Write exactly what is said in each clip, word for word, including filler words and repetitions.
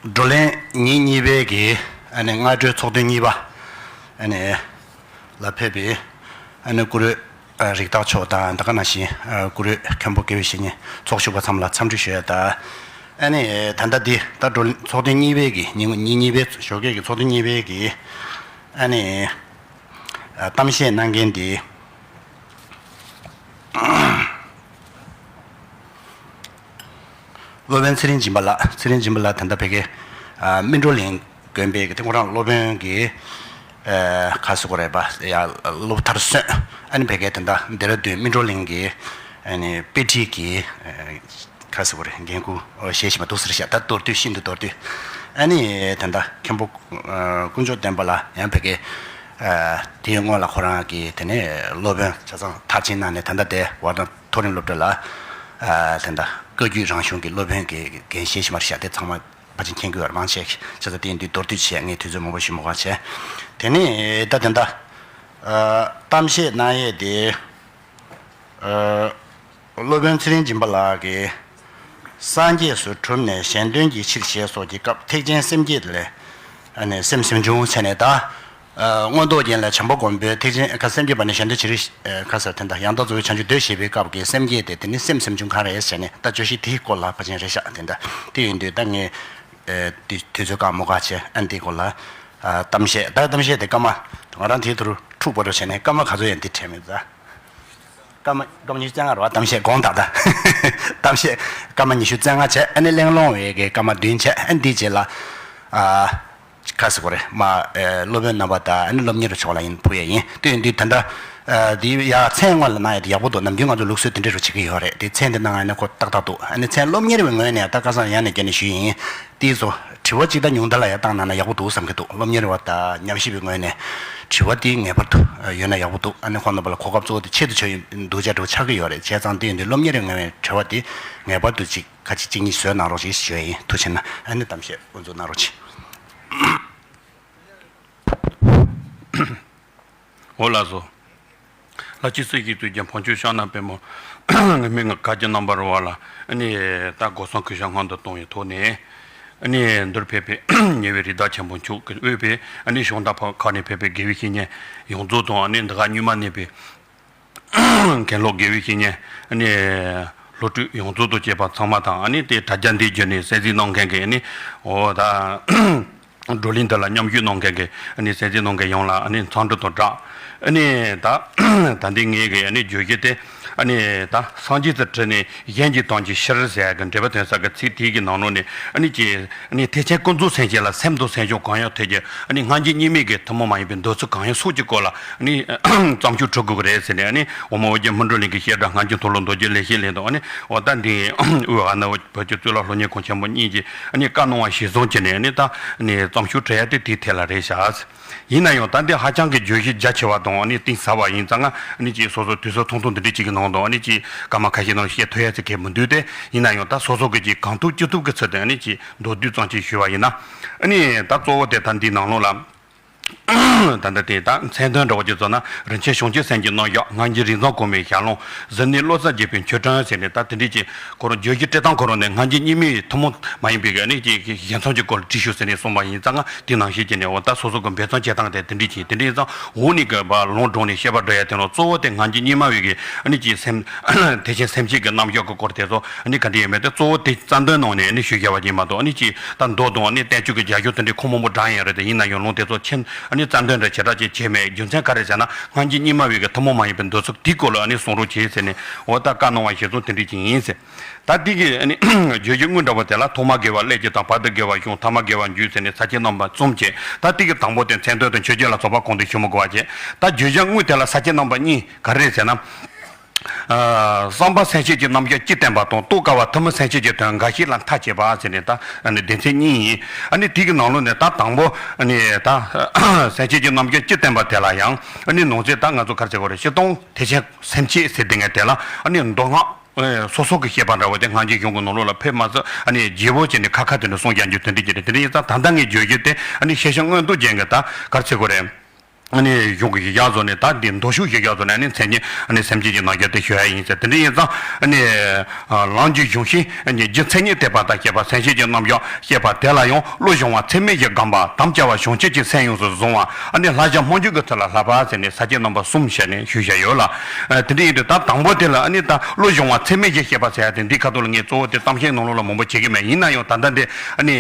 བགྲོ་གླེང་ཉིན་གཉིས་པའི་གི་ཨ་ནི་སྔ་དྲོའི་ཚོགས་ཐུན་གཉིས་པ་ཨ་ནི་ལ་ཕེབས་པའི་ཨ་ནི་བཀུར་འོས་ཨ་རིགས་བདག་མཆོག་དང་ད་ག་ནང་བཞིན་ཨ་བཀུར་འོས་མཁན་པོ་དགེ་བའི་བཤེས་གཉེན་ཚོགས་ཞུགས་པ་ཚང་མ་ལ་འཚམས་འདྲི་ཞུ་ཡ་དང་། ཨ་ནི་ད་ལྟ་འདི་ད་བགྲོ་ཚོགས་ཐུན་གཉིས་པའི་གི་ཉིན་ཉིན་གཉིས་པའི་ཞོགས་ཀས་ཀྱི་ཚོགས་ཐུན་གཉིས་པའི་གི་ཨ་ནི་ཨ་གཏམ་བཤད་གནང་མཁན་འདི། སློབ་དཔོན་ཚེ་རིང་སྦྱིན་པ་ལགས། ཚེ་རིང་སྦྱིན་པ་ལགས་ད་ལྟ་ཕ་གིའི་ཨ་སྨིན་གྲོལ་གླིང་དགོན་པའི་གི་དེ་ཁོ་རང་སློབ་དཔོན་གྱི་ཨ་ག་ཟེར་དགོས་རེད་པ། ཡ་སློབ་མཐར་སོན། ཨ་ནི་ཕ་གིའི་ད་ལྟ་ལྡེ་ར་ལྡུན་སྨིན་གྲོལ་གླིང་གི་ཨ་ནི་དཔེ་ཁྲིད་ཀྱི་ཨ་ག་ཟེར་དགོས་རེད། འགན་ཁུར་བཞེས་བཞིན་པ་འདུག་ཟེར་ཤག་ད་མདོར་བསྡུས་ཤིན་ཏུ་མདོར་བསྡུས། ཨ་ནི་ད་ལྟ་མཁན་པོ་ཨ་དཀོན་མཆོག་བསྟན་པ་ལགས་ཡང་ཕ་གིའི་ཨ་དེའི་སྔོན་ལ་ཁོ་རང་གི་དེ་ནས་སློབ་དཔོན་ཆ་ཚང་མཐར་ཕྱིན་གནང་ནས་ད་ལྟ་དེ་ཝར་དན་མཐོ་རིམ་སློབ་གྲྭ་ལ་ཨ་དེ་འདྲ་བཀའ་བརྒྱུད་རང་གཞུང་གི་སློབ་དཔོན་གྱི་འགན་བཞེས་བཞིན་པ་རེད་ཤག་དེ་ཚང་མ་ཕལ་ཆེར་མཁྱེན་གྱི་ཡོད་རེད། མང་ཆེ་བྱས་ཙང་དེ་ཡིན་དུས་མདོར་བསྡུས་བྱས། ངས་དུས་ཚོད་མང་པོ་ཞིག་མི་དགོས་བྱས། དེ་ནས་ད་དེ་འདྲ་ཨ་གཏམ་བཤད་གནང་ཡས་དེ་ཨ་སློབ་དཔོན་ཚེ་རིང་སྦྱིན་པ་ལགས་ཀྱིས། སངས་རྒྱས་སུ་གྲུབ་ནས་གཞན་དོན་གྱི་ཕྱིར་ཞེས་སོགས་ཀྱི་སྐབས་ཐེག་ཆེན་སེམས་བསྐྱེད་ལས་ཨ་ནི་སེམས་སེམས་བྱུང་ཟེར་ནས་ད། ཨ་མངོན་རྟོགས་རྒྱན་ལས་བྱམས་པ་མགོན་པོས་ཐེག་ཆེན་ཁ་སེམས་བསྐྱེད་པ་ནི་གཞན་དོན་ཕྱིར་ཨ་ཁ་ཟེར་དེ་འདྲ་ཡང་དག་རྫོགས་པའི་བྱང་ཆུབ་འདོད་ཞེས་པའི་སྐབས་ཀྱི་སེམས་བསྐྱེད་དེ་དེ་ནི་སེམས་སེམས་བྱུང་གང་རེད་ཟེར་ནས་ད་བརྗོད་གཞི་དེའི་སྐོར་ལ་ཕལ་ཆེར་རེད་ཤག་དེ་འདྲ་དེ་ཡིན་དུས་ད་ངས་ཨ་དུས་དུས་ཚོད་བཀག་མ་དགོས་བྱས་ཨ་ནི་དེའི་སྐོར་ལ་ཨ་གཏམ་བཤད་ད་གཏམ་བཤད་དེ་སྐར་མ་ང་རང་དེའི་ཐོག་འཁྲུག་པོ་རུ་བྱས་ནས་སྐར་མ་ག་ཚོད་ཡན་དེ་དྲན་མེད་ད། སྐར་མ་སྐར་མ་ཉི་ཤུ་རྩ་ལྔ་རེད་བ། གཏམ་བཤད་དགོངས་དག་ད། གཏམ་བཤད་སྐར་མ་ཉི་ཤུ་རྩ་ལྔ་བྱས། ཨ་ནི་གླེང་སློང་བའི་གི་སྐར་མ་བདུན་བྱས། ཨ་ནི་འདིའི་རྗེས་ལ་ཨ་ག་ཟེར་དགོས་རེད། མ་ཨེ་སློབ་དཔོན་རྣམ་པ་དང་ཨ་ནི་སློབ་གཉེར་བ་མཆོག་ལ་ཡིན་ཕུལ་ཡས་ཡིན། དེ་ཡིན་དུས་ད་ལྟ་ཨ་འདི་ཡ་མཚན་སྔོན་ལ་གནང་ཡས་དེ་ཡག་པོ་འདུག་ནམ་རྒྱུན་ང་ཚོ་ལུགས་སྲོལ་དེ་འདྲ་རུ་བྱེད་ཀྱི་ཡོད་རེད། དེ་མཚན་དེ་གནང་ཡས་ནི་ཁོ་ཏག་ཏག་འདུག་ཨ་ནི་མཚན་སློབ་གཉེར་བའི་ངོས་ནས་ད་ཁ་སང་ཡང་ནས་བསྐྱར་ནས་ཞུས་ཡིན། དེ་ཚོ་དྲི་བ་གཅིག་དང་ཉུང་མཐའ་ལ་ཡང་བཏང་གནང་ན་ཡག་པོ་འདུག་བསམ་གྱི་འདུག་སློབ་གཉེར་བ་དང་ཉམས་ཞིབ་པའི་ངོས་ནས་དྲི་བ་དེ་ངེས་པར་དུ་ཡོད་ན་ཡག་པོ་འདུག་ཨ་ནི་ཁོང་རྣམ་པ་ལ་གོ་སྐབས་གཙོ་བོ་དེ་ཆེད་དུ་ཆགས་ཡོད་འདུག་ཅེས་ཙང་། དེ་ཡིན་དུས་སློབ་གཉེར་བའི་ངོས་ནས་དྲི་བ་དེ་ངེས་པར་དུ་གཅིག་ཁ་ཅིག་གཅིག་གཉིས་བཟོས་གནང་རོགས་ཞེས་ཞུ་ཡ་ཡིན། ཐུགས་རྗེ་གནང་། ཨ་ནི་གཏམ་བཤད་དབུ་འཛུགས་གནང་རོགས་གྱིས། འོ་ལགས་སོ། ལྷ་སྤྱི་སྲིད་ཞིག་ཏུ་རྒྱ་བོན་ཆོས་ཤང་ན་པད་མོ་ངེད་མི་ང་ག་གྱ་རྣམ་པར་བ་ལ་ཨ་ནི་ད་སྒོ་སོང་གུས་ཞབས་སྔོན་དུ་གཏོང་བའི་ཐོག་ནས་ཨ་ནི་འདིར་ཕེབས་པའི་ཉེ་བའི་རི་དྭགས་ཆེན་པོ་མཆོག་གིས་དབུས་པའི་ཨ་ནི་གཞུང་དང་ཕ་ཁ་ནས་ཕེབས་པའི་དགེ་བའི་བཤེས་གཉེན་ཡོངས་རྫོགས་དང་། ཨ་ནི་འདི་ག་རྙིང་མ་གནས་པའི་མཁན་སློབ་དགེ་བའི་བཤེས་གཉེན་ཨ་ནི་སློབ་ཕྲུག་ཡོངས་རྫོགས་དང་བཅས་པ་ཚང་མ་དང་། ཨ་ནི་དེ་དྲ་རྒྱ་འདི་བརྒྱུད་ནས་གསན་གཟིགས་གནང་མཁན་གྱི་ཨ་ནི་འོ་ད། བགྲོ་གླེང་འདི་ལ་མཉམ་ཞུགས་གནང་མཁན་གྱི་ཨ་ནི་གསན་གཟིགས་གནང་མཁན་ཡོངས་ལ་ཨ་ནི་འཚམས་འདྲི་དང་སྦྲགས། ཨ་ནི་ད་ད་འདི་ངེད་ཀྱི་ཨ་ནི་བརྗོད་གཞི་དེ་ཨ་ནི་ད་སངས་རྒྱས་སུ་ཁྲིད་ནས་གཞན་གྱི་དོན་གྱི་ཕྱིར་ཟེར་ཡག་གི་འགྲེལ་པ་དོན་གསལ་གྱི་ཚིག་དེའི་གི་ནང་ལོགས་ནས་ཨ་ནི་ཀྱི་ཨ་ནི་ཐེག་ཆེན་ཀུན་རྫོབ་སེམས་བསྐྱེད་ལ་སེམས་དང་སེམས་བྱུང་གང་ཡང་ཐོས་ཀྱི་ཨ་ནི་སྔ་འགྱུར་རྙིང་མའི་གི་ཐུན་མོང་མ་ཡིན་པའི་འདོད་ཚུལ་གང་ཡང་གསུངས་ཀྱི་སྐོར་ལ་ཨ་ནི་བརྩམས་ཆོས་འབྲི་དགོས་ཀྱི་རེད་ཟེར་ནས། ཨ་ནི་འོག་མ་ཨོ་རྒྱན་སྨིན་གྲོལ་གླིང་གི་བཤད་སྒྲ་སྔ་འགྱུར་མཐོ་སློབ་མདོ་རྒྱུད་ལེགས་བཤད་ལས་དང་། ཨ་ནི་འོ་ད་འདི་དབུས་ཨ་ནི་བོད་ཀྱི་གཙུག་ལག་སློབ་གཉེར་ཁང་ཆེན་མོ་གཉིས་ཀྱིས་ཨ་ནི་བཀའ་གནང་བ་གཞིར་བཟུང་བྱས་ནས་ཨ་ནི་ད་ཨ་ནི་བརྩམས་ཆོས་བྲི་ཡ་དེ་དེའི་ཐད་ལ་རེད་ཤག་ཡིན་ན་ཡང་ད་འདི་ཧ་ཅང་གི་བརྗོད་གཞི་རྒྱ་ཆེ་བ་དང་ཨ་ནི་གཏིང་ཟབ་པ་ཡིན་ཙང་། ང་ཨ་ནི་ཅིག་སོ་སོ་དུས་ཚོད་ཐུང་ཐུང་འདི་འདྲ་ཅིག་གི་ནང་དུ་ཨ་ནི་ཅིག་སྐར་མ་ཁ་ཤས་ནང་བཤད་ཐུབ་ཡ་ཚིག་གི་མི་འདུག་སྟེ། ཡིན་ན་ཡང་ད་སོ་སོ་གི་ཅིག་གང་ཐུབ་ཅི་ཐུབ་ཀྱི་ཚུལ་དུ་ཨ་ནི་ཅིག་མདོར་བསྡུས་ཙམ་ཅིག་ཞུས་པ་ཡིན་ན། ཨ་ནི་ད་གཙོ་བོ་དེ་ད་འདིའི་ནང་ལོགས་ལ། ད་ལྟ་དེ་དག་མཚན་དོན་འདྲ་བོ་ཅིག་བརྩིས་ན། རིན་ཆེན་བྱང་ཆུབ་སེམས་ཀྱི་རྣམ་གཞག་སྔ་འགྱུར་རིགས་མཛངས་གོང་མའི་ཞལ་ལུང་། གཟུར་གནས་བློ་གསལ་རྒྱས་པའི་མཆོད་སྤྲིན་ཟེར་ནས། ད་དེ་འདྲས་ཀྱི་ཁོ་རང་བརྗོད་གཞི་བྲི་སྟངས་ཁོ་རང་ནས་སྔ་འགྱུར་རྙིང་མའི་ཐུན་མོང་མ་ཡིན་པའི་གི་ཨ་ནི་ཅིག་ཞལ་མཚམས་ཀྱི་སྐོར་ལ་བྲིས་ཤོག་ཟེར་ནས་གསུངས་པ་ཡིན་ཙང་། ང་དེ་ནང་བཞིན་བྱས་ནས་འོ་ད་སོ་སོ་གི་འབད་བརྩོན་བྱེད་སྟངས་དེ་དེ་འདྲས་ཀྱི་དེ་འདྲས་ཡིན་ཙང་། འོག་ནས་གི་བ་ལུང་དྲངས་ནས་བཤད་པ་འགྲོ་ཡ་དེ་ནང་གཙོ་བོ་དེ་སྔ་འགྱུར་རྙིང་མ་བའི་གི་ཨ་ནི་ཅིག་སེམས་ཐེག་ཆེན་སེམས་བསྐྱེད་ཀྱི་རྣམ་གཞག་གི་སྐོར་དེ་ཚོ་ཨ་ནི་ག་འདྲས་ཡོད་མེད་དེ་གཙོ་བོ་དེ་རྩ་དོན་ནང་ནས་ཨ་ནི་ཞུ་བྱ་བ་ཅིག་མ་གཏོགས། ཨ་ནི་ཅིག་ད་མདོ་དང་ཨ་ནི་བསྟན་བཅོས་ཀྱི་རྒྱབ་ལྗོངས་དེ་འདྲའི་ཁུངས་མང་པོ་དྲངས་ཡོད་རེད་དེ། ཡིན་ན་ཡང་ལུང་དེ་ཚོ་ཆེན་ཨ་ནི་རྩ་དོན་འདྲ་ཞེ་དྲག་ཅིག་བྱས་མེད། རྒྱུ་མཚན་ག་རེ་ཟེར་ན་སྔ་འགྱུར་རྙིང་མ་བའི་གི་ཐུན་མོང་མ་ཡིན་པའི་འདོད་ཚུལ་དེའི་སྐོར་ལ་ཨ་ནི་གསུང་རོགས་བྱེད་ཟེར་ནས་འོ་ད་བཀའ་གནང་བ་གཞིར་བཟུང་དེ་འདྲ་ཅིག་ཡིན་ཟེར། ད་དེ་གི་ཨ་ནི་བརྗོད་གཞི་དངོས་འདྲ་བོ་དེ་ལ་ཐོག་མར་དགེ་བ་ཀླད་ཀྱི་དང་། བར་དུ་དགེ་བ་གཞུང་། ཐ་མར་དགེ་བ་མཇུག་ཟེར་ནས་ས་བཅད་རྣམ་པ་གསུམ་བྱས། ད་དེ་གི་དང་པོ་དེ་མཚན་དོན་དང་མཆོད་བརྗོད་ལ་སོགས་པ་གོང་དུ་ཞུ་མི་དགོས་པ་བྱས། ད་བརྗོད་བྱ་དངོས་དེ་ལ་ས་བཅད་རྣམ་པ་གཉིས་ག་རེ་རེད་ཟེར་ན། ཨ་བསམ་པ་སེམས་བསྐྱེད་ཀྱི་རྣམ་གཞག་སྤྱིར་བསྟན་པ་དང་། རྟོགས་དཀའ་བ་ཐུན་མོང་སེམས་བསྐྱེད་ཀྱི་དོན་འགའ་ཞིག་ལ་མཐའ་དཔྱད་པ་ཟེར་ནས། ད་ཨ་ནི་སྡེ་ཚན་གཉིས་ཡིན། ཨ་ནི་དེ་གི་ནང་ལོགས་ནས་ད་དང་པོ་ཨ་ནི་ད་སེམས་བསྐྱེད་ཀྱི་རྣམ་གཞག་སྤྱིར་བསྟན་པ་དེ་ལ་ཡང་ཨ་ནི་ནང་གསེས་ད་ང་ཚོ་ག་རེ་ཟེར་དགོས་རེད། སྤྱིར་བཏང་ཐེག་ཆེན་སེམས་བསྐྱེད་ཟེར་དེ་ངས་དེ་ལ་ཨ་ནི་མདོ་སྔགས་སོ་སོ་གི་བཤད་པ་འདྲ་བོ་དེ་སྔ་འགྱུར་གཞུང་གི་ནང་ལོགས་ལ་ཕེབས་མ་ཚད་ཨ་ནི་རྒྱས་པོ་བྱས་ནས་ཁ་ཁ་དེ་འདྲ་གསུངས་རྒྱག་རྒྱུ་དེ་འདྲ་ཅིག་རེད། དེ་འདྲ་ཡིན་ཙང་ད་ལྟ་ངས་བརྗོད་རྒྱུ་དེ་ཨ་ནི་ཤེར་ཕྱིན་མངོན་རྟོགས་རྒྱན་གྱི་ད་ག་རེ་ཟེར་དགོས་རེད། ཨ་ནི་གཞུང་གི་གཞི་བཞག་བཟོ་ནས། ད་འདི་མདོ་ཕྱོགས་གཞི་བཞག་བཟོ་ནས། ཨ་ནི་མཚན་ཉིད། ཨ་ནི་སེམས་བསྐྱེད་ཀྱི་རྣམ་གཞག་དེ་ཞུ་ཡ་ཡིན་ཟེར། དེ་འདྲ་ཡིན་ཙང་། ཨ་ནི་ལམ་གྱི་གཞུང་ཤིང་། ཨ་ནི་རྒྱུ་མཚན་ཉིད་དད་པ་དང་བཅས་པ། སེམས་བསྐྱེད་ཀྱི་རྣམ་གཞག་བཤད་པ་དེ་ལ་ཡང་། བློ་སྦྱོང་བ་ཚད་མེད་བཞི་བསྒོམ་པ། དམ་བཅའ་བ་བྱང་ཆུབ་ཀྱི་སེམས་ཡོངས་སུ་བཟུང་བ། ཨ་ནི་ལྷ་བྱམས་སྨོན་འཇུག་གི་ཚུལ་ལ་བསླབ་པ་ཟེར་ནས་ས་བཅད་རྣམ་པ་གསུམ་བཤད་ནས་ཞུས་བཞག་ཡོད་ལ། ཨ་དེ་འདྲ་ཡིན་དུས་ད་དང་པོ་དེ་ལ། ཨ་ནི་ད་བློ་སྦྱོང་བ་ཚད་མེད་བཞི་བཤད་པ་ཟེར་ཡ་དེ། འདི་ཁ་ཐོག་ལ་ངས་གཙོ་བོ་དེ་གཏམ་བཤད་ནང་ལོགས་ལ་མང་པོ་བྱེད་ཀྱི་མེད། ཡིན་ན་ཡང་ད་ལྟ་འདི། ཨ་ནི།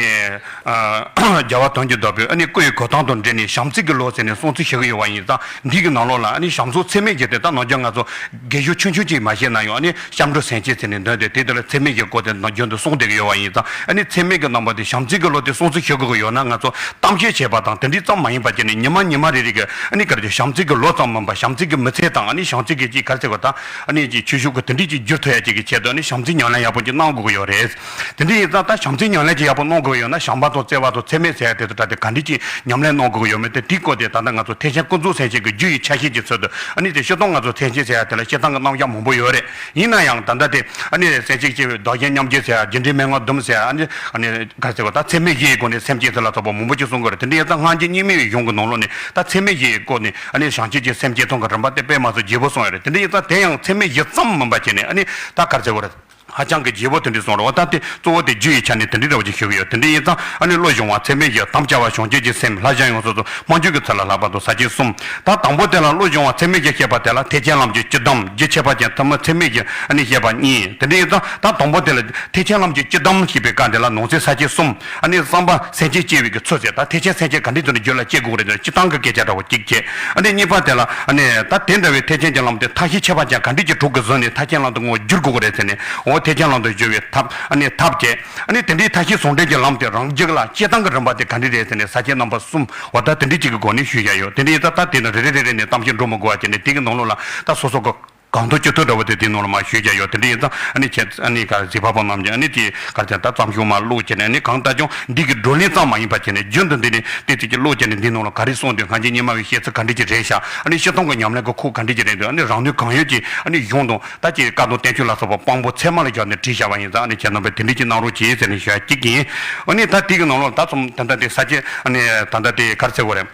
ཨ། རྒྱལ་བ་དོན་གྱི་བདག་པོས། ཨ་ནི་སྐུ་ཡི་གོས་ཐུང་དང་འབྲེལ་ནས་བྱམས་བརྩེ་གི་ལོ་ཟེར་ནས་གསུང་ཚིག་བཞག་གི་ཡོད་པ་ཡིན་ཙང་། འདི་གི་ནང་ལོགས་ལ། ཨ་ནི་བྱམས་སོགས་ཚད་མེད་བཞི་དེ། ད་ནམ་རྒྱུན་ང་ཚོ་རྒན་གཞོན་ཆུང་ཆུང་ཅིག་མ་བཤད་ན་ཡང་། ཨ་ནི་སྐྱབས་འགྲོ་སེམས་བསྐྱེད་ཟེར་ནས་འདོན་ཏེ། དེ་དེ་ལ་ཚད་མེད་བཞིའི་སྐོར་དེ་ནམ་རྒྱུན་དུ་གསུང་བསྡད་ཀྱི་ཡོད་པ་ཡིན་ཙང་། ཨ་ནི་ཚད་མེད་ཀྱི་རྣམ་པ་དེ། བྱམས་བརྩེ་གི་ལོ་དེ་གསུང་ཚིག་བཞག་གི་ཡོད་ན། ང་ཚོ་གཏམ་བཤད་བྱས་པ་དང་དེ་འདྲ་ཙམ་མ་ཡིན་པ་བྱས་ནས། ཉི་མ་ཉི་མ་རེ་རེ་གི། ཨ་ནི་ག་རེ་ཟེར། བྱམས་བརྩེ་གི་ལོ་ཙམ་མིན་པ། བྱམས་བརྩེ་གི་མི་ཚེ་དང་། ཨ་ནི་བྱམས་བརྩེ་གི་ཅིག་ག་རེ་ཟེར་བ་དང་། ཨ་ནི་ཅིག་ཆོས་ཕྱོགས་ཀྱི་དེ་འདྲ་ཅིག་བསྒྱུར་ཐུབ་ཡ་ཅིག་གི་ཆེད་དུ། ཨ་ནི་བྱམས་བརྩེ་ཉམས་ལེན་ཡག་པོ་ཅིག་གནང་དགོས་ཀྱི་ཡོད་རེད། དེ་འདྲ་ཡིན་ཙང་། ད་བྱམས་བརྩེ་ཉམས་ལེན་ཅིག་ཡག་པོ་གནང་དགོས་ཀྱི་ཡོད་ན། བྱམས་པ་དང་བརྩེ་བ་དང་ཚད་མེད་ཟེར་ཡ་དེ་ཚོ་ད་དེ་ག་འདྲ་ཅིག་ཉམས་ལེན་གནང་དགོས་ཀྱི་ཡོད་མེད་དེ། དེའི་སྐོར་དེ་ད་ལྟ་ང་ཚོ་ཐེག་ཆེན་ཀུན་རྫོབ་སེམས་བསྐྱེད་ཀྱི་རྒྱུ་ཡི་ཆ་ཤས་ཀྱི་ཚུལ་དུ། ཨ་ནི་དེ་སྤྱིར་བཏང་ང་ཚོ་ཐེག་ཆེན་ཟེར་ཡ་དེ་ལ་བཤད་སྟངས་ཀྱི་རྣམ་གཞག་མང་པོ་ཡོད་རེད། ཡིན་ན་ཡང་ད་ལྟ་དེ། ཨ་ནི་སེམས་བསྐྱེད་ཆེ་བའི་བདག་གཞན་མཉམ་བརྗེ་ཟེར་ཡ། རྒྱུ་འབྲས་མན་ངག་བདུན་ཟེར་ཡ། ཨ་ནི། ཨ་ནི་ག་རེ་ཟེར་བ། ད་ཚད་མེད་བཞི་ཡི་སྒོ་ནས་སེམས་བསྐྱེད་ཟེར་ལ་སོགས་པ་མང་པོ་ཅིག་གསུང་གི་རེད། དེ་འདྲ་ཡིན་ཙང་སྔ་འགྱུར་རྙིང་མའི་གཞུང་གི་ནང་ལོགས་ནས་ད་ཚད་མེད་བཞི་ཡི་སྐོར་ནས། ཨ་ནི་བྱང་ཆུབ་ཀྱི་སེམས་བསྐྱེད་ཐུན་གྱི་རིམ་པ་དེ་དཔེ་མ་སྲིད་རྒྱས་པོ་གསུངས་ཡོད་རེད། དེ་འདྲ་ཡིན་ཙང་དེ་ཡང་ཚད་མེད་བཞི་ཙམ་མིན་པ་བྱས་ནས། ཨ་ནི་ད་ག་རེ་ཟེར་བ་རེད། ཧ་ཅང་གི་རྒྱས་པོ་དེ་འདྲ་གསུངས་རེད་བ། ད་དེ་གཙོ་བོ་དེ་རྒྱུ་ཡི་ཆ་ནས་དེ་འདྲ་འདྲ་བོ་ཅིག་ཞུ་གི་ཡོད། དེ་འདྲ་ཡིན་ཙང་། ཨ་ནི་བློ་སྦྱོང་བ་ཚད་མེད་བཞི། དམ་བཅའ་བ་བྱང་ཆུབ་ཀྱི་སེམས། ལྷ་བྱམས་ཡོངས་སུ་བཟུང་། སྨོན་འཇུག་གི་ཚུལ་ལ་བསླབ་པ་དང་ས་བཅད་གསུམ། ད་དང་པོ་དེ་ལ། བློ་སྦྱོང་བ་ཚད་མེད་བཞི་བཤད་པ་དེ་ལ་ཐེག་ཆེན་ལམ་གྱི་སྤྱི་དམ། རྒྱུ་ཆད་པ་ཅན་ཐུན་མོང་ཚད་མེད་བཞི། ཨ་ནི་བཤད་པ་གཉིས། དེ་འདྲ་ཡིན་ཙང་། ད་དང་པོ་དེ་ལ་ཐེག་ཆེན་ལམ་གྱི་སྤྱི་དམ་ཞེས་པའི་སྐབས་དེ་ལ་ནང་གསེས་ས་བཅད་གསུམ། ཨ་ནི་བསམ་པ་སེམས་བསྐྱེད་བསྐྱེད་པའི་གི་ཚུལ་ཟེར། ད་ཐེག་ཆེན་སེམས་བསྐྱེད་ག་འདྲའི་ཐོག་ནས་རྒྱུད་ལ་སྐྱེ་དགོས་རེད། སྤྱིར་བཏང་གི་སྐད་ཆ་འདྲ་བོ་གཅིག་བྱས། ཨ་ནི་གཉིས་པ་དེ་ལ། ཨ་ནི་ད་དེ་འདྲ་བའི་ཐེག་ཆེན་གྱི་ལམ་དེ་ཐབས་ཤེས་ཁྱད་པར་ཅན་ག་འདྲ་ཅིག་དྲུག་གིས་བཟུང་ནས་ཐེག་ཆེན་ལམ་དུ་ངོ་བསྒྱུར་དགོས་རེད་ཟེར་ནས། འོ་ཐེག་ཆེན་ལམ་དུ་བསྒྱུར་བའི་ཐབས། ཨ་ནི་ཐབས་བྱས། ཨ་ནི་དེ་འདྲའི་ཐབས་ཤེས་ཟུང་འབྲེལ་གྱི་ལམ་དེ་རང་རྒྱུད་ལ་སྐྱེ་སྟངས་ཀྱི་རིམ་པ་དེ་ག་འདྲ་རེད་ཟེར་ནས་ས་བཅད་རྣམ་པ་གསུམ། འོ་ད་དེ་འདྲ་ཅིག་གི་སྒོ་ནས་ཞུས་བཞག་ཡོད། དེ་འདྲ་ཡིན་ཙང་ད་དེ་ནི་རེ་རེ་རེ་རེ་ནས་གཏམ་བཤད་འགྲོ་མི་དགོས་པ་བྱས་ནས། དེ་གི་ནང་ལོགས་ལ་ད་སོ་སོ་གི་གང་ཐུབ་ཅི་ཐུབ་འདྲ་བོ་དེ་དེའི་ནང་ལ་མར་ཞུས་བཞག་ཡོད། དེ་འདྲ་ཡིན་ཙང་། ཨ་ནི་ཁྱེད། ཨ་ནི་ག་རེ། གཟིགས་པ་པོ་རྣམས་ཀྱིས། ཨ་ནི་དེ་ག་རེ་ཟེར། ད་བརྩམས་ཆོས་མར་ཀློག་བྱས་ནས། ཨ་ནི་གང་ལྟར་ཀྱང་འདི་གི་བགྲོ་གླེང་ཙམ་མ་ཡིན་པ་བྱས་ནས། རྒྱུན་དུ་འདི་ནས་ཏིག་ཏིག་ཅིག་ཀློག་བྱས་ནས། འདིའི་ནང་ལ་ག་རེ་གསུངས་འདུག་སྔ་འགྱུར་རྙིང་མ་བའི་བཤད་ཚུལ་ག་འདྲ་ཅིག་རེད་ཤག་ཨ་ནི་སྤྱིར་བཏང་གི་ཉམས་ལེན་གྱི་ཁུག་ག་འདྲ་ཅིག་རེད་འདུག་ཨ་ནི་རང་ནུས་གང་ཡོད་ཀྱིས། ཨ་ནི་གཞུང་དང་ད་ཅིག་བཀའ་དང་བསྟན་བཅོས་ལ་སོགས་པ་དཔང་པོ་ཚད་མ་ལ་སྦྱར་ནས་བྲིས་བཞག་པ་ཡིན་ཙང་། ཨ་ནི་ཁྱེད་རྣམ་པས་དེ་འདྲ་ཅིག་གནང་རོགས་གྱིས་ཟེར་ནས་ཞུ་ཡ་གཅིག་ཡིན། ཨ་ནི་ད་དེ་གི་ནང་ལོགས་ད་ཚོམ་ད་ལྟ་དེ་ས་བཅད། ཨ་ནི་ད་ལྟ་དེ་ག་རེ་ཟེར་དགོས་རེད།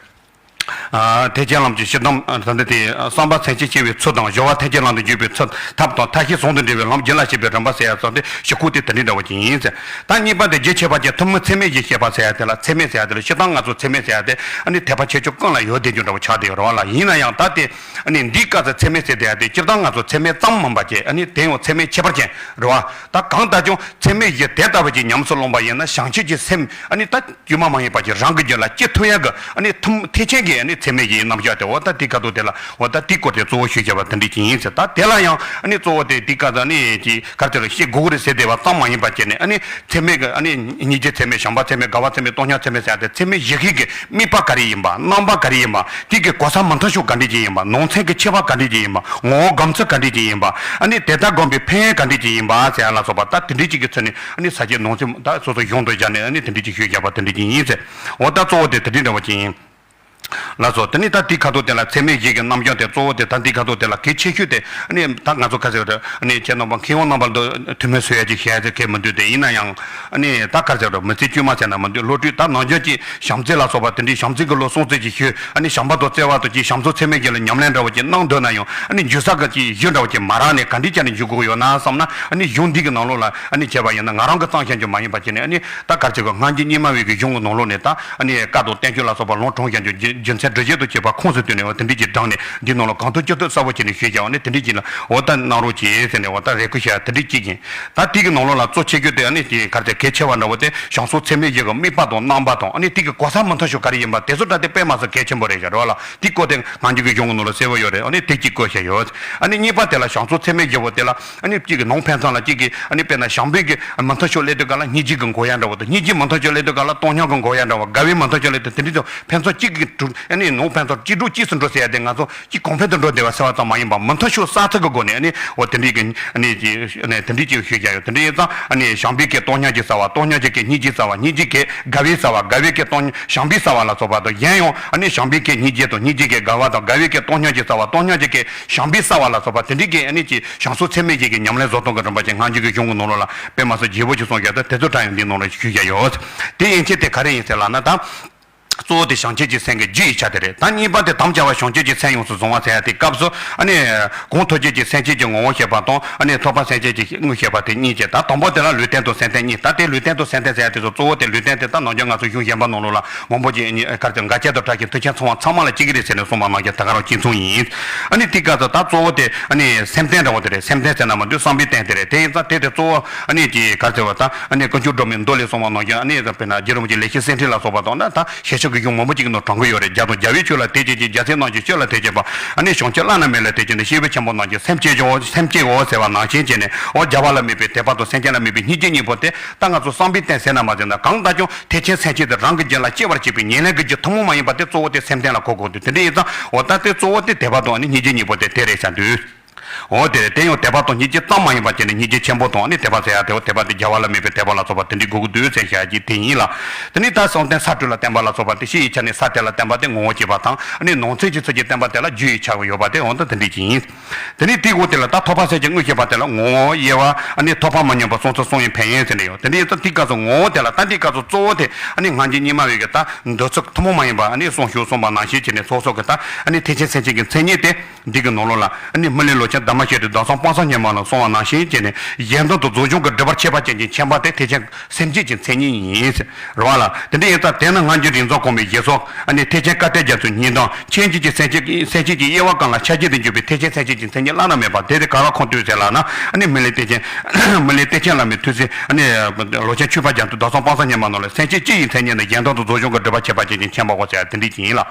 ཨ། ཐེག་ཆེན་ལམ་གྱི་སྤྱི་དམ། ཨ། ད་ལྟ་དེ་བསམ་པ་སེམས་བསྐྱེད་བསྐྱེད་པའི་ཚུལ་དང་། སྦྱོར་བ་ཐེག་ཆེན་ལམ་དུ་འཇུག་པའི་ཚུལ། ཐབས་དང་ཐབས་ཤེས་ཟུང་དུ་འབྲེལ་བའི་ལམ་རྒྱུད་ལ་སྐྱེ་བའི་རིམ་པ་ཟེར་ཡ་ཙམ་དེ་ཞུ་ཁུག་དེ་དེ་འདྲའི་འདྲ་བོ་ཅིག་ཡིན་ཟེར། ད་གཉིས་པ་དེ་རྒྱུ་ཆད་པ་ཅན་ཐུན་མོང་ཚད་མེད་བཞི་བཤད་པ་ཟེར་ཡ་དེ་ལ། ཚད་མེད་ཟེར་ཡ་དེ་ལ། སྤྱིར་བཏང་ང་ཚོ་ཚད་མེད་ཟེར་ཡ་དེ། ཨ་ནི་དད་པ་ཁྱེད་ཆོ་ཀུན་ལ་ཡོད་བསྡད་རྒྱུ་འདྲ་བོ་ཆགས་བསྡད་ཡོད་རེད་བ་ལ། ཡིན་ན་ཡང་ད་དེ། ཨ་ནི་འདིའི་སྐབས་སུ་ཚད་མེད་ཟེར་བསྡད་ཡ་དེ་སྤྱིར་བཏང་ང་ཚོ་ཚད་མེད་ཙམ་མིན་པ་བྱས། ཨ་ནི་དེ་ཡང་ཚད་མེད་ཁྱད་པར་ཅན་རེད་བ། ད་གང་ལྟར་ཀྱང་ཚད་མེད་བཞི་དེ་ལྟ་བུ་ཅིག་ཉམས་སུ་བླངས་པ་ཡིན་ན། བྱང་ཆུབ་ཀྱི་སེམས། ཨ་ནི་ད། དཀྱུས་མ་མ་ཡིན་པ་ཅིག་རང་གི་རྒྱུད་ལ་སྐྱེ་ཐུབ་ཡ་གི། ཨ་ནི་ཐུན། ཐེག་ཆེན་གྱི། ཨ་ནི་ཚད་མེད་བཞིའི་རྣམ་གཞག་དེ། འོ་ད་དེ་ག་དུས་དེ་ལ། འོ་ད་དེའི་སྐོར་དེ་གཙོ་བོ་ཞུས་བྱས་པ་དེ་འདྲ་ཅིག་ཡིན་ཟེར། ད་དེ་ལ་ཡང་། ཨ་ནི་གཙོ་བོ་དེ་དེ་ག་ད་ནི་ཅིག་ག་རེ་ཟེར། བཤད་དགོས་རེད་ཟེར་བསྡད་པ་ཙམ་མ་ཡིན་པ་བྱས་ནས། ཨ་ནི་ཚད་མེད་ཀྱི། ཨ་ནི་སྙིང་རྗེ་ཚད་མེད། བྱམས་པ་ཚད་མེད། དགའ་བ་ཚད་མེད། སྟོང་ཉིད་ཚད་མེད་ཟེར་ཡ་དེ། ཚད་མེད་བཞི་ཁེགས་ཀྱི་དམིགས་པ་ག་རེ་ཡིན་པ། རྣམ་པ་ག་རེ་ཡིན་པ། དེ་གི་གོ་ས་མི་མཐུན་ཕྱོགས་ག་འདྲ་ཅིག་ཡིན་པ། ནང་གསེས་ཀྱི་ཁྱད་པར་ག་འདྲ་ཅིག་ཡིན་པ། ངོ་བོ་སྒོམ་ཚུལ་ག་འདྲ་ཅིག་ཡིན་པ། ཨ་ནི་དེ་ལྟར་སྒོམ་པའི་ཕན་ཡོན་ག་འདྲ་ཅིག་ཡིན་པ་ཟེར་ཡ་ལ་སོགས་པ། ད་དེ་འདྲ་ཅིག་གི་ཚུལ་ནས། ཨ་ནི་ས་བཅད་ནང་གསེས་ད་སོ་སོ་གཞུང་དུ་སྦྱར་ནས། ཨ་ནི་དེ་འདྲ་ཅིག་ཞུས་བྱས་པ་དེ་འདྲ་ཅིག་ཡིན་ཟེར། འོ་ད་གཙོ་བོ་དེ་དེ་འདྲའི་འདྲ་བོ་ཅིག་ཡིན། ལགས་སོ། དེ་ནི་ད་དེའི་ཁ་ཐུག་དེ་ལ་ཚད་མེད་བཞི་གི་རྣམ་གཞག་དེ། གཙོ་བོ་དེ་ད་དེའི་ཁ་ཐུག་དེ་ལ་གལ་ཆེ་ཤོས་དེ། ཨ་ནི་ད་ང་ཚོ་ག་རེ་ཟེར་རེད། ཨ་ནི་ཁྱེད་རྣམ་པ་མཁས་དབང་རྣམ་པ་ལ་དུ་ཐུགས་སྨོན་གསོལ་ཡ་ཅིག་བྱེད་ཡ་ཅིག་གལ་མི་འདུག་སྟེ། ཡིན་ན་ཡང་། ཨ་ནི་ད་ག་རེ་ཟེར་རེད། མི་ཚེ་དཀྱུས་མ་ཟེར་ན་མི་འདུག་བློ་གྲོས་ད་ནམ་རྒྱུན་ཅིག་བྱམས་བརྩེ་ལ་སོགས་པ་དེ་འདྲའི་བྱམས་བརྩེ་གི་བློ་གསུང་ཚུལ་ཅིག་ཞུས། ཨ་ནི་བྱམས་པ་དང་བརྩེ་བ་དང་ཅིག་བྱམས་སོགས་ཚད་མེད་བཞི་ལ་ཉམས་ལེན་འདྲ་བོ་ཅིག་གནང་འདོད་ན་ཡང་། ཨ་ནི་འགྱོད་བསགས་ཀྱི་ཅིག་གཞི་འདྲ་བོ་ཅིག་མ་རག་ནས་ག་འདྲའི་ཆ་ནས་འཇུག་དགོས་ཀྱི་ཡོད་ན་བསམ་ན། ཨ་ནི་གཞུང་འདི་གི་ནང་ལོགས་ལ། ཨ་ནི་བྱས་པ་ཡིན་ན། ང་རང་གིས་བརྩམས་བཞག་རྒྱུ་མ་ཡིན་པ་བྱས་ནས། ཨ་ནི་ད་ག་རེ་ཟེར་དགོས། སྔ་འགྱུར་རྙིང་མ་བའི་གི་གཞུང་གི་ནང་ལོགས་ནས། ད་ཨ་ནི་བཀའ་དང་བསྟན་བཅོས་ལ་སོགས་པ་ལུང་དྲངས་བཞག་རྒྱུ། རྒྱུ་རྒྱུ་མཚན་འགྲེལ་བཤད་དང་བཅས་པ་ཁོངས་སུ་བསྡུས་ནས། འོ་དེ་འདྲ་ཅིག་དྲངས་ནས། འདིའི་ནང་ལ་གང་ཐུབ་ཅི་ཐུབ་གསལ་པོ་བྱས་ནས་ཞུས་བཞག། ཨ་ནི་དེ་འདྲ་ཅིག་ལ། འོ་ད་གནང་རོགས་གྱིས་ཟེར་ནས། འོ་ད་རེ་སྐུལ་བྱས་ཡ་དེ་འདྲ་ཅིག་ཡིན། ད་དེ་གི་ནང་ལོགས་ལ་གཙོ་ཆེ་ཤོས་དེ། ཨ་ནི་དེ་ག་རེ་ཟེར། གལ་ཆེ་བ་འདྲ་བོ་དེ་བྱམས་སོགས་ཚད་མེད་བཞི་གི་དམིགས་པ་དང་རྣམ་པ་དང་། ཨ་ནི་དེ་གི་གོ་ས་མི་མཐུན་ཕྱོགས་ག་རེ་ཡིན་པ་དེ་ཚོ་ད་དེ་དཔེ་མ་སྲིད་གལ་ཆེན་པོ་རེད་བཞག་རེད་བ་ལ། དེའི་སྐོར་དེ་སྔ་འགྱུར་གྱི་གཞུང་གི་ནང་ལ་གསལ་པོ་ཡོད་རེད། ཨ་ནི་དེ་གཅིག་བཀོད་བཞག་ཡོད། ཨ་ནི་གཉིས་པ་དེ་ལ་བྱམས་སོགས་ཚད་མེད་བཞི་པོ་དེ་ལ། ཨ་ནི་གཅིག་གི་ནང་ཕན་ཚུན་ལ། གཅིག་གི། ཨ་ནི་དཔེར་ན་བྱམས་པའི་གི་མི་མཐུན་ཕྱོགས་སླེབས་དུས་སྒང་ལ་སྙིང་རྗེ་གི་འགོག་ཡ་འདྲ་བོ་དང་། སྙིང་རྗེ་མི་མཐུན་ཕྱོགས་སླེབས་དུས་སྒང་ལ་སྟོང་ཉིད་གི་འགོག་ཡ་འདྲ་བོ། དགའ་བའི་མི་མཐུན་ཕྱོགས་སླེབས་དུས་དེ་འདྲ་ཚོ་ཕན་ཚུན་གཅིག་གི་གྲུ། ཨ་ནི་ནང་ཕན་ཚུན་གཅིག་དྲུག་གཅིག་ཏུ་འགྲོ་ཟེར་ཡ་དེ་ང་ཚོ་གཅིག་གོང་འཕེལ་དུ་འགྲོ་བསྡད་པ་ཟེར་བ་ཙམ་མ་ཡིན་པར། མི་མཐུན་ཕྱོགས་གསལ་ཐུབ་ཀྱི་སྒོ་ནས། ཨ་ནི་འོ་དེ་འདྲའི་གི། ཨ་ནི་ཅིག། ཨ་ནི་དེ་འདྲའི་ཅིག་ཞུས་བཞག་ཡོད། དེ་འདྲ་ཡིན་ཙང་། ཨ་ནི་བྱམས་པའི་གི་སྟོང་ཉིད་ཀྱི་གསལ་བ། སྟོང་ཉིད་ཀྱི་གི་སྙིང་རྗེ་གསལ་བ། སྙིང་རྗེ་གི་དགའ་བའི་གསལ་བ། དགའ་བའི་གི་སྟོང་ཉིད་བྱམས་པའི་གསལ་བ་ལ་སོགས་པ་དང་། གཞན་ཡང་ཨ་ནི་བྱམས་པའི་གི་སྙིང་རྗེ་དང་། སྙིང་རྗེ་གི་དགའ་བ་དང་། དགའ་བའི་གི་སྟོང་ཉིད་ཀྱི་གསལ་བ། སྟོང་ཉིད་ཀྱི་གི་བྱམས་པའི་གསལ་བ་ལ་སོགས་པ་དེ་འདྲའི་གི། ཨ་ནི་ཅིག་བྱམས་སོགས་ཚད་མེད་བཞི་གི་ཉམས་ལེན་བཟོ་སྟངས་ཀྱི་རིམ་པ་ཅིག་སྔ་འགྱུར་གྱི་གཞུང་གི་ནང་ལོགས་ལ་དཔེ་མ་སྲིད་རྒྱས་པོ་ཅིག་གསུངས་བཞག། ད་དེ་ཚོ་དྲངས་ཡང་འདིའི་ནང་ལ་ཞུས་བཞག་ཡོད། དེ་ཡན་ཆད་དེ་ག་རེ་ཡིན་ཟེར་ལབ་ན། ད། གཙོ་བོ་དེ་བྱང་ཆུབ་ཀྱི་སེམས་ཀྱི་རྒྱུ་ཡི་ཆ་དེ་རེད། ད་གཉིས་པ་དེ་དམ་བཅའ་བ་བྱང་ཆུབ་ཀྱི་སེམས་ཡོངས་སུ་བཟུང་བ་ཟེར་ཡ་དེ་སྐབས་སུ་ཨ་ནི་གོང་ཐོབ་བྱེད་ཀྱི་སེམས་བསྐྱེད་ཀྱི་ངོ་བོ་བཤད་པ་དང་ཨ་ནི་ཐོབ་པ་སེམས་བསྐྱེད་ཀྱི་དངོས་བཤད་པ་དེ་གཉིས་བྱས། ད་དང་པོ་དེ་ལ་ལུས་རྟེན་དང་སེམས་རྟེན་གཉིས། ད་དེ་ལུས་རྟེན་དང་སེམས་རྟེན་ཟེར་ཡ་དེ་ཚོ་གཙོ་བོ་དེ་ལུས་རྟེན་དེ་ད་ནང་ཆོས་ང་ཚོ་གཞུང་གཞན་པ་ནང་ལོགས་ལ་མང་པོ་ཅིག་ཨ་ནི་གར་དེ་འགལ་རྐྱེན་དང་བྲལ་ཞིང་མཐུན་རྐྱེན་ཚང་བ་ཚང་མ་ལ་གཅིག་གི་རེད་ཟེར་ནས་གསུངས་པ་ནང་བཞིན་དེ་ག་རང་གཅིག་མཚུངས་ཡིན། ཨ་ནི་དེ་སྐབས་སུ་ད་གཙོ་བོ་དེ་ཨ་ནི་སེམས་རྟེན་འདྲ་བོ་དེ་རེད། སེམས་རྟེན་ཟེར་ན་མ་འདུག་བསམ་པའི་རྟེན་དེ་རེད། དེ་ཡིན་ཙང་དེ་དེ་གཙོ་བོ་ཨ་ནི་ཅིག་གར་ཟེར་བ་ད་ཨ་ནི་དཀོན་མཆོག་སྒྲོལ་མའི་མདོ་ལས་གསུངས་པ་ནང་བཞིན་ཨ་ནི་དཔེར་ན་རྗེ་རིན་པོ་ཆེ་ལེགས་བཤད་སེང་ཁྲི་ལ་སོགས་པ་དང་ན་ད་ཤེས་བྱ་གི་གཞུང་མང་པོ་ཅིག་ནང་དྲངས་ཀྱི་ཡོད་རེད། རྒྱ་དང་རྒྱལ་བའི་ཆོས་ལ་དད་བྱེད་ཅིང་། རྒྱལ་སྲས་རྣམས་ཀྱི་ཆོས་ལ་དད་བྱེད་པ། ཨ་ནི་བྱང་ཆུབ་བླ་ན་མེད་ལ་དད་བྱེད་ནི། སྐྱེས་བུ་ཆེན་པོ་རྣམས་ཀྱི་སེམས་བསྐྱེད་ཅིང་། སེམས་བསྐྱེད་འོ་ཟེར་བ་ནང་བཞིན་བྱས་ནས་འོ་རྒྱལ་བ་ལ་དམིགས་པའི་དད་པ་དང་སེམས་ཅན་ལ་དམིགས་པའི་སྙིང་རྗེ་གཉིས་པོ་དེ་ད་ང་ཚོ་བསམ་པའི་རྟེན་ཟེར་ན་མ་ཟེར་ན་གང་ལྟར་ཀྱང་ཐེག་ཆེན་སེམས་བསྐྱེད་དེ་རང་གི་རྒྱུད་ལ་སྐྱེ་བར་བྱེད་པའི་ཉེར་ལེན་གྱི་རྒྱུ་ཐུན་མོང་མ་ཡིན་པ་དེ་གཙོ་བོ་དེ་སེམས་རྟེན་ལ་གོ་དགོས་འདུག་དེ་འདྲ་ཡིན་ཙང་འོ་ད་དེ་གཙོ་བོ་དེ་དད་པ་དང་ཨ་ནི་སྙིང་རྗེ་གཉིས་པོ་དེ་དེ་རེད་བྱ་འདུག་འོ་དེ་རེད། དེ་ཡང་དད་པ་དང་སྙིང་རྗེ་ཙམ་མ་ཡིན་པ་བྱས་ནས་སྙིང་རྗེ་ཆེན་པོ་དང་ཨ་ནི་དད་པ་ཟེར་ཡ་དེ་འོ་དད་པ་དེ་རྒྱལ་བ་ལ་དམིགས་པའི་དད་པ་ལ་སོགས་པ་དེ་འདྲའི་དགོས་ཀྱི་འདུག་ཟེར་བཤད་ཀྱི་དེ་ཡིན་ལ། དེ་ནས་ད་བསམ་གཏན་ས་བཀྲོལ་ལ་བརྟེན་པ་ལ་སོགས་པ་དེ་ཕྱི་ཡི་ཆ་ནས་ས་དེ་ལ་བརྟེན་པ་དེ་ངོ་བོ་སྐྱེས་པ་དང་ཨ་ནི་ནང་ཚན་གྱི་ཚུལ་གྱིས་བརྟེན་པ་དེ་ལ་རྒྱུ་ཡི་ཆ་ཡོད་པ་དེ་འོ་ད་དེ་འདྲའི་ཅིག་ཡིན། དེ་ནས་དེའི་འོག་དེ་ལ་ད་ཐོབ་པ་སེམས་བསྐྱེད་དངོས་བཤད་པ་དེ་ལ་ངོ་བོ་དབྱེ་བ་ཨ་ནི་ཐོབ་པ་མ་ཉམས་པ་སོང་ཚུལ་གསུང་བའི་ཕན་ཡོན་ཟེར་ནས་ཡོད། དེ་འདྲ་ཡིན་ཙང་དེའི་སྐབས་སུ་ངོ་བོ་དེ་ལ་ད་འདིའི་སྐབས་སུ་གཙོ་བོ་དེ་ཨ་ནི་སྔ་འགྱུར་རྙིང་མ་བའི་གི་ད་འདོད་ཚུལ་ཐུན་མོང་མ་ཡིན་པ་ཨ་ནི་གསུངས་ཞུ་གསུངས་པ་ནང་བཞིན་བྱས་ནས་སོ་སོ་གི་ད་ཨ་ནི་ཐེག་ཆེན་སེམས་བསྐྱེད་ཀྱི་མཚན་ཉིད་དེ་འདི་གི་ནང་ལོགས་ལ་ཨ་ནི་སྨིན་གླིང་ལོ་ཆེན་དྷརྨ་ཤྲཱི་ཏའི་གདམས་སམ་དཔག་བསམ་སྙེ་མ་ལ་གསུངས་པ་ནང་བཞིན་བྱས་ནས་གཞན་དོན་དང་རྫོགས་བྱང་གི་སྒྲིབ་པར་བྱེད་པ་ཅན་གྱི་མཁྱེན་པ་དེ་ཐེག་ཆེན་སེམས་བསྐྱེད་ཀྱི་མཚན་ཉིད་ཡིན། རེད་བ་ལ། དེ་འདྲ་ཡིན་ཙང་དེ་ནི་སྔ་འགྱུར་རིགས་འཛོགས་གོང་མའི་ཞལ་སོགས་ཨ་ནི་ཐེག་ཆེན་བཀའ་གཏེར་རྒྱ་མཚོའི་སྙིང་གཏམ་མཁྱེན་བརྒྱུད་ཀྱི་སེམས་བསྐྱེད་ཀྱི་སེམས་བསྐྱེད་ཀྱི་དབྱེ་བ་གང་ལ་ཆ་བཞག་སྟེ་འཇུག་པའི་ཐེག་ཆེན་སེམས་བསྐྱེད་ཀྱི་མཚན་ཉིད་བླ་ན་མེད་པ་དེ་དེ་ག་ལ་ཁུངས་གཏུགས་ཟེར་ལབ་ན་ཨ་ནི་སྨིན་གླིང་བསྟན་ཆེན་སྨིན་གླིང་བསྟན་ཆེན་བླ་མའི་ཐུགས་སྲས་ཨ་ནི་ལོ་ཆེན་ཆོས་དཔལ་རྒྱ་མཚོའི་གདམས་སམ་དཔག་བསམ་སྙེ་མ་ནང་ལ་སེམས་བསྐྱེད་སྤྱི་ཡི་མཚན་ཉིད་ནི་གཞན་དོན་དང་རྫོགས་བྱང་གི་སྒྲིབ་པར་བྱེད་པ་ཅན་གྱི་མཁྱེན་པའོ་ཟེར་དེ་འདྲ་ཅིག་ཡིན་ལ།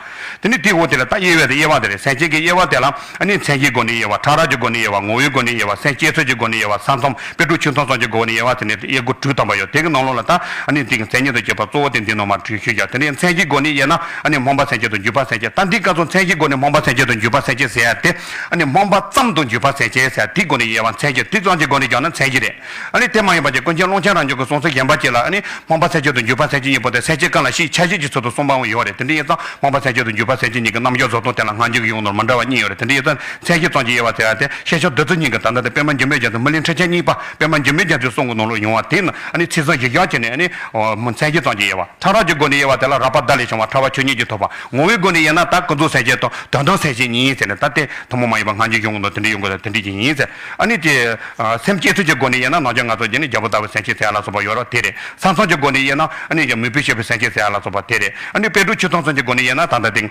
དེ་ནི་དེའི་འོག་དེ་ལ་ད་དབྱེ་བའི་དབྱེ་བ་དེ་རེད། སེམས་བསྐྱེད་ཀྱི་དབྱེ་བ་དེ་ལ་ཨ་ནི་མཚན་གཞིའི་སྒོ་ནས་དབྱེ་བ། ཕྲ་རགས་ཀྱི་སྒོ་ནས་དབྱེ་བ། ངོ་བོའི་སྒོ་ནས་དབྱེ་བ། སེམས་བསྐྱེད་ཚུལ་གྱི་སྒོ་ནས་དབྱེ་བ། ས་མཚམས་དཔེ་སྒྲུབ་ཆོས་མཚམས་སོགས་ཀྱི་སྒོ་ནས་དབྱེ་བ་ཟེར་ནས་དབྱེ་སྒོ་དྲུག་བཏང་བ་ཡོད། དེ་གི་ནང་ལོགས་ལ་ད་ཨ་ནི་དེ་གི་མཚན་ཉིད་དང་བཅས་པ་གཙོ་བོ་དེ་འདི་ནང་མར་བྲིས་ཤོད་བཞག་དེ་ནས་མཚན་གཞིའི་སྒོ་ནས་དབྱེ་ན་ཨ་ནི་སྨོན་པ་སེམས་བསྐྱེད་དང་འཇུག་པ་སེམས་བསྐྱེད། ད་འདི་སྐབས་སུ་མཚན་གཞིའི་སྒོ་ནས་སྨོན་པ་སེམས་བསྐྱེད་དང་འཇུག་པ་སེམས་བསྐྱེད་ཟེར་ཡ་དེ་ཨ་ནི་སྨོན་པ་ཙམ་དང་འཇུག་པ་སེམས་བསྐྱེད་ཟེར་ཡ་དེའི་སྒོ་ནས་དབྱེ་བ་མཚན་གཞི། དེ་ཙམ་གྱི་སྒོ་ནས་བཞག་ན་མཚན་གཞི་རེད། ཨ་ནི་དེ་མ་ཡིན་པ་ཅིག་ཀུན་མཁྱེན་ཀློང་ཆེན་རང་བྱུང་གི་གསུང་ཚུལ་གཞན་པ་ཅིག་ལ་ཨ་ནི་སྨོན་པ་སེམས་བསྐྱེད་དང་འཇུག་པ་སེམས་བསྐྱེད་གཉིས་པོ་དེ་སེམས་བསྐྱེད་ཀུན་ལ་ཕྱིའི་ཆ་བཞག་གི་ཚུལ་དུ་གསུངས་པའང་ཡོད་རེད། དེ་འདྲ་ཡིན་ཙང་སྨོན་པ་སེམས་བསྐྱེད་དང་འཇུག་པ་སེམས་བསྐྱེད་གཉིས་ཀྱི་རྣམ་གཞག་བཟོ་སྟངས་དེ་ལ་སྔ་འགྱུར་གྱི་ཡོངས་ནོར་མི་འདྲ་བ་གཉིས་ཡོད་རེད། དེ་འདྲ་ཡིན་ཙང་མཚན་གཞི་ཙམ་གྱི་དབྱེ་བ་ཟེར་བ་དེ་ཤེས་བྱ་བདུད་རྩི་སྙིང་གི་ད་ལྟ་དེ་པདྨ་འགྱུར་མེད་རྒྱ་མཚོའི་སྨིན་གླིང་ཁྲིད་ཆེན་གཉིས་པ་པདྨ་འགྱུར་མེད་རྒྱ་མཚོའི་གསུང་གི་ནང་ལོགས་ཡོང་བ་དེ་ནི་ཨ་ནི་ཚིག་གསལ་བཞི་བཞག་བྱས་ནས་ཨ་ནི་མཚན་གཞི་ཙམ་གྱི་དབྱེ་བ། ཕྲ་རགས་ཀྱི་སྒོ་ནས་དབྱེ་བ་དེ་ལ་རགས་པ་བརྡ་ལས་བྱུང་བ་ཕྲ་བ་ཆོས་ཉིད་ཀྱིས་ཐོབ་པ། ངོ་བོའི་སྒོ་ནས་དབྱེ་ན་ད་ཀུན་རྫོབ་སེམས་བསྐྱེད་དང་དོན་དམ་སེམས་བསྐྱེད་གཉིས་ཡིན་ཟེར་ནས་ད་དེ་ཐུན་མོང་མ་ཡིན་པ་སྔ་འགྱུར་གཞུང་གི་ནང་དེ་འདྲ་ཡོང་གི་ལ་དེ་འདྲ་ཅིག་ཡིན་ཟེར། ཨ་ནི་དེ་སེམས་བསྐྱེད་ཚུལ་གྱི་སྒོ་ནས་དབྱེ་ན་ནང་ཆོས་ང་ཚོ་རྗེས་ནས་རྒྱལ་པོ་ཟླ་བའི་སེམས་བསྐྱེད་ཟེར་ཡ་ལ་སོགས་པ་ཡོད་རེད་དེ་རེད། ས་མཚམས་ཀྱི་སྒོ་ནས་དབྱེ་ན་ཨ་ནི་ཀྱང་མོས་པས་སྤྱོད་པའི་སེམས་བསྐྱེད་ཟེར་ཡ་ལ་སོགས་པ་དེ་རེད། ཨ་ནི་དཔེ་སྒྲུབ་ཆོས་མཚམས་སོགས་ཀྱི་སྒོ་ནས་དབྱེ་ན་ད་ལྟ་དེ།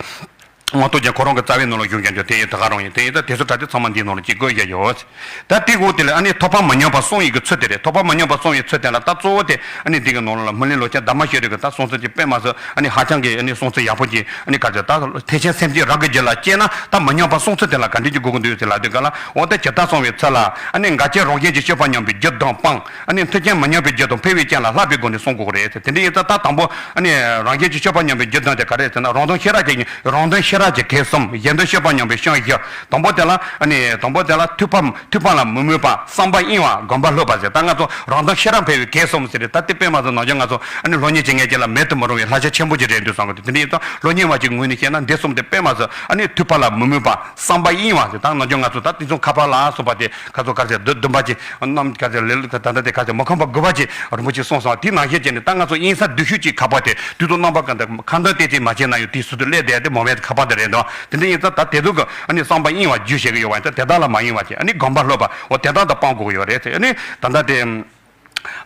དབང་རྟུལ་རྒྱན་ཁོ་རང་གི་རྩ་བའི་ནང་ལ་བཞུགས་ཀྱང་ཆོག་དེ་ཡིན་ད་ག་རང་ཡིན། དེ་ཡིན་ད་དེ་ཚོ་ད་དེ་ཚང་མ་འདིའི་ནང་ལ་གཅིག་བཀོད་བཞག་ཡོད། ད་དེའི་འོག་དེ་ལ་ཨ་ནི་ཐོབ་པ་མ་ཉམས་པ་གསུང་ཡིག་གི་ཚུལ་དེ་རེད། ཐོབ་པ་མ་ཉམས་པ་གསུང་ཡིག་ཚུལ་དེ་ལ་ད་གཙོ་བོ་དེ་ཨ་ནི་འདི་གི་ནང་ལ་སྨིན་གླིང་ལོ་ཆེན་དྷརྨ་ཤྲཱི་ཏའི་གི་ད་གསུང་ཚུལ་གྱི་དཔེ་མ་ཟད་ཨ་ནི་ཧ་ཅང་གི་ཨ་ནི་གསུང་ཚུལ་ཡག་པོ་ཅིག་ཨ་ནི་ག་ཚོད་ད་ཐེག་ཆེན་སེམས་བསྐྱེད་རང་གི་རྒྱུད་ལ་སྐྱེས་ན་ད་མ་ཉམས་པ་གསུང་ཚུལ་དེ་ལ་ག་འདྲ་ཅིག་དགོས་ཀྱི་འདུག་ཟེར་ལབ་དུས་ག་ལ། འོ་ད་ཇི་ལྟར་གསུངས་པའི་ཚུལ་ལ་ཨ་ནི་འགལ་རྐྱེན་རང་བཞིན་གྱིས་སྤྱོད་པ་ཉམས་པའི་རྒྱུ་དང་སྤངས། ཨ་ནི་མཐུན་རྐྱེན་མ་ཉམས་པའི་རྒྱུ་དང་འཕེལ་བའི་རྐྱེན་ལ་བསླབ་པའི་སྒོ་ནས་གསུང་དགོས་ཀྱི་རེད་ཟེར། དེ་འདྲ་ཡིན་ཙང་ད་དང་པོ་ཨ་ནི་རང་བཞིན་གྱིས་སྤྱོད་པ་ཉམས་པའི་རྒྱུ་དང་དེ་ག་རེ་ཟེར་ན་རང་དོན་ཤེས་རབ་ཀྱི་རང་དོན་ཤེས་རབ་ཀྱི་གེགས་གསུམ། གཞན་དོན་སྤྱོད་པ་ཉམས་པའི་སྐྱོན་བཞི། དང་པོ་དེ་ལ་ཨ་ནི་དང་པོ་དེ་ལ་ཐོས་པ་ཐོས་པ་ལ་མི་མོས་པ། བསམ་པ་གཡེང་བ། སྒོམ་པ་ལྷོད་པ་ཟེར། ད་ང་ཚོ་རང་དོན་ཤེས་རབ་འཕེལ་བའི་གེགས་གསུམ་ཟེར་རེད། ད་དེ་དཔེ་མ་ཚོ་ནང་ཆོས་ང་ཚོ་ཨ་ནི་སློབ་གཉེར་བྱེད་མཁན་ཅིག་ལ་མེད་དུ་མི་རུང་བའི་བསླབ་བྱ་ཆེན་པོ་ཅིག་རེད་འདུག་བསམ་གི་འདུག་དེ་འདྲ་ཡིན་ཙང་སློབ་གཉེར་བ་ཅིག་ངོས་ནས་བཤད་ན་འདི་གསུམ་དེ་དཔེ་མ་ཚོ་ཨ་ནི་ཐོས་པ་ལ་མི་མོས་པ། བསམ་པ་གཡེང་བ་ཟེར། ད་ནང་ཆོས་ང་ཚོ་ད་དེ་ཚོ་ཁ་པར་ལ་སོགས་པ་དེ་ཁ་ཚོ་ག་ཚོད་བདུན་བདུན་པ་ཅིག་རྣམས་ག་ཚོད་ལེ་ལོ་ད་ལྟ་དེ་ག་ཚོད་མི་ཁོམ་པ་དགུ་པ་ཅིག་རིན་པོ་ཆེ་གསུངས་སོང་། དེ་ནང་བཞིན་བྱས་ནས་ད་ང་ཚོ་གཡེང་ས་སྡུག་ཤོས་ཅིག་ཁ་པར་དེ་དུས་དང་རྣམ་པ་གང་དུ་ཁ་འདོན་ཏན་ཏིག་མ་བྱས་ན་ཡང་དེའི་ཟུར་དུ་སླེབས་བསྡད་དེ་མོ་བས་ཁ་པར་དེ་རེད་འདུག་དེ་འདྲ་ཡིན་ཙང་ད་དེ་ཚོ་གི་ཨ་ནི་བསམ་པ་གཡེང་བ་རྒྱུ་བྱེད་ཀྱི་ཡོད་པ་ཡིན་ཙང་དེ་དག་ལ་མ་གཡེང་བ་བྱས། ཨ་ནི་སྒོམ་པ་ལྷོད་པ་འོ་དེ་དག་དང་སྤང་དགོས་ཀྱི་ཡོད་རེད་ཟེར། ཨ་ནི་ད་ལྟ་དེ།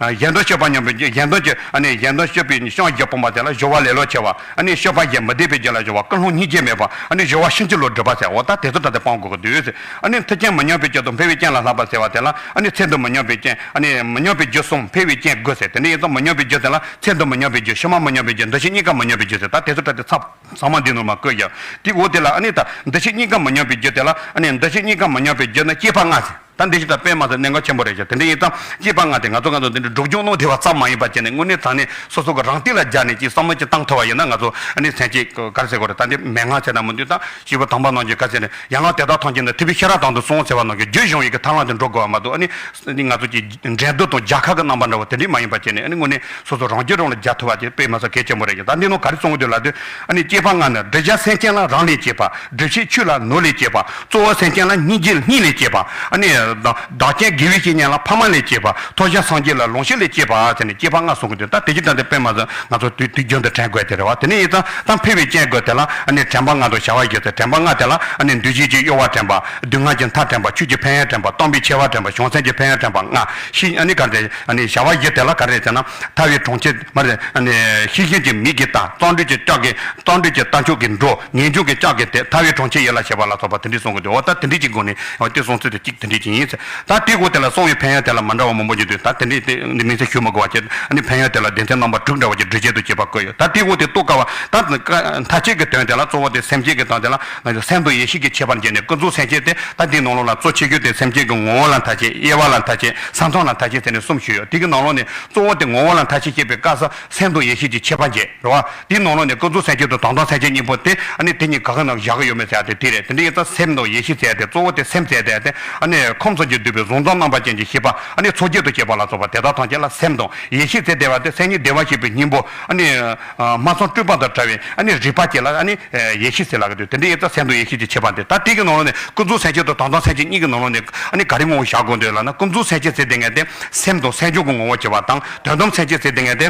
ཨ་གཞན་དོན་སྤྱོད་པ་ཉམས་པའི་རྒྱུ། གཞན་དོན་གྱི་ཨ་ནི་གཞན་དོན་སྤྱོད་པའི་སྐྱོན་བཞི་སྤོང་བ་དེ་ལ་སྦྱོར་བ་ལེ་ལོ་ཆེ་བ། ཨ་ནི་སྤྱོད་པ་གཞན་མི་ལྡན་པའི་རྒྱུ་ལ་སྦྱོར་བ། ཀུན་སློང་སྙིང་རྗེ་མེད་པ། ཨ་ནི་སྦྱོར་བ་ཕྱིན་ཅི་ལོག་སྒྲུབ་པ་ཟེར། འོ་ད་དེ་ཚོ་ད་ལྟ་སྤང་དགོས་ཀྱི་འདུག་ཟེར། ཨ་ནི་མཐུན་རྐྱེན་མི་ཉམས་པའི་རྒྱུ་དང་འཕེལ་བའི་རྐྱེན་ལ་བསླབ་པ་ཟེར་བ་དེ་ལ་ཨ་ནི་ཚེ་འདི་མི་ཉམས་པའི་རྐྱེན། ཨ་ནི་མི་ཉམས་པའི་རྒྱུ་གསུམ། འཕེལ་བའི་རྐྱེན་དགུ་ཟེར། དེ་འདྲ་ཡིན་ཙང་མི་ཉམས་པའི་རྒྱུ་དེ་ལ་ཚེ་འདི་མི་ཉམས་པའི་རྒྱུ། ཕྱི་མ་མི་ཉམས་པའི་རྒྱུ། འདུ་བྱེད་གཉིས་ཀ་མི་ཉམས་པའི་རྒྱུ་ཟེར། ད་དེ་ཚོ་ད་ལྟ་ཚང་ཚང་མ་འདི་ནང་མར་བཀོད་ཀྱང་དེའི་འོག་དེ་ལ་ཨ་ནི་ད་འདུ་བྱེད་གཉིས་ཀ་མི་ཉམས་པའི་རྒྱུ་དེ་ལ་ཨ་ནི་འདུ་བྱེད་གཉིས་ཀ་མི་ཉམས་པའི་རྒྱུ་ནི་སྐྱེས་པ་ལྔ་ཟེར། ད་འདི་ཞིག་ད་དཔེ་མ་ཟད་གནད་འགག་ཆེན་པོ་རེད་ཀྱང་དེ་འདྲ་ཡིན་ཙང་སྐྱེས་པ་ལྔ་དེ་ང་ཚོ་ང་ཚོ་འདི་འདྲ་སྒྲུབ་སྦྱོང་གནང་བདེ་བ་ཙམ་མ་ཡིན་པ་བྱས་ནས་དངོས་གནས་དྲང་གནས་སོ་སོ་གི་རང་སྟེང་ལ་སྦྱར་ནས་ཅིག་བསམ་བློ་ཅིག་བཏང་ཐུབ་པ་ཡིན་ན་ང་ཚོ་ཨ་ནི་སེམས་ཅིག་ག་རེ་ཟེར་དགོས་རེད། ད་འདི་མན་ངག་ཟེར་ན་མི་འདུག་ད་སྐྱེས་བུ་དམ་པ་རྣམས་ཀྱིས་ག་རེ་ཟེར་ནས་ཡན་ལག་དེ་དག་ཐམས་ཅད་ནི་ཐུབ་པས་ཤེས་རབ་དང་དུ་གསུངས་ཟེར་བ་ནང་བཞིན་རྒྱུད་གཞུང་ཡི་གེ་ཐར་ལམ་དུ་འགྲོ་དགོས་པ་མ་གཏོགས་ཨ་ནི་ང་ཚོ་ཀྱི་འགྲན་བསྡུར་དང་རྒྱལ་ཁ་གི་རྣམ་པ་འདྲ་བོ་དེ་འདྲ་མ་ཡིན་པ་བྱས་ནས་ཨ་ནི་དངོས་གནས་སོ་སོ་རང་རྒྱུད་རང་ལ་སྦྱར་ཐུབ་པ་དེ་དཔེ་མ་ཟད་གལ་ཆེན་པོ་རེད་ཀྱང་ད་འདི་ནང་ག་རེ་གསུང་གི་འདུག་ལབ་དུས་ཨ་ནི་སྐྱེས་པ་ལྔ་ནི་བསྒྲུབ་བྱ་སེམས་ཅན་ལ་རང་ལས་སྐྱེས་པ། སྒྲིབ་བྱེད་ཆོས་ལ་ནོར་ལས་སྐྱེས་པ། གཙོ་བོ་སེམས་ཅན་ལ་སྙིང་རྗེ་སྙིང་ལས་སྐྱེས་པ། ཨ་ནི་ བདག་བདག་རྐྱེན་དགེ་བའི་བཤེས་གཉེན་ལ། ཕ་མ་ལས་སྐྱེས་པ་ཐོབ་བྱ་སངས་རྒྱས་ལ། ལོངས་སྤྱོད་ལས་སྐྱེས་པ་ཟེར་ནས་སྐྱེས་པ་ལྔ་གསུང་གི་འདུག་ད་དེ་ཅི་ལྟར་དེ་དཔེ་མ་ཟད་ང་ཚོ་དུས་དུས་རྒྱུན་དུ་དྲན་དགོས་དེ་རེད་བ། དེ་ནས་ཡིན་ཙང་ད་འཕེལ་བའི་རྐྱེན་དགོས་དེ་ལ་ཨ་ནི་དྲན་པ་ལྔ་དང་བྱ་བ་བཞི་ཟེར། དྲན་པ་ལྔ་དེ་ལ་ཨ་ནི་འདུ་བྱེད་ཀྱི་གཡོ་བ་དྲན་པ། སྡུག་བསྔལ་གྱི་མཐའ་དྲན་པ། ཆོས་ཀྱི་ཕན་ཡོན་དྲན་པ། སྟོང་པའི་ཆེ་བ་དྲན་པ། བྱང་སེམས་ཀྱི་ཕན་ཡོན་དྲན་པ་ལྔ། ཤེས་ཨ་ནི་ག་རེ་ཨ་ནི་བྱ་བ་བཞི་དེ་ལ་ག་རེ་ཟེར་ན། ཐར་པའི་གྲོང་ཁྱེར་མ་རེད། ཨ་ནི་ཤེས་བཞིན་གྱི་མིག་གིས་ལྟ། བརྩོན་འགྲུས་ཀྱི་ལྕགས་ཀྱིས། བརྩོན་འགྲུས་ཀྱི་རྟ་མཆོག་གིས་འགྲོ། ངེས་འབྱུང་གི་ལྕགས་ཀྱིས་དེད། ཐར་པའི་གྲོང་ཁྱེར་ཡིད་ལ་བྱེད་པ་ལ་སོགས་པ་དེ་འདྲའི་གསུང་གི་འདུག་འོ་ད་དེ་འདྲའི་གཅིག་དགོངས་ནས་འོ་དེ་གསུང་ཚུལ་དེ་གཅིག་དེ་འདྲའི་གཅིག་ཡིན་ཟེར། ད་དེའི་འོག་དེ་ལ་གསུང་བའི་ཕན་ཡོན་དེ་ལ་མ་འདྲ་བ་མང་པོ་ཞིག་འདུག་ད་དེ་འདྲའི་དེ་མིང་ཚིག་ཞུ་མི་དགོས་པ་བྱས། ཨ་ནི་ཕན་ཡོན་དེ་ལ་སྡེ་ཚན་རྣམ་པ་དྲུག་འདྲ་བ་ཅིག་འགྲེལ་བྱེད་དུ་བྱེད་པ་བཀོད་ཡོད། ད་དེའི་འོག་དེ་རྟོགས་དཀའ་བ་ད་མཐའ་དཔྱད་ཀྱི་དོན་དེ་ལ་གཙོ་བོ་དེ་སེམས་བསྐྱེད་ཀྱི་དོན་དེ་ལ་སེམས་དང་ཡེ་ཤེས་ཀྱི་ཁྱད་པར་འབྱེད་ནས་ཀུན་རྫོབ་སེམས་བསྐྱེད་དེ། ད་དེའི་ནང་ལོགས་ལ་གཙོ་ཆེ་ཤོས་དེ་སེམས་བསྐྱེད་ཀྱི་ངོ་བོ་ལ་མཐའ་དཔྱད། དབྱེ་བ་ལ་མཐའ་དཔྱད། ས་མཚམས་ལ་མཐའ་དཔྱད་ཟེར་ནས་གསུམ་ཞུས་ཡོད། དེ་གི་ནང་ལོགས་ནས་གཙོ་བོ་དེ་ངོ་བོ་ལ་མཐའ་དཔྱད་བཤད་པའི་སྐབས་སུ་སེམས་དང་ཡེ་ཤེས་ཀྱི་ཁྱད་པར་འབྱེད་རེད་བ། དེའི་ནང་ལོགས་ནས་ཀུན་རྫོབ་སེམས་བསྐྱེད་དང་དོན་དམ་སེམས་བསྐྱེད་གཉིས་པོ་དེ་ཨ་ནི་དེ་གཉིས་ག་གི་ནང་བཞག་གི་ཡོད་མེད་ཟེར་ཡ་དེ་དེ་རེད། དེ་འདྲ་ཡིན་ཙང་སེམས་དང་ཡེ་ཤེས་ཟེར་ཡ་དེ་གཙོ་བོ་དེ་སེམས་ཟེར་ཡ་དེ་ཨ་ནི་ཁམས་གསུམ་གྱིས་བསྡུས་པའི་གཟུང་རྟོག་རྣམ་པ་ཅན་གྱི་ཤེས་པ། ཨ་ནི་ཚོགས་བརྒྱད་དུ་སྐྱེས་པ་ལ་སོགས་པ་དེ་དག་ཐམས་ཅད་ལ་སེམས་དང་ཡེ་ཤེས་ཟེར། དེ་བ་དེ་སེམས་ཉིད་བདེ་བར་གཤེགས་པའི་སྙིང་པོ། ཨ་ནི་སྨྲ་བསམ་སྤྲུལ་པ་དང་བྲལ་བའི་ཨ་ནི་རིག་པ་བཅས་ལ་ཨ་ནི་ཡེ་ཤེས་ཟེར་ལབ་ཀྱི་འདུག་དེ་འདྲ་ཡིན་ཙང་སེམས་དང་ཡེ་ཤེས་ཀྱི་ཁྱད་པར་དེ། ད་དེ་གི་ནང་ལོགས་ནས་ཀུན་རྫོབ་སེམས་བསྐྱེད་དང་དོན་དམ་སེམས་བསྐྱེད་གཉིས་ཀྱི་ནང་ལོགས་ནས་ཨ་ནི་ག་རེ་ངོ་བོ་བཞག་དགོས་འདུག་ལབ་ན། ཀུན་རྫོབ་སེམས་བསྐྱེད་ཟེར་དེ་ངས་དེ་སེམས་དང་སེམས་བྱུང་གི་ངོ་བོ་བྱེད་པ་དང་། དོན་དམ་སེམས་བསྐྱེད་ཟེར་དེ་ངས་དེ་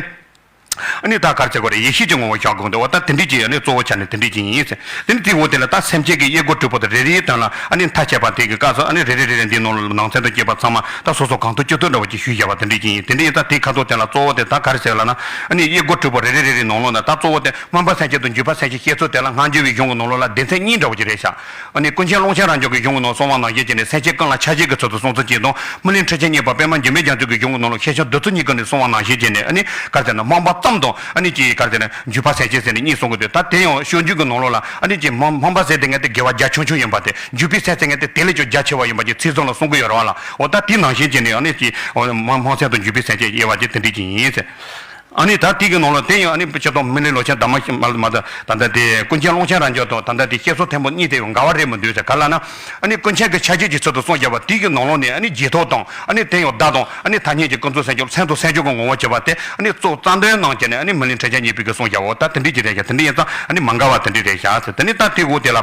ཨ་ནི་ད་ག་རེ་ཟེར་དགོས་རེད། ཡེ་ཤེས་ཀྱི་ངོ་བོ་བཞག་དགོས་འདུག་འོ་ད་དེ་འདྲ་ཅིག་ཨ་ནི་གཙོ་བོ་ཆ་ནས་དེ་འདྲ་ཅིག་ཡིན་ཟེར། དེ་ནི་དེའི་འོག་དེ་ལ་ད་སེམས་བསྐྱེད་ཀྱི་དབྱེ་སྒོ་དྲུག་པོ་དང་རེ་རེའི་དོན་ལ་ཨ་ནི་མཐའ་དཔྱད་པ་དེ་གི་སྐབས་སུ་ཨ་ནི་རེ་རེ་རེ་རེ་འདིའི་ནང་ལ་ནང་ཚན་དུ་སྐྱེས་པ་ཚང་མ་ད་སོ་སོ་གང་ཐུབ་ཅི་ཐུབ་འདྲ་བོ་ཅིག་ཞུས་བཞག་པ་དེ་འདྲ་ཅིག་ཡིན། དེ་འདྲ་ཡིན་ཙང་དེའི་ཁ་ཐོག་དེ་ལ་གཙོ་བོ་དེ་ད་ག་རེ་ཟེར་ལབ་ན། ཨ་ནི་དབྱེ་སྒོ་དྲུག་པོ་རེ་རེ་རེ་རེའི་ནང་ལོགས་ན་ད་གཙོ་བོ་དེ་སྨོན་པ་སེམས་བསྐྱེད་དང་འཇུག་པ་སེམས་བསྐྱེད་བཤད་ཚུལ་དེ་ལ་སྔ་འགྱུར་བའི་གཞུང་གི་ནང་ལོགས་ལ་སྡེ་ཚན་གཉིས་འདྲ་བོ་ཅིག་རེད་ཤག་ཨ་ནི་ཀུན་མཁྱེན་ཀློང་ཆེན་རབ་འབྱམས་ཀྱི་གཞུང་གི་ནང་གསུངས་པ་ནང་བཞིན་བྱས་ནས་སེམས་བསྐྱེད་ཀུན་ལ་ཕྱག་བྱེད་ཀྱི་ཚུལ་དུ་གསུང་ཚུལ་གཅིག་དང་། སྨིན་གླིང་ཁྲི་ཆེན་གཉིས་པ་པདྨ་འགྱུར་མེད་རྒྱ་མཚོ་གི་གཞུང་གི་ནང་ལ་ཤེས་བྱ་བསྡུས་ཚུལ་གཉིས་ཀྱི་ནང་གསུངས་པ་ནང་བཞིན་བྱས་ནས་ཨ་ནི་ག་རེ་ཟེར་ན་སྨོན་པ་ཙམ་དང་ཨ་ནི་ཅིག་ག་རེ་ཟེར་ན་འཇུག་པ་སེམས་བསྐྱེད་ཟེར་ནས་གཉིས་གསུང་གི་འདུག་ད་དེ་ཡང་སྤྱོད་འཇུག་གི་ནང་ལོགས་ལ་ཨ་ནི་ཅིག་སྨོན་སྨོན་པ་ཟེར་དེ་ངས་དེ་དགེ་བ་རྒྱ་ཆུང་ཆུང་ཡིན་པ་དེ། འཇུག་པའི་སེམས་ཟེར་ངས་དེ་དེ་ལས་ཀྱང་རྒྱ་ཆེ་བ་ཡིན་པ་ཅིག་ཚིག་ཟུར་ལ་གསུང་གི་ཡོད་རེད་བ་ལ། འོ་ད་དེ་ནང་བཞིན་བྱས་ནས་ཨ་ནི་ཅིག་སྨོན་སྨོན་སེམས་དང་འཇུག་པའི་སེམས་བསྐྱེད་དབྱེ་བ་ཅིག་དེ་འདྲ་ཅིག་ཡིན་ཟེར། ཨ་ནི་ད་དེ་གི་ནང་ལ་དེ་ཡང་ཨ་ནི་སྤྱིར་བཏང་སྨིན་གླིང་ལོ་ཆེན་དར་མ་ཞིག་མ་མ་ད་ད་ལྟ་དེ་ཀུན་མཁྱེན་ཀློང་ཆེན་རབ་འབྱམས་དང་ད་ལྟ་དེ་བཤད་སྲོལ་ཐེངས་པོ་གཉིས་དེ་ཡང་འགལ་བ་རེད་མི་འདུག་ཟེར། ག་ལབ་ན་ཨ་ནི་ཀུན་མཁྱེན་གྱི་ཕྱག་རྗེས་ཀྱི་ཚུལ་དུ་གསུངས་བཞག་པ་དེ་གི་ནང་ལོགས་ནས་ཨ་ནི་རྗེས་ཐོབ་དང་ཨ་ནི་དེ་ཡང་བདག་དང་ཨ་ནི་ཐ་སྙད་ཀྱི་ཀུན་རྫོབ་སེམས་བསྐྱེད་སེམས་དང་སེམས་བྱུང་གི་ངོ་བོ་བྱེད་པ་དེ་ཨ་ནི་གཙོ་བོ་རྩ་དོན་ནང་བྱས་ནས་ཨ་ནི་སྨིན་གླིང་ཁྲི་ཆེན་གཉིས་པའི་གི་གསུངས་བཞག་པ་ད་དེ་འདྲ་ཅིག་རེད་ཤག་དེ་འདྲ་ཡིན་ཙང་ཨ་ནི་མ་འགལ་བ་དེ་འདྲ་རེད་ཤག་ཟེར། དེ་ནི་ད་དེ་འོག་དེ་ལ།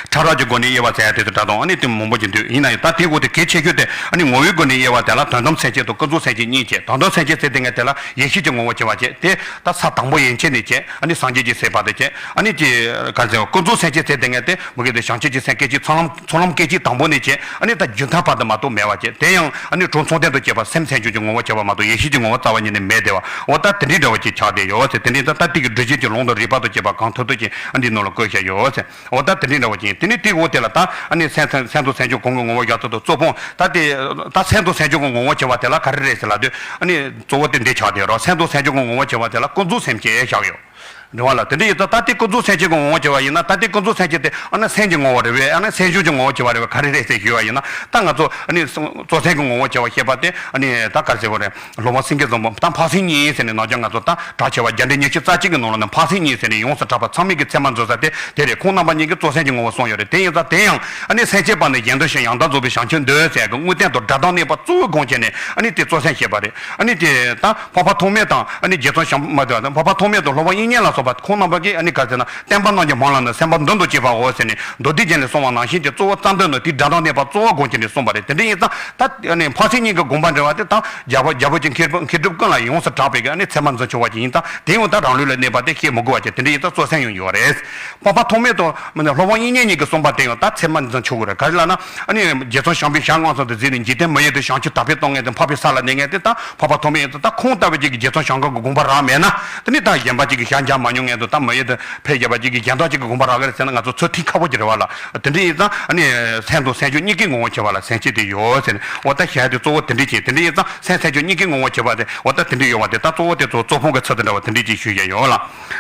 ཕྲ་རགས་ཀྱི་སྒོ་ནས་དབྱེ་བ་ཟེར་ཡ་དེ་ཚོ་འདྲ་དང་ཨ་ནི་དེ་མང་པོ་ཅིག་འདུག་ཡིན་ན་ཡང་ད་དེའི་འོག་དེ་གལ་ཆེ་ཤོས་དེ་ཨ་ནི་ངོ་བོའི་སྒོ་ནས་དབྱེ་བ་དེ་ལ་དོན་དམ་སེམས་བསྐྱེད་དང་ཀུན་རྫོབ་སེམས་བསྐྱེད་གཉིས་བྱས། དོན་དམ་སེམས་བསྐྱེད་ཟེར་དེ་ངས་དེ་ལ་ཡེ་ཤེས་ཀྱི་ངོ་བོ་བྱེད་པ་བྱས་ཏེ་ད་ས་དང་པོ་ཡན་ཆད་ནས་བྱས་ཨ་ནི་སངས་རྒྱས་ཀྱི་སྲིད་པ་དེ་བྱས་ཨ་ནི་ཅི་ག་ཟེར་ཀུན་རྫོབ་སེམས་བསྐྱེད་ཟེར་དེ་ངས་དེ་མུ་གེ་དེ་བྱང་ཆུབ་ཀྱི་སེམས་སྐད་ཅིག་ཚོགས་ལམ་ཚོགས་ལམ་སྐད་ཅིག་དང་པོ་ནས་བྱས་ཨ་ནི་ད་རྒྱུན་མཐའ་བར་དུ་མ་གཏོགས་མེད་པ་བྱས། དེ་ཡང་ཨ་ནི་གྲོལ་མཚུངས་ལྡན་དུ་སྐྱེས་པ་སེམས་སེམས་བྱུང་གི་ངོ་བོ་བྱེད་པ་མ་གཏོགས་ཡེ་ཤེས་ཀྱི་ངོ་བོ་རྩ་བ་ཉིད་ནས་མེད་དེ་བ། འོ་ད་དེ་འདྲའི་འདྲ་བ་ཅིག་ཆགས་བསྡད་ཡོད་ཟེར། དེ་འདྲའི་ད་ལྟ་དེ་གི་སྒྲུབ་བྱེད་ཀྱི་ལུང་དང་རིགས་པ་དང་བཅས་པ་གང་ཐུབ་ཐུབ་ཅིག་ཨ་འདིའི་ནང་ལ་བཀོད་བཞག་ཡོད་ཟེར། འོ་ད་དེ་འདྲའི་འདྲ་བ་ཅིག་ཡིན། དེ་ནས་དེའི་འོག་དེ་ལ་ད་ཨ་ནི་སེམས་སེམས་སེམས་དང་སེམས་བྱུང་གང་གི་ངོ་བོ་བཞག་ཚུལ་དང་གཙོ་ཕུང་ད་དེ་ད་སེམས་དང་སེམས་བྱུང་གི་ངོ་བོ་བྱེད་པ་དེ་ལ་ག་རེ་རེད་ཟེར་ལབ་དུས་ཨ་ནི་གཙོ་བོ་དེ་འདི་ཆགས་བསྡད་ཡོད་རེད། སེམས་དང་སེམས་བྱུང་གི་ངོ་བོ་བྱེད་པ་དེ་ལ་ཀུན་རྫོབ་སེམས་བསྐྱེད་བཞག་ཡོད་རེད་བ་ལ། དེ་འདྲ་ཡིན་ཙང་ད་དེ་ཀུན་རྫོབ་སེམས་བསྐྱེད་ཀྱི་ངོ་བོ་བྱེད་པ་ཡིན་ན་ད་དེ་ཀུན་རྫོབ་སེམས་བསྐྱེད་དེ་ཨ་ནི་སེམས་ཀྱི་ངོ་བོ་རེད་བས། ཨ་ནི་སེམས་བྱུང་གི་ངོ་བོ་བྱེད་པ་རེད་བས། ག་རེ་རེད་ཟེར་ཞུས་པ་ཡིན་ན་ད་ང་ཚོ་ཨ་ནི་གཙོ་སེམས་ཀྱི་ངོ་བོ་བྱེད་པ་ཞེས་པ་དེ་ཨ་ནི་ད་ག་རེ་ཟེར་དགོས་རེད། སློབ་དཔོན་སེང་གེ་བཟང་པོ་ད་འཕགས་སེང་གཉིས་ཟེར་ནས་ནང་བཞིན་ང་ཚོ་ད་གྲགས་ཆེ་བ་རྒྱ་འགྲེལ་ཉི་ཤུ་རྩ་གཅིག་གི་ནང་ལོགས་ནས་འཕགས་སེང་གཉིས་ཟེར་ནས་ཡོངས་སུ་གྲགས་པ་ཚད་མའི་གི་ཚད་མ་འཛིན་ས་དེ་དེ་རེད། ཁོང་རྣམ་པ་གཉིས་ཀྱིས་གཙོ་སེམས་ཀྱི་ངོ་བོ་གསུངས་ཡོད་རེད། དེ་ཡིན་ཙང་དེ་ཡང་ཨ་ནི་སེམས་བསྐྱེད་པ་ནི་གཞན་དོན་ཞིང་ཡང་དག་རྫོགས་པའི་བྱང་ཆུབ་འདོད་ཟེར་གི་དངོས་བསྟན་དང་སྒྲ་གདངས་གནས་པ་གཙོ་བོའི་དགོངས་བྱས་ནས་ཨ་ནི་དེ་གཙོ་སེམས་བཤད་པ་རེད། ཨ་ནི་དེ་ད་འཕགས་པ་ཐོགས་མེད་དང་ཨ་ནི་རྗེ་ཙོང་ཞང་མ་དེ་འཕགས་པ་ཐོགས་མེད་དང་སློབ་དཔོན་དབྱིག་གཉེན་ལ་སོགས་པ་ཁོང་རྣམ་པ་གིས་ཨ་ནི་ག་རེ་ཟེར་ན་བསྟན་པ་རྣམས་ཀྱི་སྨོན་ལམ་ནི་སེམས་དཔའ་མདུན་དུ་སྐྱེས་པའོ་ཟེར་ནས་མདོ་སྡེ་རྒྱན་ལས་གསུངས་པ་ནང་བཞིན་གྱི་གཙོ་བོ་རྩ་དོན་ནི་དེའི་སྒྲ་གདངས་གནས་པ་གཙོ་བོ་དགོངས་བྱས་ནས་གསུངས་པ་རེད། དེ་འདྲ་ཡིན་ཙང་ད་ཨ་ནི་འཕགས་སེང་གཉིས་ཀྱི་དགོངས་པ་འགྲེལ་བ་དེ་ད་རྒྱལ་པོ་རྒྱལ་པོ་ཆེ་མཁས་གྲུབ་མཁས་གྲུབ་ཀུན་ལ་ཡོངས་སུ་གྲགས་པའི་གི་ཨ་ནི་ཚད་མ་འཛིན་ཆོག་པ་ཅིག་ཡིན་ཙང་དེ་ཡང་ད་རང་ལུགས་ལ་གནས་པ་དེ་བཤད་མི་དགོས་པ་ཅིག་དེ་འདྲ་ཡིན་ཙང་གཙོ་སེམས་ཡང་ཡོད་རེད། འཕགས་པ་ཐོགས་མེད་དང་སློབ་དཔོན་དབྱིག་གཉེན་གཉིས་ཀྱིས་གསུངས་པ་དེ་ཡང་ད་ཚད་མ་འཛིན་ཆོག་གི་རེད། ག་རེ་ལབ་ན་ཨ་ནི་རྗེ་ཙོང་ཞང་པོའི་ཞལ་སྔ་ཙམ་དུ་གཟིགས་ནས་འཇིག་རྟེན་མི་ཡུལ་དུ་བྱང་ཆུབ་དར་སྤེལ་གཏོང་མཁན་དེ་འཕགས་པའི་ས་ལ་གནས་མཁན་དེ་ད་འཕགས་པ་ཐོགས་མེད་ཡིན་ཙང་ད་ཁོང་ལྟ་བུ་ཅིག་གིས་རྗེ་ཙོང་ཞང་ཀང་གི་དགོངས་པ་རག་མེད་ན་དེ་ནི་ད་གཞན་པ་ཅིག་གིས་ཞལ་མཇལ་མ་མྱོང་མཁན་དང་ད་མི་ཡུལ་དུ་ཕེབས་བཞག་པ་ཅིག་གིས་གཞན་དག་ཅིག་གི་དགོངས་པ་རག་གི་རེད་ཟེར་ན་ང་ཚོ་ཚུར་ཐིག་ཁ་པོ་ཅིག་རེད་བ་ལ། དེ་འདྲ་ཡིན་ཙང་ཨ་ནི་སེམས་དང་སེམས་བྱུང་གཉིས་ཀའི་ངོ་བོ་བྱེད་པ་ལ་སེམས་བསྐྱེད་དེ་ཡོད་ཟེར་ནས་འོ་ད་ཞལ་དེ་གཙོ་བོ་དེ་འདྲ་ཅིག་དེ་འདྲ་ཡིན་ཙང་སེམས་སེམས་བྱུང་གཉིས་ཀའི་ངོ་བོ་བྱེད་པ་དེ་འོ་ད་དེ་འདྲ་ཡོད་པ་དེ་ད་གཙོ་བོ་དེ་ཚོ་གཙོ་ཕུང་གི་ཚུལ་དུ་འདྲ་བ་དེ་འདྲ་ཅིག་ཞུ་ཡ་ཡོད་ལ།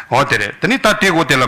འོ་དེ་རེད། དེ་ནི་ད་དེ་གོ་དེ་ལ།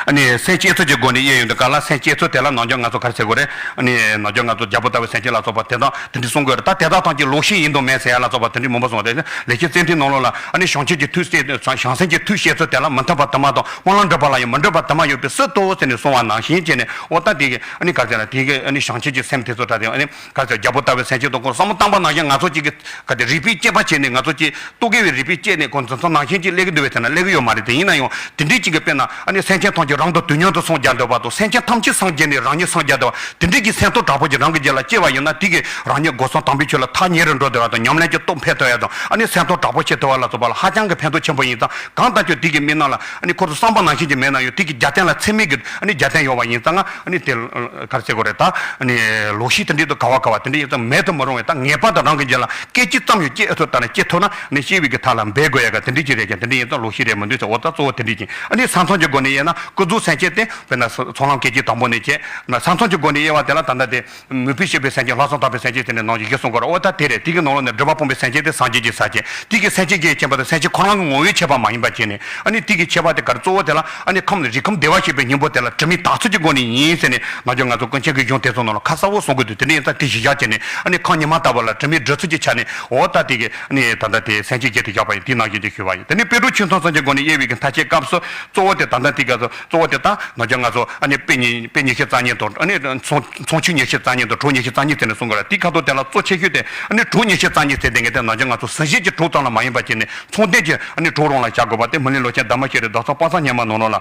ཨ་ནི་སེམས་བསྐྱེད་ཚུལ་གྱི་སྒོ་ནས་དབྱེ་ཡོང་དུས་ག་ལ་སེམས་བསྐྱེད་ཚུལ་དེ་ལ་ནང་སྦྱོང་ང་ཚོ་ག་རེ་ཟེར་དགོས་རེད། ཨ་ནི་ནང་སྦྱོང་ང་ཚོ་རྒྱལ་པོ་ལྟ་བུའི་སེམས་བསྐྱེད་ལ་སོགས་པ་དེ་དག་དེ་འདྲ་གསུང་དགོས་རེད། ད་དེ་དག་ཐམས་ཅད་ལོག་ཤེས་ཡིན་དང་མེད་ཟེར་ཡ་ལ་སོགས་པ་དེ་འདྲ་མང་པོ་གསུངས་རེད། ལེགས་བཤད་རྩེ་མཐའི་ནང་ལོགས་ལ་ཨ་ནི་བྱང་ཆུབ་ཀྱི་ཐུགས་བསྐྱེད་བྱང་སེམས་ཀྱི་ཐུགས་བསྐྱེད་ཚུལ་དེ་ལ་མི་མཐུན་པ་དུ་མ་དང་སྨོན་ལམ་འགྲུབ་པ་ལ་ཡང་མི་འགྲུབ་པ་དུ་མ་ཡོད་པའི་སྲིད་དོ་ཟེར་ནས་གསུངས་པ་ནང་བཞིན་བྱས་ནས་འོ་ད་དེ་གི་ཨ་ནི་ག་རེ་ཟེར་ན་དེ་གི་ཨ་ནི་བྱང་ཆུབ་ཀྱི་སེམས་དེ་ཚོ་ད་དེ་ཨ་ནི་ག་རེ་ཟེར་རྒྱལ་པོ་ལྟ་བུའི་སེམས་བསྐྱེད་དང་ཁོང་བསམ་བློ་བཏང་པ་ནང་བཞིན་ང་ཚོ་གཅིག་གི་ག་དེ་རིག་པའི་དཔྱད་པ་བྱས་ནས་ང་ཚོ་གཅིག་རྟོག་གེ་བའི་རིག་པས་དཔྱད་ནས་ཁོང་འཛིན་སྟངས་ནང་བཞིན་གྱི་སླེབས་ཀྱི་འདུག་བས་ཟེར་ན་སླེབས་ཀྱི་ཡོད་མ་རེད། དེ་ཡིན་ན་ཡང་དེ་འདྲའི་གཅིག་གི་དཔེར་ན་ཨ་ནི་སེམས་ཅན་ ཐམས་ཅད་རང་དང་དུས་མཉམ་དུ་སངས་རྒྱས་འདོད་པ་དང་། སེམས་ཅན་ཐམས་ཅད་སངས་རྒྱས་ནས་རང་ཉིད་སངས་རྒྱས་འདོད་པ། དེ་འདྲའི་གི་སེམས་ཐག་དྲག་པོ་ཅིག་རང་གི་རྒྱུད་ལ་སྐྱེས་པ་ཡིན་ན། དེ་གིས་རང་ཉིད་སྒོ་གསུམ་དམ་པའི་ཆོས་ལ་ཐག་ཉེ་རུ་འགྲོ་བདེ་བ་དང་། ཉམས་ལེན་གྱི་སྟོབས་འཕེལ་ཐུབ་ཡ་དང་། ཨ་ནི་སེམས་ཐག་དྲག་པོ་བྱེད་ཐུབ་པ་ལ་སོགས་པ་ལ་ཧ་ཅང་གི་ཕན་ཐོགས་ཆེན་པོ་ཡིན་ཙང་། གང་ལྟར་ཀྱང་དེ་གི་མི་རྣམས་ལ་ཨ་ནི་ཁོ་ཚོ་བསམ་པ་ནང་བཞིན་གྱི་མེད་ན་ཡང་། དེ་གི་རྒྱབ་རྟེན་ལ་ཚད་མེད་ཀྱི་ཨ་ནི་རྒྱབ་རྟེན་ཡོད་པ་ཡིན་ཙང་། ཨ་ནི་དེ་ག་རེ་ཟེར་དགོས་རེད། ད་ཨ་ནི་ལོག་ཤེས་དེ་འདྲའི་དང་ག་བ་ག་བ་དེ་འདྲའི་ཡིན་ཙང་མེད་དུ་མི་རུང་བས། ད་ངེས་པར་དུ་རང་གི་རྒྱུད་ལ་སྐད་ཅིག་ཙམ་ཡང་སྐྱེ་ཐུབ་ད་ནས་སྐྱེ་ཐུབ་ན། ཨ་ནི་སྐྱེ་བའི་གི་ཐབས་ལ་འབད་དགོས་ཡ་ག་དེ་འདྲའི་ཅིག་རེད་ཀྱང་། དེ་འདྲའི་ཡིན་ཙང་ལོག་ཤེས་རེད་མི་འདུག་ཟེར། འོ་ད་གཙོ་བོ་དེ་འདྲའི་ཅིག་ཨ་ནི་ས་མཚམས་ཀྱི་སྒོ་ནས་དབྱེ་ན། ཀུན་རྫོབ་སེམས་ཅན་དེ་དཔེར་ན་ཚོགས་ལམ་སྐད་ཅིག་དང་པོ་ནས་བྱས་ན། ས་མཚམས་ཀྱི་སྒོ་ནས་དབྱེ་བ་དེ་ལ་ད་ལྟ་དེ། མོས་པས་སྐྱེས་པའི་སེམས་ཅན། ལྷག་བསམ་དག་པའི་སེམས་ཅན་ཟེར་ནས་ནང་བཞིན་བཞི་གསུངས་དགོས་རེད། འོ་ད་དེ་རེད། དེ་གི་ནང་ལོགས་ནས་སྒྲིབ་པ་སྤངས་པའི་སེམས་ཅན་དེ་སངས་རྒྱས་ཀྱི་ས་ཅན། དེ་གི་སེམས་ཅན་གྱི་ཁྱད་པར་དེ་སེམས་ཅན་ཁོ་རང་གི་ངོ་བོའི་ཁྱད་པར་མ་ཡིན་པ་བྱས་ནས། ཨ་ནི་དེ་གི་ཁྱད་པར་དེ་གར་གཙོ་བོ་དེ་ལ་ཨ་ནི་ཁམས་རིགས་ཁམས་བདེ་བར་གཤེགས་པའི་སྙིང་པོ་དེ་ལ་དྲི་མེད་དག་ཚོད་ཀྱི་སྒོ་ནས་ཡིན་ཟེར་ནས། ནམ་རྒྱུན་ང་ཚོ་ཀུན་མཁྱེན་གྱི་གཞུང་དེ་ཚོ་ནང་ལ་ཁ་གསལ་བོ་གསུང་གི་འདུག་དེ་འདྲ་ཡིན་ཙང་དེ་གཞི་བཞག་བྱས་ནས། ཨ་ནི་ཁམས་ཉི་མ་ལྟ་བུ་ལ་དྲི་མེད་སྒྲིབ་ཚོད་ཀྱི་ཆ་ནས། འོ་ད་དེ་གི་ཨ་ནི་ད་ལྟ་དེ་སེམས་ཅན་བརྒྱད་དེ་བཞག་པ་ཡིན། དེ་ནང་བཞིན་དུ་ཞུས་པ་ཡིན། དེ་ནས་པཎ་གྲུབ་ཆོས་མཐའ་སངས་རྒྱས་སྒོ་ནས་དབྱེ་བའི་གི་མཐའ་དཔྱད་སྐབས་སུ། གཙོ་བོ་དེ་ད་ལྟ་དེ་ག་ཚོ། གཙོ་བོ་དེ་ད་ནམ་རྒྱུན་ང་ཚོ་ཨ་ནི་དཔེ་ཉི་དཔེ་ཉི་ཤུ་རྩ་གཉིས་དང་། ཨ་ནི་མཚོན་མཚོན་བྱེད་ཉི་ཤུ་རྩ་གཉིས་དང་གྲོགས་ཉི་ཤུ་རྩ་གཉིས་ཟེར་ནས་གསུང་གི་རེད། དེ་ཁ་ཐོག་དེ་ལ་གཙོ་ཆེ་ཤོས་དེ་ཨ་ནི་གྲོགས་ཉི་ཤུ་རྩ་གཉིས་ཟེར་དེ་ག་དེ་ནམ་རྒྱུན་ང་ཚོ་གཟི་བརྗིད་ཀྱི་གྲོགས་ཙམ་ལ་མ་ཡིན་པ་བྱས་ནས། མཚུངས་ལྡན་གྱི་ཨ་ནི་གྲོགས་རང་ལ་བཞག་དགོས་པ་དེ། མི་ལུས་ལོངས་སྤྱོད་འདབ་མ་ཤེས་རིག་ལྡོག་ཕྱོགས་དཔག་བསམ་སྙེ་མ་ནང་ལོགས་ལ།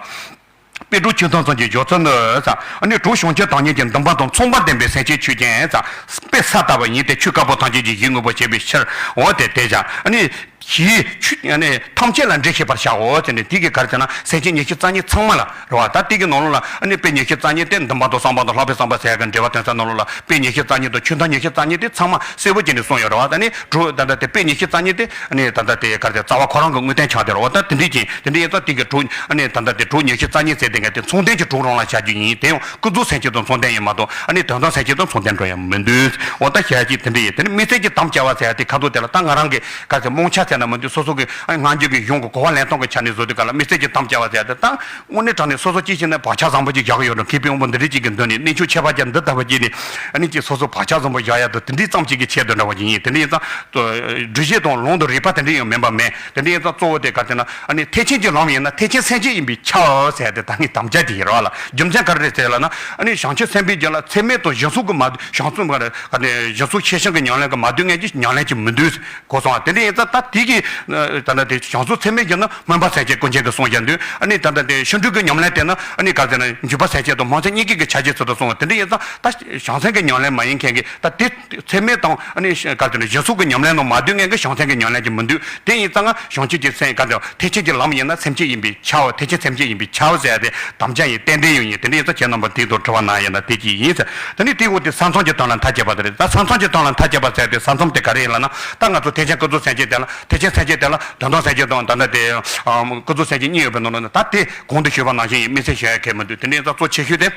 པཎ་གྲུབ་ཆོས་མཐའ་སངས་རྒྱས་སྦྱོར་ཚུལ་ནི་ཟེར། ཨ་ནི་གྲོགས་བྱང་ཆུབ་དང་ཉིད་ཀྱི་འདུན་པ་དང་། མཚུངས་པར་ལྡན་པའི་སེམས་ཅན་ཆོས་ཅན་ཟེར། དཔེ་ས་ལྟ་བུ་ཉིད་དེ། ཆོས་དཀར་པོ་ཐམས་ཅད་ཀྱི་གཞི་དངོས་པོར་བྱེད་པའི་ཕྱིར། འོ་དེ་དེ་བཞག་ཨ་ནི་གཞི་ཆོས་ཨ་ནི་ཐམས་ཅད་ལ་འགྲེ་ཤེས་པར་བྱའོ་ཟེར་ནས། དེ་གི་ག་རེ་ཟེར་ན། སེམས་ཅན་ཉི་ཤུ་རྩ་གཉིས་ཚང་མ་ལ་རེད་བ། ད་དེ་གི་ནང་ལོགས་ལ་ཨ་ནི་དཔེ་ཉི་ཤུ་རྩ་གཉིས་དེ། འདུན་པ་དང་བསམ་པ་དང་ལྷག་པའི་བསམ་པ་ཟེར་ཡ་གི་འགྲེལ་པ་དོན་ཚན་ནང་ལོགས་ལ། དཔེ་ཉི་ཤུ་རྩ་གཉིས་དང་ཆོས་མཐའ་ཉི་ཤུ་རྩ་གཉིས་དེ་ཚང་མ་གསལ་པོ་བྱས་ནས་གསུངས་ཡོད་རེད་བ། ད་ནི་གྲོགས་ད་ལྟ་དེ་དཔེ་ཉི་ཤུ་རྩ་གཉིས་དེ་ཨ་ནི་ད་ལྟ་དེ་ག་རེ་ཟེར། རྩ་བ་ཁོ་རང་གི་དངོས་བསྟན་ཆགས་བསྡད་རེད་བ། ད་དེ་འདྲའི་ཅིག་དེ་འདྲའི་ཡིན་ཙང་དེ་གི་གྲོགས་ཨ་ནི་ད་ལྟ་དེ་གྲོགས་ཉི་ཤུ་རྩ་གཉིས་ཟེར་དེ་ག་དེ་མཚུངས་ལྡན་གྱི་གྲོགས་རང་ལ་བྱ་རྒྱུ་ཡིན། དེ་ཡང་ཀུན་རྫོབ་སེམས་ཅན་དང་མཚུངས་ལྡན་ཡིན་མ་གཏོགས། ཨ་ནི་དོན་དམ་སེམས་ཅན་དང་མཚུངས་ལྡན་འགྲོ་ཡ་མི་འདུག་འོ་ད་བྱ་ཡ་ཅིག་དེ་འདྲ་ཡིན། དེ་ནི་དམིགས་བསལ་གྱི་དམ་བཅའ་བ་ཟེར་ཡ་དེ་ཁ་ཐོག་དེ་ལ་ད་ང་རང་གི་ག་རེ་ཟེར། རྨོངས་འཆར་ཟེར་ན་མི་འདུག་སོ་སོ་གི་ཨ་ནི་སྔ་འགྱུར་གྱི་གཞུང་གི་གོ་བ་ལེན་སྟངས་ཀྱི་ཆ་ནས་བཟོ་དུས་ག་ལ། དམིགས་བསལ་གྱི་དམ་བཅའ་བ་ཟེར་ཡ་དེ་ད་དངོས་གནས་དྲང་གནས་སོ་སོ་སྐྱེས་ཤིག་ན་བག་ཆགས་བཟང་པོ་ཅིག་བཞག་གི་ཡོད་ན། མཁས་པའི་དབང་པོ་འདི་འདྲ་ཅིག་གི་མདུན་ནས་གནས་ཆུང་ཁྱད་པར་ཅན་འདི་ལྟ་བུ་ཅིག་ནས་ཨ་ནི་ཅིག་སོ་སོ་བག་ཆགས་བཟང་པོ་བཞག་ཡ་དང་། དེ་འདྲའི་ཙམ་ཅིག་གི་ཆེད་དུ་འདྲ་བ་ཅིག་ཡིན། དེ་འདྲ་ཡིན་ཙང་སྒྲུབ་བྱེད་དང་ལུང་དང་རིགས་པ་དེ་འདྲ་ཡང་མིན་པ་མེད། དེ་འདྲ་ཡིན་ཙང་གཙོ་བོ་དེ་ག་རེ་ཟེར་ན། ཨ་ནི་ཐེག་ཆེན་གྱི་ལམ་ཡིན་ན་ཐེག་ཆེན་སེམས་བསྐྱེད་ཡིན་པས་ཁྱབ་ཟེར་ཡ་དེ་ད་ངས་དམ་བཅའ་དེ་ཡིན་རོགས་ལ། རྒྱུ་མཚན་ག་རེ་རེད་ཟེར་ལབ་ན། ཨ་ནི་བྱང་ཆུབ་སེམས་དཔའི་རྒྱུད་ལ་ཚད་མེད་དང་གཞི་གསུམ་གྱིས་མ་བསྡུས། བྱང་སེམས་ག་རེ་ག་ནས་གཞི་གསུམ་ཤེས་བྱ་གི་ཉམས་ལེན་གྱིས་མ་བསྡུས་མཁན་གྱི་ཉམས་ལེན་གྱིས་མི་འདུས་གོ་སོང་། དེ་འདྲ་ཡིན་ཙང་ད་དེ་གི་ད་ལྟ་དེ་བྱང་ཆུབ་ཚད་མེད་ཀྱི་ནི་སྨོན་པ་སེམས་བསྐྱེད་ཀུན་མཁྱེན་གྱིས་གསུངས་བཞག་འདུག་ཨ་ནི་ད་ལྟ་དེ་ཕྱིན་དྲུག་གི་ཉམས་ལེན་དེ་ནི་ཨ་ནི་ག་རེ་ཟེར་ན་འཇུག་པ་སེམས་བསྐྱེད་དང་སྨོན་སེམས་གཉིས་ཀྱི་གི་ཆ་བྱད་ཚུལ་དུ་གསུངས་པ། དེ་འདྲ་ཡིན་ཙང་ད་བྱང་སེམས་ཀྱི་ཉམས་ལེན་མ་ཡིན་མཁན་གྱི་ད་དེ་ཚད་མེད་དང་ཨ་ནི་ག་རེ་ཟེར་ན་གཞི་གསུམ་གྱི་ཉམས་ལེན་ནང་མ་བསྡུས་མཁན་གྱི་བྱང་སེམས་ཀྱི་ཉམས་ལེན་གྱིས་མི་འདུས། དེ་ཡིན་ཙང་ང་བྱང་ཆུབ་ཀྱི་སེམས་ག་རེ་ཟེར། ཐེག་ཆེན་གྱི་ལམ་ཡིན་ན་སེམས་བསྐྱེད་ཡིན་པས་ཁྱབ། ཐེག་ཆེན་སེམས་བསྐྱེད་ཡིན་པས་ཁྱབ་ཟེར་ཡ་དེ་དམ་བཅའ་ཡིན། རྟེན་འབྲེལ་ཡང་ཡིན། དེ་འདྲ་ཡིན་ཙང་ཁྱེད་རྣམ་པ་དེ་དང་དྲི་བ་གནང་ཡ་ན་དེ་གཅིག་ཡིན་ཟེར། དེ་ནས་དེའི་འོག་དེ་ས་མཚམས་ཀྱི་དོན་ལ་མཐའ་དཔྱད་པ་དེ་རེད། ད་ས་མཚམས་ཀྱི་དོན་ལ་མཐའ་དཔྱད་པ་ཟེར་ཡ་དེ་ས་མཚམས་དེ་ག་རེ་ཡིན་ལབ་ན། ད་ང་ཚོ་ཐེག་ཆེན་ཀུན་རྫོབ་སེམས་བསྐྱེད་དེ་ལ། ཐེག་ཆེན་སེམས་བསྐྱེད་དེ་ལ་དོན་དམ་སེམས་བསྐྱེད་དང་ད་ལྟ་དེ་ཀུན་རྫོབ་སེམས་བསྐྱེད་གཉིས་ཡོད་པའི་ནང་ལ་ནི། ད་དེ་གོང་དུ་ཞུས་པ་ནང་བཞིན་ཡིན། དམིགས་བསལ་ཞུ་ཡ་གལ་མི་འདུག་དེ་འདྲ་ཡིན་ཙང་གཙོ་ཆེ་ཤོས་དེ།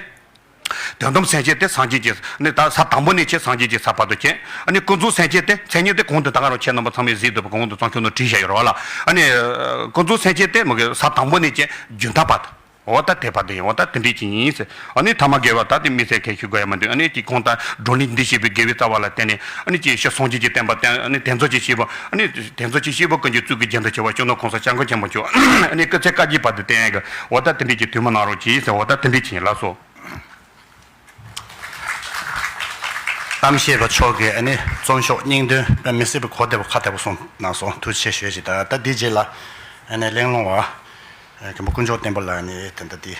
དོན་དམ་སེམས་བསྐྱེད་དེ་སངས་རྒྱས་ཀྱི་ནི་ད་ས་དང་པོ་ནས་བྱས་སངས་རྒྱས་ཀྱི་ས་བར་དུ་བྱས། ཨ་ནི་ཀུན་རྫོབ་སེམས་བསྐྱེད་དེ་མཚན་ཉིད་དེ་གོང་དུ་ད་ག་རང་ཁྱེད་རྣམ་པ་ཚང་མས་གཟིགས་འདུག་པ། གོང་དུ་བརྩམས་ཆོས་ནང་བྲིས་བཞག་ཡོད་རེད་བ་ལ། ཨ་ནི་ཀུན་རྫོབ་སེམས་བསྐྱེད་དེ་མ་གི་ས་དང་པོ་ནས་བྱས་རྒྱུན་མཐའ་བར་དུ། འོ་ད་དེ་བར་དུ་ཡིན། འོ་ད་དེ་འདྲས་ཅིག་ཡིན་ཟེར། ཨ་ནི་ཐ་མ་དགེ་བ་ད་དེ་དམིགས་བསལ་གལ་ཞུ་དགོས་ཡ་མི་འདུག་ཨ་ནི་དེ་གོང་ལྟར་བགྲོ་གླེང་འདི་བྱས་པའི་དགེ་བའི་རྩ་བ་ལ་བརྟེན་ནས། ཨ་ནི་ཅིག་ཕྱི་སངས་རྒྱས་ཀྱི་བསྟན་པ་བསྟན། ཨ་ནི་དེ་ཚོ་ཅིག་བྱས་པ། ཨ་ནི་དེ་ཚོ་ཅིག་བྱས་པ་ཀུན་གྱི་གཙུག་གི་རྒྱན་དུ་བྱས་པ་སྤྱི་ནོར་གོང་ས་སྐྱབས་མགོན་ཆེན་པོ་མཆོག་ཨ་ནི་སྐུ་ཚེ་བསྐལ་བརྒྱའི་བར་དུ་བརྟན་ཡ་གི། འོ་ད་དེ་འདྲས་ཀྱི་དུས་མ་གནང་རོགས་གྱིས་ཟེར། འོ་ད་དེ་འདྲས་ཅིག་ཡིན། ལགས་སོ། གཏམ་བཤད་པ་མཆོག་གིས་ཨ་ནི་རྩོམ་ཤོག་སྙིང་དོན་དཔེ་མི་སྲིད་པའི་གོ་བདེ་པོ་ཁ་བདེ་པོ་གསུངས་གནང་སོང་། ཐུགས་རྗེ་ཆེ་ཞུ་ཞིག་ད་ལྟ་འདི་རྗེས་ལ་ཨ་ནི་གླེང་སློང་བ་མཁན་པོ་དཀོན་མཆོག་བསྟན་པ་ལགས་ནི་དེ་འདྲ་འདི་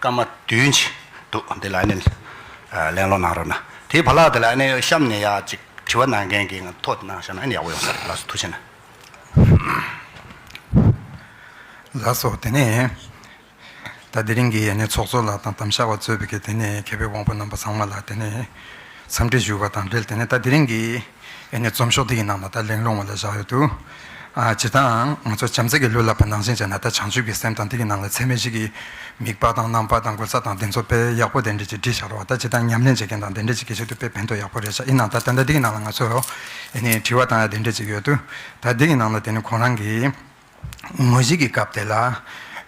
སྐར་མ་བདུན་ཅིག་འདུག་འདི་ལ་ཨ་ནི་གླེང་སློང་གནང་རོགས་གནང་། དེའི་བར་ལ་དེ་ལ་ཨ་ནི་གཤམ་ནས་ཡ་ཅིག་དྲི་བ་གནང་མཁན་གྱི་ང་ཐོག་གནང་བཞག་ན་ཨ་ནི་ཡག་པོ་ཡོང་ས་རེད། ལགས་སོ། ཐུགས་རྗེ་གནང་། ལགས་སོ། དེ་ནས། ད་དེ་རིང་གི་ཨ་ནི་ཚོགས་གཙོ་ལགས་དང་གཏམ་བཤད་པ་གཙོས་པའི་གི་དེ་ནས་མཁས་པའི་དབང་པོ་རྣམ་པ་ཚང་མ་ལ་དེ་ནས་འཚམས་འདྲི་ཞུ་བ་དང་འབྲེལ། དེ་ནས་ད་དེ་རིང་གི་ཨ་ནི་རྩོམ་ཤོག་འདི་གི་ནང་ལ་ད་གླེང་སློང་བ་ལ་བཞག་ཡོད་དུས། ཨ་སྤྱིར་བཏང་ང་ཚོ་བྱམས་བརྩེ་གི་ལུས་ལ་བབ་ནང་བཞིན་བྱས་ན། ད་བྱང་ཆུབ་ཀྱི་སེམས་དང་དེ་གི་ནང་ལ་ཚད་མེད་བཞི་གི་དམིགས་པ་དང་རྣམ་པ་དང་གོ་ས་དང་དེ་ཚོ་དཔེ་ཡག་པོ་དེ་འདྲ་ཅིག་བྲིས་བཞག་རོགས། ད་སྤྱིར་བཏང་ཉམས་ལེན་བྱེད་མཁན་དང་དེ་འདྲ་ཅིག་གི་ཆེད་དུ་དཔེ་ཕན་ཐོགས་ཡག་པོ་རེད་ཤག་ཡིན་ནའང་ད་ད་ལྟ་འདི་གི་ནང་ལ་ང་ཚོ་ཨ་ནི་དྲི་བ་བཏང་ཡ་དེ་འདྲ་ཅིག་ཡོད་དུས། ད་འདི་གི་ནང་ལ་དེ་ནི་ཁོང་རང་གིས། དངོས་གཞི་གི་སྐབས་དེ་ལ།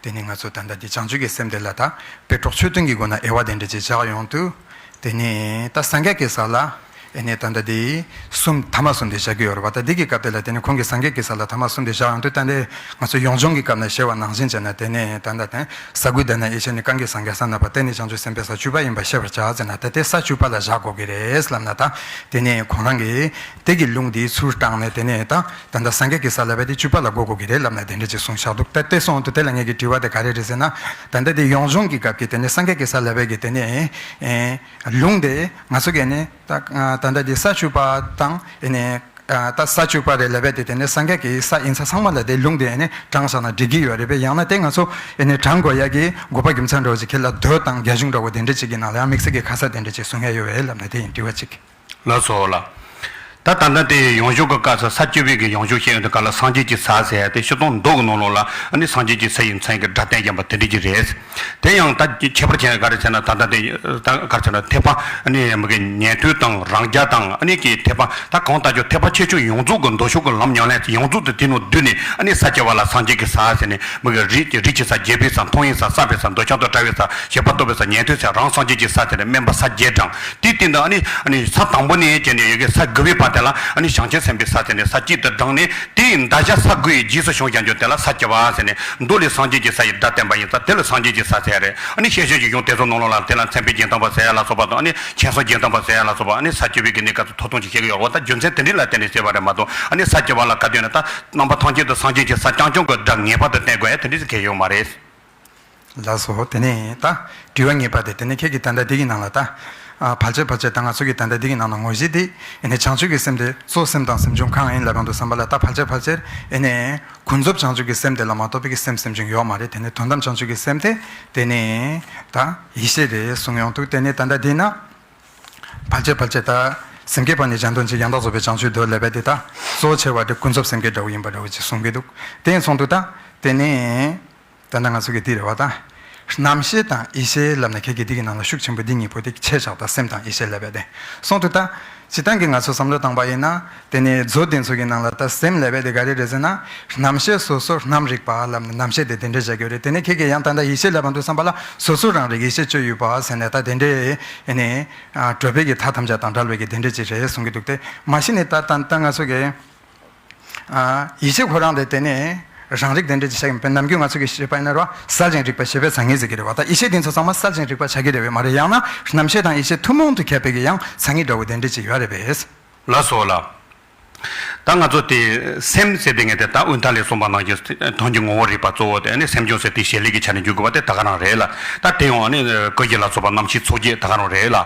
དེ་ནི་ང་ཚོ་ད་ལྟ་འདི་བྱང་ཆུབ་ཀྱི་སེམས་དེ་ལ་ད་དཔེ་གྲོགས་ཆོས་མཐུན་གྱི་སྒོ་ནས་དབྱེ་བ་དེ་འདྲ་ཅིག་བཞག་ཡོང་དུས། དེ་ནི་ད་སངས་རྒྱས་ཀྱི་ས་ལ་ ཨེ་ནས་ད་ལྟ་དེ་གསུམ་ཐ་མ་གསུམ་དེ་བཞག་གི་ཡོད་རེད་པ། ད་འདི་གི་སྐབས་དེ་ལ་དེ་ནས་ཁོང་གིས་སངས་རྒྱས་ཀྱི་ས་ལ་ཐ་མ་གསུམ་དེ་བཞག་ཡོང་དུས། ད་ལྟ་ང་ཚོ་ཡོངས་སྦྱོང་གི་སྐབས་ནས་བཤད་པ་ནང་བཞིན་བྱས་ན། དེ་ནས་ད་ལྟ་དེ་ས་དགུའི་དེ་ན་ཡེ་ཤེས་ནས་གང་གིས་སངས་རྒྱས་ས་ན་པ། དེ་ནས་བྱང་ཆུབ་སེམས་དཔའི་ས་བཅུ་པ་ཡིན་པ་ཤེས་པར་བྱ་ཟེར་ན། ད་དེ་ས་བཅུ་པ་ལ་བཞག་དགོས་ཀྱི་རེད་ལབ་ན། ད་དེ་ནས་ཁོང་རང་གིས་དེ་གི་ལུང་དེ་ཚུར་དྲངས་ནས། དེ་ནས་ད་ད་ལྟ་སངས་རྒྱས་ཀྱི་ས་ལབ་པ་དེ་བཅུ་པ་ལ་གོ་དགོས་ཀྱི་རེད་ལབ་ནས་དེ་འདྲ་ཅིག་གསུངས་བཞག་འདུག། ད་དེ་སོང་དུས་དེ་ལ་ངེད་ཀྱི་དྲི་བ་དེ་ག་རེ་རེད་ཟེར་ན། ད་ལྟ་དེ་ཡོངས་སྦྱོང་གི་སྐབས་ཀྱི་དེ་ནས་སངས་རྒྱས་ཀྱི་ས་ལབ་པའི་གི་དེ་ནས་ཨེ་ལུང་དེ་ང་ཚོ་གིས་ནི་ད་ད་ལྟ་དེ་ས་བཅུ་པ་དང་ཨེ་ནས་ད་ས་བཅུ་པ་རེད་ལབ་པའི་དེ་དེ་ནས་སངས་རྒྱས་ཀྱི་ས་ཡིན་ས་ཚང་མ་ལ་དེ་ལུང་དེ་ཨེ་ནས་དྲངས་བཞག་ན་འགྲིག་གི་ཡོད་རེད་པས། ཡང་ན་དེ་ང་ཚོ་ཨེ་ནས་དྲངས་དགོས་ཡ་གི་དགོས་པ་རྒྱུ་མཚན་འདྲ་བོ་ཅིག་ཁྱེད་ལ་འདོད་དང་རྒྱ་གཞུང་འདྲ་བོ་དེ་འདྲ་ཅིག་གི་ནང་ལ་ཡང་དམིགས་བསལ་གྱི་ཁ་གསལ་དེ་འདྲ་ཅིག་གསུང་ཡ་ཡོད་པས་ལབ་ན། དེ་ཡིན་དྲི་བ་གཅིག། ལགས་སོ་ལགས། ད་ད་ལྟ་དེ་ཡོངས་སྦྱོང་གི་སྐབས་སུ་ས་བཅུ་པའི་གི་ཡོངས་སྦྱོང་བཤད་ཡོང་དུས་ག་ལ་སངས་རྒྱས་ཀྱི་ས་ཟེར་ཡ་དེ་སྤྱིར་བཏང་མདོ་གི་ནང་ལོགས་ལ་ཨ་ནི་སངས་རྒྱས་ཀྱི་ས་ཡི་མཚན་གྱི་སྒྲ་བསྟན་བཞིན་པ་དེ་འདྲ་ཅིག་རེད། དེ་ཡང་ད་ཁྱད་པར་ཅན་ག་རེ་བྱས་ན། ད་ལྟ་དེ་ད་ག་རེ་བྱས་ན་ཐེག་པ་ཨ་ནི་མི་གི་ཉན་ཐོས་དང་རང་རྒྱལ་དང་ཨ་ནི་གི་ཐེག་པ། ད་གང་ལྟར་ཀྱང་ཐེག་པ་ཆེ་ཆུང་ཡོངས་རྫོགས་ཀྱི་མདོ་ཕྱོགས་ཀྱི་ལམ་ཉམས་ལེན་ཡོངས་རྫོགས་དེ་དེ་ནང་བསྡུས་ནས། ཨ་ནི་ས་བཅུ་པ་ལ་སངས་རྒྱས་ཀྱི་ས་ཟེར་ནས། མི་གི་རིགས་ཀྱི་རིགས་ཀྱི་ས། རྒྱས་པའི་ས། མཐོང་བའི་ས། བསམ་པའི་ས། འདོད་ཆགས་དང་བྲལ་བའི་ས། བྱེད་པ་རྟོགས་པའི་ས། ཉན་ཐོས་ས། རང་སངས་རྒྱས་ཀྱི་ས་ཟེར་ནས་དམན་པ་ས་བརྒྱད་དྲངས། དེའི་སྟེང་དུ་ཨ་ནི་ཨ་ནི་ས་དང་པོ་ནས་བྱས་ནས་ཡོད་ཀྱི་ས་དགུ་པའི་བར་དེ་ལ་ཨ་ནི་བྱང་ཆུབ་སེམས་དཔའི་ས་ཟེར་ནས་ས་གཅིག་ཏུ་བགྲངས་ནས། དེའི་འདག་ཆ་ས་དགུ་ཡི་རྗེས་སུ་བྱུང་བཞག་རྒྱུ་དེ་ལ་ས་བཅུ་པ་ཟེར་ནས། མདོ་ལས་སངས་རྒྱས་ཀྱི་ས་ཡི་སྒྲ་བསྟན་པ་ཡིན་ཙང་དེ་ལ་སངས་རྒྱས་ཀྱི་ས་ཟེར་རེད། ཨ་ནི་ཤེར་ཕྱིན་གྱི་གཞུང་དེ་ཚོ་ནང་ལོགས་ལ་དེ་ལ་མཚན་དཔེ་རྒྱན་དང་པོ་ཟེར་ཡ་ལ་སོགས་པ་དང་། ཨ་ནི་མཁྱེན་གསལ་རྒྱན་དང་པོ་ཟེར་ཡ་ལ་སོགས་པ། ཨ་ནི་ས་བཅུ་པའི་གི་གནས་སྐབས་སུ་ཐོགས་དོན་ཅིག་བཤད་ཀྱི་ཡོད་རེད་པ། ད་རྒྱུ་མཚན་དེ་འདྲ་ལ་བརྟེན་ནས་ཟེར་བ་རེད་མ་གཏོགས། ཨ་ནི་ས་བཅུ་པ་ལ་ག་དུས་ནས་ད་རྣམ་པ་ཐམས་ཅད་དུ་སངས་རྒྱས་ཀྱི་ས་རྐྱང་རྐྱང་གི་སྒྲ་ངེས་པར་དུ་བསྟན་དགོས་ཡ་དེ་འདྲ་ཟེར་མཁན་ཡོད་མ་རེད། ལགས་སོ། དེ་ནས་ད་དྲི་བ་ངེས་པ་དེ། དེ་ནས་ཁྱེད་ཀྱིས་ད་ལྟ་འདི་གི་ནང་ལ་ད་ཨ་ཕལ་ཆེར་ཕལ་ཆེར་ད་ང་ཚོ་གི་ད་ལྟ་འདི་གི་ནང་ལ་ངོ་བཞེས་དེ། ཨེ་ནས་བྱང་ཆུབ་ཀྱི་སེམས་དེ་གཙོ་སེམས་དང་སེམས་བྱུང་གང་ཡིན་ལབ་ཡོང་དུས་ཙམ་པ་ལ། ད་ཕལ་ཆེར་ཕལ་ཆེར་ཨེ་ནས་ཀུན་རྫོབ་བྱང་ཆུབ་ཀྱི་སེམས་དེ་ལ་མ་གཏོགས་པའི་གི་སེམས་སེམས་བྱུང་ཡོད་མ་རེད། དེ་ནས་དོན་དམ་བྱང་ཆུབ་ཀྱི་སེམས་དེ་དེ་ནས་ད་ཡེ་ཤེས་རེད་གསུངས་ཡོང་དུས། དེ་ནས་ད་ལྟ་འདི་ན་ཕལ་ཆེར་ཕལ་ཆེར་ད་སེམས་བསྐྱེད་པ་ནས་གཞན་དོན་བྱེད། ཡང་དག་རྫོགས་པའི་བྱང་ཆུབ་འདོད་ལབ་པ་དེ་ད་གཙོ་ཆེ་བ་དེ་ཀུན་རྫོབ་སེམས་བསྐྱེད་འདྲ་བོ་ཡིན་པ་འདྲ་བོ་ཅིག་གསུང་གི་འདུག། དེ་ཡིན་སོང་དུས་ད་དེ་ནས། ད་ལྟ་ང་ཚོ་གི་འདི་རེད་བ། ད་རྣམ་ཤེས་དང་ཡེ་ཤེས་ལབ་ན་ཁྱེད་ཀྱིས་འདི་གི་ནང་ལ་ཤུགས་ཆེན་པོ་འདི་གཉིས་པོ་དེ་ཆེ་ཆགས། ད་སེམས་དང་ཡེ་ཤེས་ལབ་པ་དེ་སོང་དུས། ད་སྤྱིར་བཏང་གི་ང་ཚོ་བསམ་བློ་བཏང་པ་ཡིན་ན། དེ་ནས་མཛོད་དེ་ཚོ་གི་ནང་ལ་ད་སེམས་ལབ་པ་དེ་ག་རེ་རེད་ཟེར་ན། རྣམ་ཤེས་སོ་སོར་རྣམ་རིག་པ་ལབ་ནས་རྣམ་ཤེས་དེ་དེ་འདྲ་བྱ་རྒྱུ་རེད། དེ་ནས་ཁྱེད་ཀྱིས་ཡང་ད་ལྟ་ཡེ་ཤེས་ལབ་པ་འདུག་བསམ་པ་ལ་སོ་སོ་རང་རིག་ཡེ་ཤེས་སྤྱོད་ཡུལ་པ་ཟེར་ནས། ད་དེ་འདྲའི་ཨེ་ནས་ཨ་གྲུབ་པའི་གི་མཐའ་ཐམས་ཅད་དང་བྲལ་བའི་གི་དེ་འདྲ་ཅིག་རེད་གསུང་གི་འདུག། དེ་མ་གཞི་ནས་ད་ད་ལྟ་ང་ཚོ་གི་ཨ་ཡེ་ཤེས་ཁོ་རང་དེ་དེ་ནས་རང་རིག་དེ་འདྲ་ཅིག་བྱ་གི་མེད་པས། ནམ་རྒྱུན་ང་ཚོ་གི་བཤད་པ་ཡིན་ན་རོ། གསལ་ཞིང་རིག་པ་ཞེས་པས་བྱ་ངེས་ཟེར་གི་རེད་བ། ད་ཡེ་ཤེས་དེ་ཚོ་ཚང་མ་གསལ་ཞིང་རིག་པ་བྱ་གི་རེད་བས་མ་རེད། ཡང་ན་རྣམ་ཤེས་དང་ཡེ་ཤེས་ཐུན་མོང་དུ་ཁྱབ་པའི་གི་ཡང་བྱ་ངེས་འདྲ་བོ་དེ་འདྲ་ཅིག་ཡོད་རེད་པས། ལགས་སོ་ལགས། ད་ང་ཚོ་དེ་སེམས་ཟེར་དེ་ངས་དེ་ད་དབུས་མཐའ་ལས་གསུངས་པ་ནང་བཞིན་དོན་གྱི་ངོ་བོ་རིག་པ་གཙོ་བོ་དེ། ཨ་ནི་སེམས་བྱུང་ཟེར་དེ་བྱེད་ལས་ཀྱི་ཆ་ནས་འཇུག་དགོས་པ་དེ་ད་ག་རང་རེད་ལ། ད་དེ་ཡང་ཨ་ནི་ཀུན་གཞི་ལ་སོགས་པ་རྣམ་ཤེས་ཚོགས་བརྒྱད་ད་ག་རང་རེད་ལ།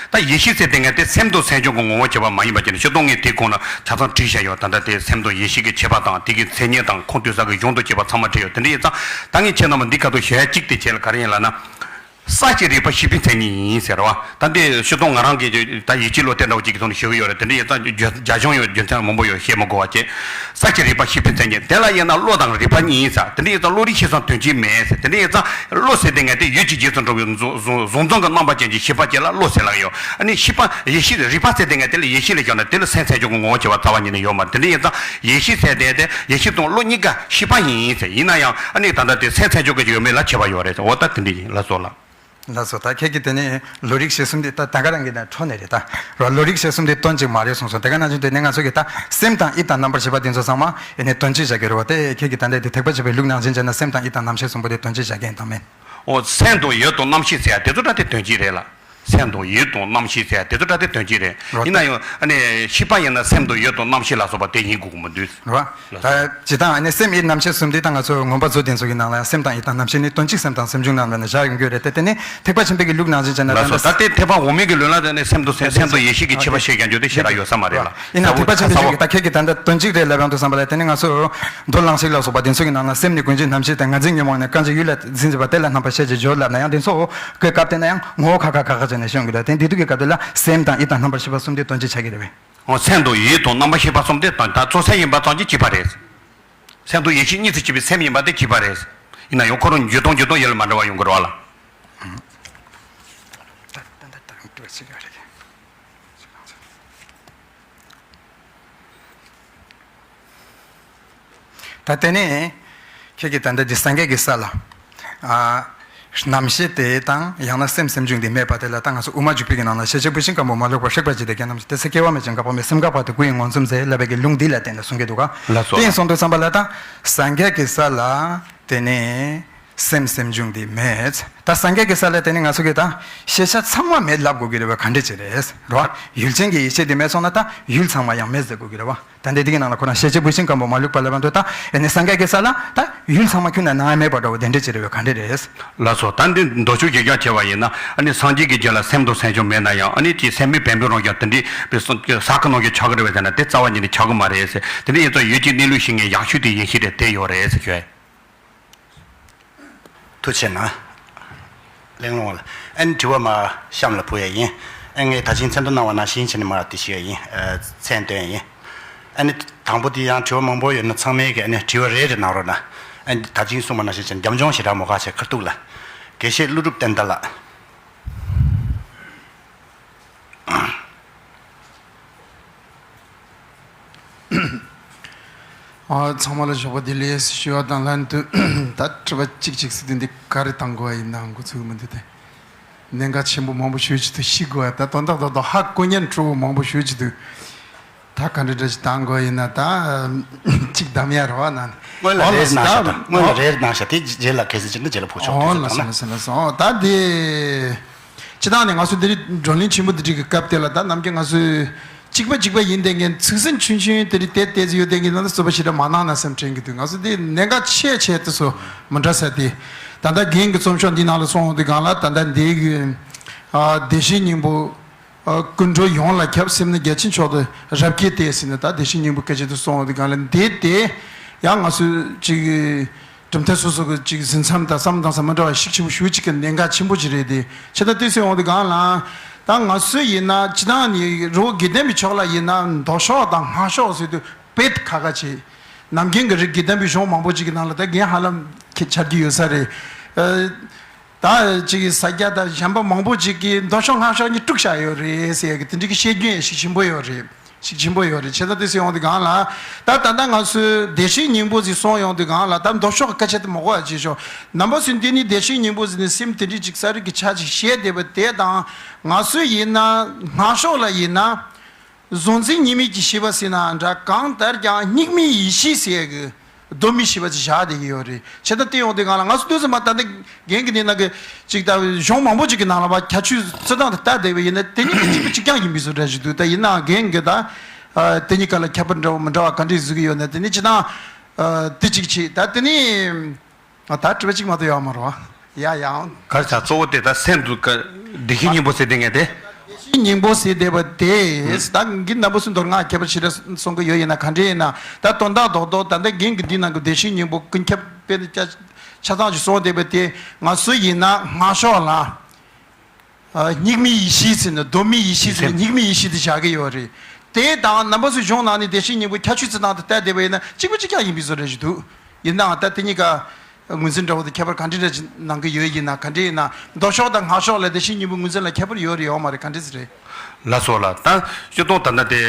ད་ཡེ་ཤེས་ཟེར་དེ་ངས་དེ་སེམས་དང་སེམས་བྱུང་གི་ངོ་བོ་བྱས་པ་མ་ཡིན་པ་བྱས་ནས། སྤྱིར་བཏང་ངས་དེ་གོང་ལ་ཆ་ཚང་བྲིས་བཞག་ཡོད། ད་ལྟ་དེ་སེམས་དང་ཡེ་ཤེས་ཀྱི་ཁྱད་པར་དང་། དེ་གི་མཚན་ཉིད་དང་། ཁུངས་གཏུགས་ས་གི་གཞུང་དང་བཅས་པ་ཚང་མ་བྲིས་ཡོད། དེ་འདྲ་ཡིན་ཙང་ད་ངས་ཁྱེད་རྣམ་པ་འདི་ཁ་ཐུག་ཞུ་ཡ་གཅིག་དེ་བྱས་ལ་ག་རེ་ཡིན་ལབ་ན། གསལ་བྱེད་རིག་པ་ཤེས་པའི་མཚན་ཉིད་ཡིན་ཟེར་བ། ད་འདི་སྤྱིར་བཏང་ང་རང་གིས་ད་ཡིད་ཆེས་བློ་གཏད་འདྲ་བོ་ཅིག་གི་ཐོག་ནས་ཞུ་གི་ཡོད་རེད། དེ་འདྲ་ཡིན་ཙང་རྒྱ་རྒྱ་གཞུང་ཡོད། རྒྱུ་མཚན་མང་པོ་ཡོད། བཤད་མི་དགོས་པ་བྱས། གསལ་བྱེད་རིག་པ་ཤེས་པའི་མཚན་ཉིད་དེ་ལ་དབྱེ་ན་བློ་དང་རིག་པ་གཉིས་ཡིན་ཟེར། དེ་འདྲ་ཡིན་ཙང་བློ་རིག་ཤེས་སམ་དོན་སྤྱི་མེད་ཟེར། དེ་འདྲ་ཡིན་ཙང་བློ་ཟེར་དེ་ངས་དེ་ཡུལ་གྱི་རྗེས་སུ་འགྲོ་བའི་གཟུང་གཟུང་འཛིན་གྱི་རྣམ་པ་ཅན་གྱི་ཤེས་པ་ཅིག་ལ་བློ་ཟེར་ལབ་ཡོད། ཨ་ནི་ཤེས་པ་ཡེ་ཤེས་རིག་པ་ཟེར་དེ་ངས་དེ་ལ་ཡེ་ཤེས་ལ་བཞག་ན་དེ་ལ་སེམས་མཚན་བྱུང་གི་ངོ་བོ་བྱེད་པ་རྩ་བ་ཉིད་ནས་ཡོད་མ་རེད། དེ་འདྲ་ཡིན་ཙང་ཡེ་ཤེས་ཟེར་དེ་དེ་ཡེ་ཤེས་དང་བློ་གཉིས་ཀ་ཤེས་པ་ཡིན་ཟེར། ཡིན་ན་ཡང་ཨ་ནི་ད་ལྟ་དེ་སེམས་མཚན་བྱུང་གི་ཡོད་མེད་ལ་ཁྱད་པར་ཡོད་རེད་ཟེར། འོ་ད་དེ་འདྲ་ཡིན། ལགས་སོ་ལགས། ལགས་སོ། ད་ཁྱེད་ཀྱིས་དེ་ནས་བློ་རིག་ཤེས་གསུམ་དེ་ད་ད་ག་རང་གི་ནས་འཕྲོ་ནས་རེད་ད་རོ། བློ་རིག་ཤེས་གསུམ་དེ་དོན་གཅིག་མ་རེད་གསུངས་སོང་། དེ་ག་ནང་བཞིན་དེ་ནས་ང་ཚོ་གི་ད་སེམས་དང་ཡིད་དང་རྣམ་པར་ཤེས་པ་དེ་ཚོ་ཚང་མ་ཨེ་ནས་དོན་གཅིག་བྱ་གི་རེད་བ། དེ་ཁྱེད་ཀྱིས་ད་ལྟ་དེ་ཐེག་པ་ཆེན་པོའི་ལུགས་ནང་བཞིན་བྱས་ན་སེམས་དང་ཡིད་དང་རྣམ་ཤེས་གསུམ་པོ་དེ་དོན་གཅིག་བྱ་གི་ཡིན་དང་མིན། འོ་སེམས་དང་ཡིད་དང་རྣམ་ཤེས་ཟེར་ཡ་དེ་ཚོ་ད་དེ་དོན་གཅིག་རེད་ལ། སེམས་དང་ཡིད་དང་རྣམ་ཤེས་ཟེར་ཡ་དེ་ཚོ་ད་དེ་དོན་གཅིག་རེད། རོ། ཡིན་ན་ཡང་ཨ་ནི་ཤེས་པ་ཡིན་ན་སེམས་དང་ཡིད་དང་རྣམ་ཤེས་ལ་སོགས་པ་དེ་ཡིན་དགོས་ཀྱི་མི་འདུག། རོ། ལགས་སོ། ད་སྤྱིར་བཏང་ཨ་ནི་སེམས་ཡིད་རྣམ་ཤེས་གསུམ་དེ་ད་ང་ཚོ་མངོན་པ་མཛོད་དེ་ཚོ་གི་ནང་ལ་ཡང་སེམས་དང་ཡིད་དང་རྣམ་ཤེས་ནི་དོན་གཅིག་སེམས་དང་སེམས་བྱུང་རྣམས་ལ་ནི་བཞག་ཡོང་གི་ཡོད་རེད་དེ། དེ་ནི་ཐེག་པ་ཆེན་པོའི་གི་ལུགས་ནང་བཞིན་བྱས་ན། ལགས་སོ། ད་ད་ལྟའི་ཐེག་པ་འོག་མའི་གི་ལུགས་ལ་དེ་ནི་སེམས་དང་སེམས་སེམས་དང་ཡེ་ཤེས་ཀྱི་ཁྱད་པར་ཕྱེ་རྒྱུ་དེ་ཞེ་དྲག་ཡོད་ས་མ་རེད་ལ། ཡིན་ན་ཐེག་པ་ཆེན་པོའི་གི་ད་ཁྱེད་ཀྱིས་ད་ལྟ་དོན་གཅིག་རེད་ལབ་ཡོང་དུས་ཙམ་པ་ལ། དེ་ནི་ང་ཚོ་མདོ་རླངས་གཞག་ལ་སོགས་པ་དེ་ཚོ་གི་ནང་ལ་སེམས་ནི་ཀུན་གཞི་རྣམ་ཤེས་དང་། ངར་འཛིན་ཉོན་མོངས་ནི་རྐང་རྗེས་ཡུལ་ལ་འཛིན་བྱེད་པ་དེ་ལ་རྣམ་པར་ཤེས་བྱའི་སྦྱོར་ལབ་ན་ཡང་། དེ་ཚོ་གི་སྐབས་དེ་ན་ཡང་ངོ་བོ་ཁ་ཁ་ཁ་ཁ་བྱས་ནས་ཤོད་ཀྱི་རེད། དེ་འདི་དུས་ཀྱི་སྐབས་དེ་ལ་སེམས་དང་ཡིད་དང་རྣམ་པར་ཤེས་པ་གསུམ་དེ་དོན་གཅིག་ཆགས་ཀྱི་རེད་པས། འོ་སེམས་དང་ཡིད་དང་རྣམ་པར་ཤེས་པ་གསུམ་དེ་ད་ད་གཙོ་སེམས་ཡིན་པ་ཙམ་གྱིས་གཅིག་པ་རེད། སེམས་དང་ཡེ་ཤེས་གཉིས་སུ་གཅིག་པའི་སེམས་ཡིན་པ་དེ་གཅིག་པ་རེད། ཡིན་ན་ཡང་ཁོ་རང་འཇུག་སྟངས་འཇུག་སྟངས་ཡིད་ལ་མ་འདྲ་བ་ཡོང་གི་རེད་བ་ལ། ད་དེ་ནས་ཁྱེད་ཀྱིས་ད་ལྟ་འདི་སངས་རྒྱས་ཀྱི་ས་ལ། ཨ། རྣམ་ཤེས་དེ་དང་ཡང་ན་སེམས་སེམས་བྱུང་དེ་མེད་པ་དེ་ལ་ད་ང་ཚོ་དབུ་མ་འཇུག་པའི་གི་ནང་ལ་ཤེས་བྱ་བུད་ཤིང་སྐམ་པོ་མ་ལུས་པར་བསྲེགས་པ་ཇི་ལྟར་སྐྱེ་རྣམས་ཀྱི་དེ་ཚེ་སྐྱེ་བ་མེད་ཅིང་འགག་པ་མེད། སེམས་འགག་པ་དེ་སྐུ་ཡི་མངོན་སུམ་མཛད་ལབ་པའི་གི་ལུང་འདི་ལ་བརྟེན་ནས་གསུང་གི་འདུག་ག་ལགས་སོ། དེ་ཡིན་སོང་དུས་ཙམ་པ་ལ་ད་སངས་རྒྱས་ཀྱི་ས་ལ་དེ་ནས་སེམས་སེམས་བྱུང་དེ་མེད། ད་སངས་རྒྱས་ཀྱི་ས་ལ་དེ་ནས་ང་ཚོ་གི་ད་ཤེས་བྱ་ཚང་མ་མེད་ལབ་དགོས་ཀྱི་རེད་བ། ག་འདྲ་ཅིག་རེད་རོ། ཡུལ་ཅན་གྱི་ཡེ་ཤེས་དེ་མེད་སོང་ན་ད་ཡུལ་ཚང་མ་ཡང་མེད་ཟེར་དགོས་ཀྱི་རེད་བ། ད་འདི་དེ་གི་ནང་ལ་ཁོ་རང་ཤེས་བྱ་བུད་ཤིང་སྐམ་པོ་མ་ལུས་པ་ལབ་པ་འདུག་ད་ཨེ་ནི་སངས་རྒྱས་ཀྱི་ས་ལ་ད་ཡུལ་ཚང་མ་ཁྱོན་ནས་ནང་མེད་པ་འདྲ་བོ་དེ་འདྲ་ཅིག་རེད་བས། ག་འདྲ་རེད། ལགས་སོ། ད་འདི་མདོ་ཕྱོགས་ཀྱི་རྒྱ་ཆེ་བ་ཡིན་ན་ཨ་ནི་སངས་རྒྱས་ཀྱི་རྒྱུད་ལ་སེམས་དང་སེམས་བྱུང་མེད་ན་ཡང་ཨ་ནི་ཅིག་སེམས་མེད་བེམ་པོའི་རང་བཞིན་དེ་འདྲའི་བས་སོ་ས་ཁ་ནང་བཞིན་ཆགས་ཀྱི་རེད་བས་ཟེར་ན་དེ་རྩ་བ་ཉིད་ནས་ཆགས་ཀྱི་མ་རེད་ཟེར། དེ་འདྲ་ཡིན་ཙང་ཡུལ་གྱི་གནས་ལུགས་ཤེས་མཁན་ཡང་ཤུལ་དེ་ཡེ་ཤེས་རེད་དེ་ཡོད་རེད་ཟེར་ཞུ་ཡ་ཡིན། ཐུགས་རྗེ་གནང་། གླེང་སློང་བ་ལ། ཨ་ནི་དྲི་བ་མ་གཤམ་ལ་ཕུལ་ཡ་ཡིན། ཨ་ངས་ད་ཅིང་མཚན་ཐོ་གནང་བ་ནང་བཞིན་བྱས་ནས་མར་དེ་ཞུ་ཡ་ཡིན། ཨ་མཚན་བཏོན་ཡ་ཡིན། ཨ་ནི་དང་པོ་དེ་ཡང་དྲི་བ་མང་པོ་ཡོད་ན་ཚང་མས་ཀྱི་ཨ་ནི་དྲི་བ་རེ་རེ་གནང་རོགས་གནང་། ཨ་ནི་ད་ཅིང་གསུངས་པ་ནང་བཞིན་བྱས་ནས་རྒྱབ་ལྗོངས་ཞེ་དྲག་མོ་ཁ་བྱས་ཁ་ཐུག་ལ། དགེ་བཤེས་ཀླུ་སྒྲུབ་བསྟན་དར་ལགས། ཨ། ཚང་མ་ལ་ཞོགས་པ་བདེ་ལེགས་ཞུ་བ་དང་ལན་དུ། ད་དྲི་བ་གཅིག་གཅིག་ཟེར་དུས་འདི་ག་རེ་བཏང་དགོས་པ་ཡིན་ནའང་འགོ་ཚུགས་མི་འདུག་སྟེ། གནད་འགག་ཆེན་པོ་མང་པོ་ཞུ་ཆེད་དུ་ཤི་དགོས་པ་ད་དོན་དག་རྡོག་རྡོག་ཧ་གོ་ཉན་འཕྲོ་བོ་མང་པོ་ཞུ་ཆེད་དུ། ད་ག་འདྲ་འདྲ་ཞིག་བཏང་དགོས་པ་ཡིན་ན་ད་གཅིག་གདམ་ཡ་རེ་བ་ན། སྔོན་ལ་རེ་རེ་གནང་ཤག་ད་སྔོན་ལ་རེ་རེ་གནང་ཤག་དེ་རྗེས་ལ་གལ་སྲིད་ཅིག་འདི་རྗེས་ལ་ཕུལ་ཆོག་དུས་ཚོད་དང་ན། ད་འདི། སྤྱི་བཏང་ནས་ང་ཚོ་འདི་རིགས་བགྲོ་གླེང་ཆེན་པོ་འདི་རིགས་ཀྱི་སྐབས་དེ་ལ་ད་ནམ་རྒྱུན་ང་ཚོས་གཅིག་པ་གཅིག་པ་ཡིན་བསྡད་མཁན་ཚིག་ཟིན་ཆུང་ཆུང་དེ་རིགས་དེ་ཏོག་ཙམ་ཡོད་བསྡད་མཁན་ན་བསུ་བ་ཞེ་དྲག་མ་གནང་ན་བསམ་དྲན་གྱི་འདུག་ང་ཚོ་འདི་གནད་འགག་ཆེ་ཆེ་དེ་ཚོ་མི་འདྲ་ས་དེ། ད་ལྟ་རྒན་གྱི་རྩོམ་ཤོག་འདི་ནང་ལ་སོང་འོང་དུས་སྒང་ལ་ད་ལྟ་འདི་གི་ཨ་བདེ་གཤེགས་སྙིང་པོ་ཨ་ཀུན་འགྲོ་ཡོངས་ལ་ཁྱབ། སེམས་ནི་རྒྱ་ཆེན་མཆོག་ཏུ་རབ་བསྐྱེད་དེ་ཟེར་ནས་ད་བདེ་གཤེགས་སྙིང་པོ་སྐད་ཆ་དེ་སོང་འོང་དུས་སྒང་ལ་འདི་དེ་ཡང་ང་ཚོས་ཅིག་གྲུབ་མཐའ་སོ་སོ་གི་ཅིག་ཟིན་མཚམས་དང་བསམ་བློ་བཏང་ས་མི་འདྲ་བ་ཤུགས་ཆེན་པོ་ཞེ་པོ་ཅིག་གི་གནད་འགག་ཆེན་པོ་ཅིག་རེད་དེ། ཕྱི་ཟླ་སྟོད་སྲིད་འོང་དུས་སྒང་ལ་ད་ང་ཚོ་ཡིན་ན་སྤྱི་བཏང་ནི་རི་བོ་དགེ་ལྡན་པའི་ཕྱོགས་ལ་ཡིན་ན་མདོ་ཕྱོགས་དང་སྔགས་ཕྱོགས་ཟེར་དུས་དཔེ་ཁ་ཁ་བྱེད། ནམ་རྒྱུན་གྱི་རི་དགེ་ལྡན་པའི་གཞུང་མང་པོ་ཅིག་གི་ནང་ལ་ད་རྒན་ཧ་ལམ་ཁྱེད་ཆར་གྱི་ཡོད་ས་རེད། ཨ། ད་ཅིག་གི་ས་སྐྱ་དང་གཞན་པ་མང་པོ་ཅིག་གིས་མདོ་ཕྱོགས་སྔགས་ཕྱོགས་གཉིས་དཀྲུགས་བཞག་ཡོད་རེད་ཟེར་ཡ་གི་དེ་འདྲ་གི་བཤད་རྒྱུན་ཡང་ཤུགས་ཆེན་པོ་ཡོད་རེད། ཤུགས་ཆེན་པོ་ཡོད་རེད། བྱས་ཙང་དེ་ཟེར་ཡོང་དུས་སྒང་ལ། ད་ད་ལྟ་ང་ཚོས་བདེ་གཤེགས་སྙིང་པོ་ཟེར་གསུངས་ཡོང་དུས་སྒང་ལ་ད་མདོ་ཕྱོགས་ཀྱི་སྐད་ཆ་དེ་མ་གོ་བ་བྱས་ཤོག་ནང་པ་ཚོས་འདི་ནི་བདེ་གཤེགས་སྙིང་པོ་ཟེར་ནས་སེམས་དེ་འདྲ་ཅིག་ས་རིག་གི་ཆ་ཅིག་བཤད་བསྡད་པ་དེ་དང་། ང་ཚོས་ཡིན་ན་སྔགས་ཕྱོགས་ལ་ཡིན་ན། གཟུང་འཛིན་གཉིས་མེད་ཀྱི་ཤེས་པ་ཟེར་ན་འདྲ། གང་ལྟར་ཀྱང་གཉིས་མེད་ཡེ་ཤེས་ཟེར་ཡ་གི་གདོད་མའི་ཤེས་པ་ཅིག་བཞག་བསྡད་ཀྱི་ཡོད་རེད། བྱས་ཙང་དེ་ཡོང་དུས་སྒང་ལ་ང་ཚོ་ཏོག་ཙམ་མ་ད་ལྟ་རྒན་གྱི་ནི་ནང་གི་ཅིག་ད་གཞུང་མང་པོ་ཅིག་གི་ནང་ལ་བ་ཁྱད་ཆོས་རྩི་སྟངས་དེ་ལྟ་བསྡད་པ་ཡིན་ན་དེ་གཉིས་ཀྱི་གཅིག་པ་གཅིག་རྐྱང་ཡིན་པའི་བཟོ་འདྲ་ཞིག་འདུག་ད་ཡིན་ནའང་རྒན་གྱི་ད་དེ་གཉིས་ཀ་ལ་ཁྱད་པར་འདྲ་བོ་མི་འདྲ་བ་ག་འདྲས་བཟོ་གི་ཡོད་ན་དེ་ནི་ཅི་ད་དེ་གཅིག་བྱས་ད་དེ་ནི། ང་ད་དྲི་བ་གཅིག་མ་གཏོགས་ཡོད་མ་རེད་བ། ཡ་ཡང་། གར་ཆ་གཙོ་བོ་དེ་ད་སེམས་དུ་ཀ་བདེ་གཤེགས་སྙིང་པོ་ཟེར་དེ་ངས་དེ། བདེ་གཤེགས་སྙིང་པོ་ཟེར་བསྡད་པ་དེ། ད་འགི་ནང་པ་སུ་མདོར་ང་ཁྱད་པར་ཞེ་དྲག་གསུང་གི་ཡོད་ཡིན་ན་ག་འདྲ་ཡིན་ན་ད་དོན་དག་རྡོག་རྡོག་ད་ལྟ་རྒན་གྱི་འདི་ནང་གི་བདེ་གཤེགས་སྙིང་པོ་ཀུན་ཁྱབ་དཔེ་ཆ་ཚང་ཞིག་གསུངས་བསྡད་པ་དེ་ང་ཚོ་ཡིན་ན་སྔགས་ཕྱོགས་ལ། ཨ། གཉིས་མེད་ཡེ་ཤེས་ཟེར་ནས་གདོད་མའི་ཡེ་ཤེས་ཟེར་ནས་གཉིས་མེད་ཡེ་ཤེས་དེ་བཞག་གི་ཡོད་རེད། དེ་དང་ནང་པ་ཚོའི་གཞུང་ནང་ནས་བདེ་གཤེགས་སྙིང་པོའི་ཁྱད་ཆོས་རྩི་སྟངས་དེ་བལྟས་བསྡད་པ་ཡིན་ན་གཅིག་པ་གཅིག་རྐྱང་ཡིན་པའི་བཟོ་འདྲ་ཞིག་འདུག་ཡིན་ནའང་ད་དེ་གཉིས་ཀ་ངོས་འཛིན་འདྲ་བོ་དེ་ཁྱད་པར་ག་འདྲ་འདྲ་ཅིག་གནང་གི་ཡོད་ཡིན་ན་ག་འདྲ་ཡིན་ན་མདོ་ཕྱོགས་དང་སྔགས་ཕྱོགས་ལ་བདེ་གཤེགས་སྙིང་པོའི་ངོས་འཛིན་ལ་ཁྱད་པར་ཡོད་རེད་ཡོད་མ་རེད་ག་འདྲ་ཟེར་རེད། ལགས་སོ་ལགས། ད་སྤྱིར་བཏང་ད་ལྟ་དེ་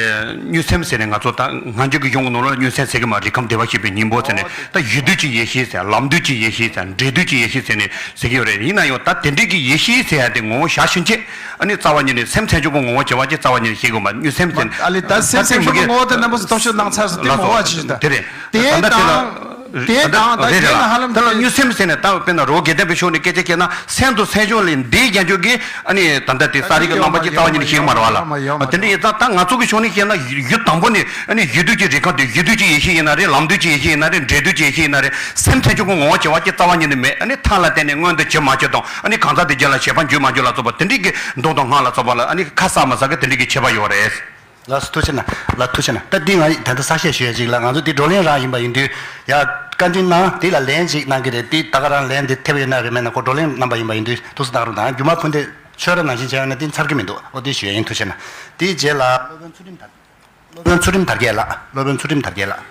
མངོན་སེམས་ཟེར་ནས་ང་ཚོ་ད་སྔ་འགྱུར་གྱི་གཞུང་གི་ནང་ལ་མངོན་སེམས་ཟེར་གི་མ་རེད་ཁམས་བདེ་བར་གཤེགས་པའི་སྙིང་པོ་ཟེར་ནས་ད་ཡུལ་དུས་ཀྱི་ཡེ་ཤེས་ཟེར་ལམ་དུས་ཀྱི་ཡེ་ཤེས་ཟེར་འབྲས་དུས་ཀྱི་ཡེ་ཤེས་ཟེར་འབྲས་དུས་ཀྱི་ཡེ་ཤེས་ཟེར་ནས་ཟེར་གི་ཡོད་རེད། ཡིན་ན་ཡང་ད་དེ་འདྲའི་གི་ཡེ་ཤེས་ཟེར་ཡ་དེ་ངོ་བོ་ཞག་ཕྱིན་ཆད་ཨ་ནི་རྩ་བ་ཉིད་ནས་སེམས་མཚན་བྱུང་གི་ངོ་བོ་བྱེད་པ་ཅིག་རྩ་བ་ཉིད་ནས་ཤེས་དགོས་མ་མངོན་སེམས་ཟེར་ནས་ཨ་ལས་ད་སེམས་མཚན་བྱུང་གི་ངོ་བོ་དེ་རྣམ་པ་ཚོ་སྟོབས་ཤུགས་གནང་ཚར་སོང་དེ་ངོ་བོ་ཅིག་ད་དེ་རེད། དེ་ད་ལྟ་དེ་ལ་དང་། དེ་དང་ད་རེད་རེད་ལ། ད་ལ་མངོན་སེམས་ཟེར་ནས་ད་དཔེར་ན་རོ་དགེ་ལྡན་པའི་ཕྱོགས་ནས་སྐད་ཆ་བཤད་ན་སེམས་དང་སེམས་བྱུང་ལས་འདས་རྒྱ་འཇུག་གི་ཨ་ནི་ད་ལྟ་དེ་ས་རིག་གི་རྣམ་པ་ཅིག་རྩ་བ་ཉིད་ནས་ཤེས་ཀྱི་མ་རེད་བ་ལ། དེ་འདྲ་ཡིན་ཙང་ད་ང་ཚོ་གི་ཕྱོགས་ནས་བཤད་ན་ཡུལ་དང་པོ་ནས་ཨ་ནི་ཡུལ་དུས་ཀྱི་རིག་ཁམས་དེ་ཡུལ་དུས་ཀྱི་ཡེ་ཤེས་ཡིན་ན་རེད། ལམ་དུས་ཀྱི་ཡེ་ཤེས་ཡིན་ན་རེད། འབྲས་དུས་ཀྱི་ཡེ་ཤེས་ཡིན་ན་རེད། སེམས་མཚན་བྱུང་གི་ངོ་བོ་བྱེད་པ་ཅིག་རྩ་བ་ཉིད་ནས་མེད། ཨ་ནི་མཐའ་ལ་བརྟེན་ནས་མངོན་དུ་བྱེད་མ་བྱེད་དང་ཨ་ནི་གང་ཟག་དེ་རྒྱུད་ལ་བྱེད་པ་འཇུག་མ་འཇུག་ལ་སོགས་པ་དེ་འདྲའི་གི་མདོ་དང་སྔགས་ལ་སོགས་པ་ལ་ཨ་ནི་ཁ་གསལ་མ་གསལ་གི་དེ་འདྲའི་གི་བྱེད་པ་ཡོད་རེད། ལགས་སོ་ཐུགས་རྗེ་གནང་། ལགས་ཐུགས་རྗེ་གནང་། ད་འདི་ང་ད་ལྟ་གསལ་བཤད་ཞུ་ཡ་ཅིག་ལ་ང་ཚོ་འདི་བགྲོ་གླེང་རང་ཡིན་པ་ཡིན་དུས་ཡ་བཀའ་འདྲི་གནང་འདི་ལ་ལན་ཅིག་གནང་གི་རེད། འདི་ད་ག་རང་ལན་འདི་ཐེབས་ཡོད་ན་རེད་མེད་ན་ཁོ་བགྲོ་གླེང་གནང་པ་ཡིན་པ་ཡིན་དུས་ཐུགས་སུ་གནང་རོགས་གནང་། རྒྱུ་མ་ཕུ་འདི་ཆོས་ར་ནང་བཞིན་བྱས་ཡོད་ན་འདི་ཚར་གི་མི་འདུག་ཨོ་འདི་ཞུ་ཡ་ཡིན། ཐུགས་རྗེ་གནང་། འདིའི་རྗེས་ལ་སློབ་དཔོན་ཚུལ་ཁྲིམས་དར། སློབ་དཔོན་ཚུལ་ཁྲིམས་དར་རྒྱས་ལགས། སློབ་དཔོན་ཚུལ་ཁྲིམས་དར་རྒྱས་ལགས།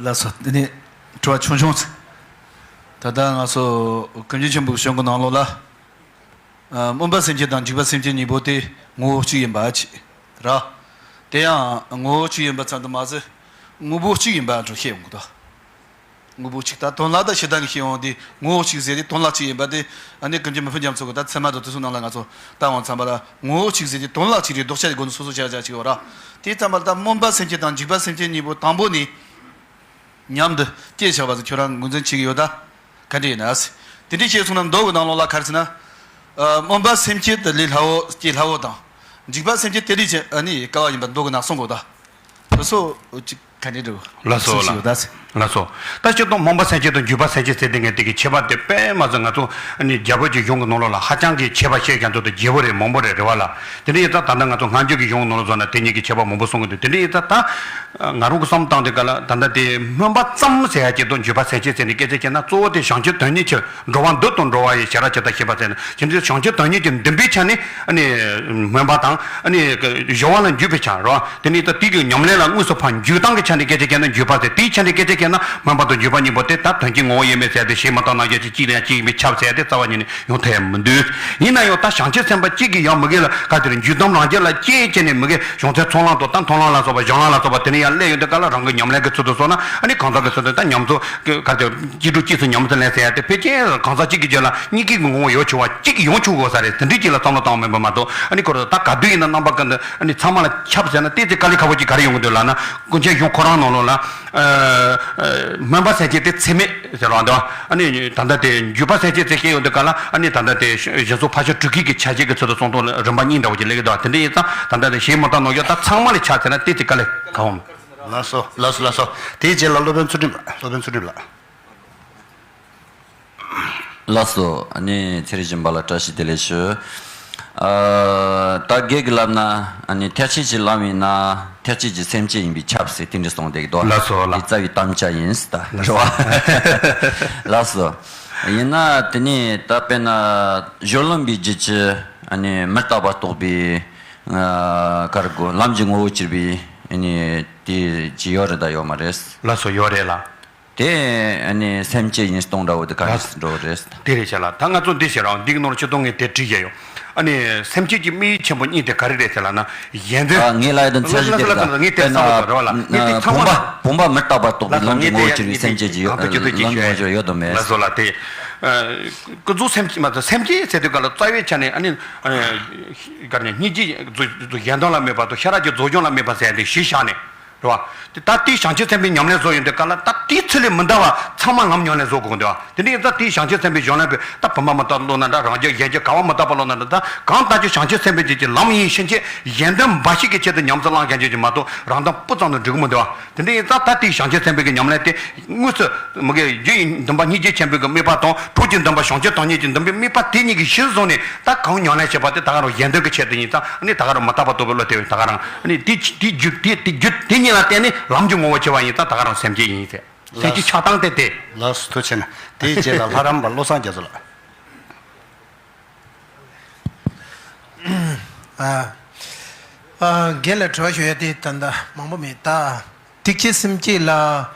ལགས་སོ། འདི་ནི་དྲི་བ་ཆུང་ཆུང་ཅིག་ད་ལྟ་ང་ཚོ་ཀུན་མཁྱེན་ཆེན་པོའི་གཞུང་གི་ནང་ལོགས་ལ། ཨ། སྨོན་པ་སེམས་བསྐྱེད་དང་འཇིགས་པ་སེམས་བསྐྱེད་གཉིས་པོ་དེ་ངོ་བོ་གཅིག་ཡིན་པ་ཅིག་ར། དེ་ཡང་ངོ་བོ་གཅིག་ཡིན་པ་ཙམ་དུ་མ་ཟད་དངོས་པོ་གཅིག་ཡིན་པ་འདྲ་བཤད་ཡོང་གི་འདུག་དངོས་པོ་གཅིག་ད་དོན་ལ་ད་ཕྱི་ལྟ་གི་ཤེས་ཡོང་དེ་ངོ་བོ་གཅིག་ཟེར་དེ་དོན་ལ་གཅིག་ཡིན་པ་དེ་ཨ་ནི་ཀུན་མཁྱེན་མི་ཕམ་རྒྱ་མཚོ་གི་ད་ཚད་མ་དང་དུས་གསུམ་རྣམ་ལ་ང་ཚོ་ལྟ་འོང་ཚང་པ་ལ་ངོ་བོ་གཅིག་ཟེར་དེ་དོན་ལ་གཅིག་རེད། ལྡོག་ཆ་དེ་དགོངས་དོན་སོ་སོ་ཆ་ཆ་གཅིག་ཡོད་ར། དེ་ཙམ་པ་ལ་ད་སྨོན་པ་སེམས་བསྐྱེད་དང་འཇུག་པ་སེམས་བསྐྱེད་གཉིས་པོ་དང་པོ་ནི་མཉམ་དུ་སྐྱེས་བཞག་པ་ཚོ་ཁྱོད་རང་ངོས་འཛིན་བྱེད་ཀྱི་ཡོད་ད། ག་འདྲ་ཡིན་ན། དེ་འདྲ་བཤད་སོང་ན་མདོ་གི་ནང་ལོགས་ལ་ག་རེ་ཟེར་ན། ཨ་སྨོན་པ་སེམས་བསྐྱེད་དེ་ལས་སླ་བོ་སྐྱེ་སླ་བོ་དང་། འཇུག་པ་སེམས་བསྐྱེད་དེ་ལས་ཀྱང་ཨ་ནི་དཀའ་བ་ཡིན་པ་མདོ་གི་ནང་གསུངས་གོ་ད། སོ་སོ་གཅིག་ག་འདྲ་འདྲ་བོ། ལགས་སོ་སོ་ཞིག་ཡོད་ད་ཟེར། ལགས་སོ། ད་སྤྱིར་བཏང་སྨོན་པ་སེམས་བསྐྱེད་དང་འཇུག་པ་སེམས་བསྐྱེད་ཟེར་དེ་ངས་དེ་གི་ཁྱད་པར་དེ་དཔེ་མ་ཚད་ང་ཚོ་ཨ་ནི་རྒྱ་བོད་ཀྱི་གཞུང་གི་ནང་ལོགས་ལ་ཧ་ཅང་གི་ཁྱད་པར་བཤད་མཁན་ཚོ་དེ་རྒྱས་པོ་རེད་མང་པོ་རེད་རེད་བ་ལ། དེ་འདྲ་ཡིན་ཙང་ད་ལྟ་ང་ཚོ་སྔ་འགྱུར་གྱི་གཞུང་ནང་ལ་བཟོ་ན་དེ་གཉིས་ཀྱི་ཁྱད་པར་མང་པོ་གསུང་གི་འདུག་དེ་འདྲ་ཡིན་ཙང་ད་ང་རང་གི་བསམ་སྟངས་དེ་ག་ལ་ད་ལྟ་དེ་སྨོན་པ་ཙམ་ཟེར་ཡ་ཅིག་དང་འཇུག་པ་སེམས་བསྐྱེད་ཟེར་ནས་སྐད་ཆ་བཤད་ན་གཙོ་བོ་དེ་བྱང་ཆུབ་དོན་གཉེར་ཆེད་འགྲོ་བ་འདོད་དང་འགྲོ་བ་ཡི་ཞེ་དྲག་ཇི་ལྟར་ཤེས་པ་ཟེར་ན་ཇི་འདྲའི་བྱང་ཆུབ་དོན་གཉེར་གྱི་འདུན་པའི་ཆ་ནས་ཨ་ནི་སྨོན་པ་དང་ཨ་ནི་སྦྱོར་བ་ལ་འཇུག་པའི་ཆ་རོ། དེ་ནས་ད་དེ་གི་ཉམས་ལེན་ལ་དངོས་སུ་ཕར་འཇུག་སྟངས་ཀྱི་ཆ་ནས་སྐད་ཆ་བཤད་ན་འཇུག་པ་ཟེར། དེའི་ཆ་ནས་སྐད་ཆ་བཤད་ན་སྨོན་པ་དང་འཇུག་པ་གཉིས་པོ་དེ་ད་དོན་གྱིས་ངོ་བོ་དབྱེར་མེད་ཟེར་ཏེ་ཞེས་མ་བཏགས་རྣམ་གཞག་ཅིག་གཅིག་ལ་ཡང་གཅིག་ཡིན་པས་ཁྱབ་ཟེར་ཏེ་རྩ་བ་ཉིད་ནས་ཡོང་ཐུབ་ཡ་མི་འདུག་ཡིན་ན་ཡང་ད་བྱང་ཆུབ་སེམས་དཔའ་གཅིག་གིས་ཡང་མི་དགེ་ལ་ག་དེར་འཇུག་དམ་རང་རྒྱལ་ལ་གཅེས་བྱས་ནས་མི་དགེ་བྱང་ཚུལ་ཚོགས་ལམ་དང་ད་མཐོང་ལམ་ལ་སོགས་པ་གཞན་ལམ་ལ་སོགས་པ་དེ་ནས་ཡང་སླེབས་ཡོང་དུས་སྐབས་ལ་རང་གི་ཉམས་ལེན་གྱི་ཚུལ་དུ་སོང་ན་ཨ་ནི་གང་ཟག་གི་ཚུལ་དུ་ད་ཉམས་སུ་ག་དེར་སྐྱེ་དྲུག་གཅིག་སུ་ཉམས་སུ་ལེན་ཟེར་ཡ་དེ་ཕལ་ཆེར་གང་ཟག་གཅིག་གི་རྒྱུད་ལ་གཉིས་ཀའི་ངོ་བོ་ཡོད་ཆོག་པ་གཅིག་ཡོང་ཆོག་དགོས་ས་རེད། དེ་འདྲའི་གཅིག་ལ་བསམ་བློ་བཏང་བ་མིན་པ་མ་གཏོགས་ཨ་ནི་ཁོ་རང་ད་ག་དུས་ཡིན་ན་རྣམ་པ་ཀུན་ཏུ་ཨ་ནི་ཚང་མ་ལ་ཁྱབ་ཟེར་ན་ཏོག་ཙམ་དཀའ་ལས་ཁག་པོ་ཅིག་ག་རེ་ཡོང་གི་འདུག་ལབ་ན། ཀུན་མཁྱེན་གཞུང་ཁོ་རང་ནང་ལོགས་ལ། ཨ་ཨ་སྨོན་པ་སེམས་བསྐྱེད་དེ་ཚད་མེད་ཟེར་བ་འདུག་ཨ་ནི་ད་ལྟ་དེ་འཇུག་པ་སེམས་བསྐྱེད་ཟེར་མཁན་ཡོང་དུས་ག་ལ་ཨ་ནི་ད་ལྟ་དེ་གཞན་སོགས་ཕར་ཕྱིན་དྲུག་གི་གི་ཆ་བྱད་ཀྱི་ཚུལ་དུ་གསུངས་སྟངས་ལ་རིམ་པ་གཉིས་འདྲ་བོ་ཅིག་སླེབས་ཀྱི་འདུག་དེ་འདྲ་ཡིན་ཙང་ད་ལྟ་དེ་ཞེས་མ་བཏགས་རྣམ་གཞག་ད་ཚང་མ་ལ་ཁྱབ་ཟེར་ན་ཏོག་ཙམ་དཀའ་ལས་ཁག་པོ། ལགས་སོ་ལགས་སོ་ལགས་སོ། དེའི་རྗེས་ལ་སློབ་དཔོན་ཚུལ་ཁྲིམས་ལགས། སློབ་དཔོན་ཚུལ་ཁྲིམས་ལགས། ལགས་སོ། ཨ་ནི་ཚེ་རིང་སྦྱིན་པ་ལ་བཀྲ་ཤིས་བདེ་ལེགས་ཞུ། ཨ་ད་རྒན་གྱིས་ལབ་ན་ཨ་ནི་ཐེག་ཆེན་གྱི་ལམ་ཡིན་ན་ཐེག་ཆེན་གྱི་སེམས་བསྐྱེད་ཡིན་པས་ཁྱབ་ཟེར་དེ་འདྲ་གསུངས་བསྡད་ཀྱི་འདུག་ལགས་སོ་ལགས། འདི་རྩ་བའི་དམ་བཅའ་ཡིན་ཟེར་ད་རེད་བ། ལགས་སོ། ཡིན་ན་དེ་ནས་ད་དཔེར་ན་གཞུང་ལུགས་པའི་རྒྱུད་ཀྱི་ཨ་ནི་མི་རྟག་པ་རྟོགས་པའི་ཨ་ག་རེ་དགོས་ལམ་གྱི་ངོ་བོ་གྱུར་པའི་ཨ་ནི་དེ་ཅི་ཡོད་རེད་ད་ཡོད་མ་རེད། ལགས་སོ་ཡོད་རེད་ལགས། དེ་ཨ་ནི་སེམས་བསྐྱེད་ཡིན་སྟངས་འདྲ་བོ་དེ་ག་རེ་འགྲོ་རེད། དེ་རེད་བྱ་ལ་ད་ང་ཚོ་འདི་བྱེད་རང་འདི་གི་ནོར་ཆུ་དོང་ངས་དེ་བྲིས་བྱས་ཡོད། ཨ་ནི་སེམས་བསྐྱེད་ཀྱི་དམིགས་ཡུལ་ཆེན་པོ་གཉིས་དེ་ག་རེ་རེད་ཟེར་ལ་ན་ཡན་དོན། ངས་ལ་ཡ་དོན་ཚད་གཞི་དེ་རེད་ད་ངས་དེ་བསམ་བློ་རེད་བ་ལ་ངས་དེ་ཚང་མ་བུམ་པ་བུམ་པ་མི་རྟག་པ་རྟོགས་པའི་ལམ་གྱི་ངོ་བོ་གྱུར་པའི་སེམས་བསྐྱེད་ཀྱི་ཡོད་ལམ་གྱི་ངོ་བོ་གྱུར་ཡོད་དམ་མེད། ལ་སོ་ལ་དེ་ཀུན་རྫོབ་སེམས་བསྐྱེད་མ་ཚད་སེམས་བསྐྱེད་ཟེར་དུས་ག་ལ་རྩ་བའི་ཆ་ནས་ཨ་ནི་ག་རེ་སྙིང་རྗེ་གཞན་དོན་ལ་དམིགས་པ་དང་ཤེས་རབ་ཀྱི་རྫོགས་བྱང་ལ་དམིགས་པ་ཟེར་དེ་གཞི་བཞག་ནས། རེད་བ། དེ་ད་དེའི་བྱང་ཆུབ་སེམས་དཔའི་ཉམས་ལེན་བཟོ་ཡོང་དུས་ག་ལ་ད་དེའི་ཚུལ་ལས་མི་འདའ་བ་ཚང་མ་ལམ་ཉམས་ལེན་བཟོ་དགོས་འདུག་བ། དེ་འདྲ་ཡིན་ཙང་དེའི་བྱང་ཆུབ་སེམས་དཔའི་གཞུང་ལམ་པས་ད་བུམ་པ་མི་རྟག་བློ་ན་འདྲ་རང་རྒྱལ་གཞན་རྒྱལ་ག་བ་མི་རྟག་པ་བློ་ན་འདྲ་ད་གང་ལྟར་ཀྱང་བྱང་ཆུབ་སེམས་དཔའི་རྒྱུད་ཀྱི་ལམ་ཡིན་ཕྱིན་ཆད་གཞན་དོན་འབའ་ཞིག་གི་ཆེད་དུ་ཉམས་སུ་བླང་མཁན་ཅིག་མ་གཏོགས་རང་དོན་སྤུ་ཙམ་དུ་འགྲིག་གི་མི་འདུག་བ། དེ་འདྲ་ཡིན་ཙང་ད་དེའི་བྱང་ཆུབ་སེམས་དཔའི་གི་ཉམས་ལེན་དེ་དངོས་སུ་མི་དགེ་རྒྱུ་ཡི་འདུན་པ་སྙིང་རྗེ་ཆེན་པོའི་གི་དམིགས་པ་དང་གྲོགས་ཀྱི་འདུན་པ་བྱང་ཆུབ་ཐོབ་ནས་ཀྱི་འདུན་པའི་དམིགས་པ་དེ་གཉིས་ཀྱི་གཞིར་བཟུང་ནས་ད་གང་ཉམས་ལེན་བྱེད་པ་དེ་ད་ག་རང་གཞན་དོན་གྱི་ཆེད་དུ་ཡིན་ཙང་ཨ་ནི་ད་ག་རང་མི་རྟག་པ་རྟོགས་པའི་བློ་དེ་ད་ག་རང་ཨ་ནི་དེ་དེ་རྒྱུ་དེ་དེ་རྒྱུ་དེ་གཉིས་ལ་བརྟེན་ནས་ལམ་གྱི་ངོ་བོ་ཆེ་བ་ཡིན་ཙང་ད་ག་རང་སེམས་བསྐྱེད་ཡིན་ཟེར། སེམས་བསྐྱེད་ཆགས་སྟངས་དེ་དེ། ལགས་སོ་ཐུགས་རྗེ་ཆེ་གནང་། དེའི་རྗེས་ལ་ལྷ་རམས་པ་བློ་བཟང་རྒྱ་མཚོ་ལགས། ཨ། ཨ། རྒན་ལ་དྲི་བ་ཞུ་ཡ་དེ་ད་ལྟ་མང་པོ་མེད་ད། ཐེག་ཆེན་སེམས་བསྐྱེད་ལ་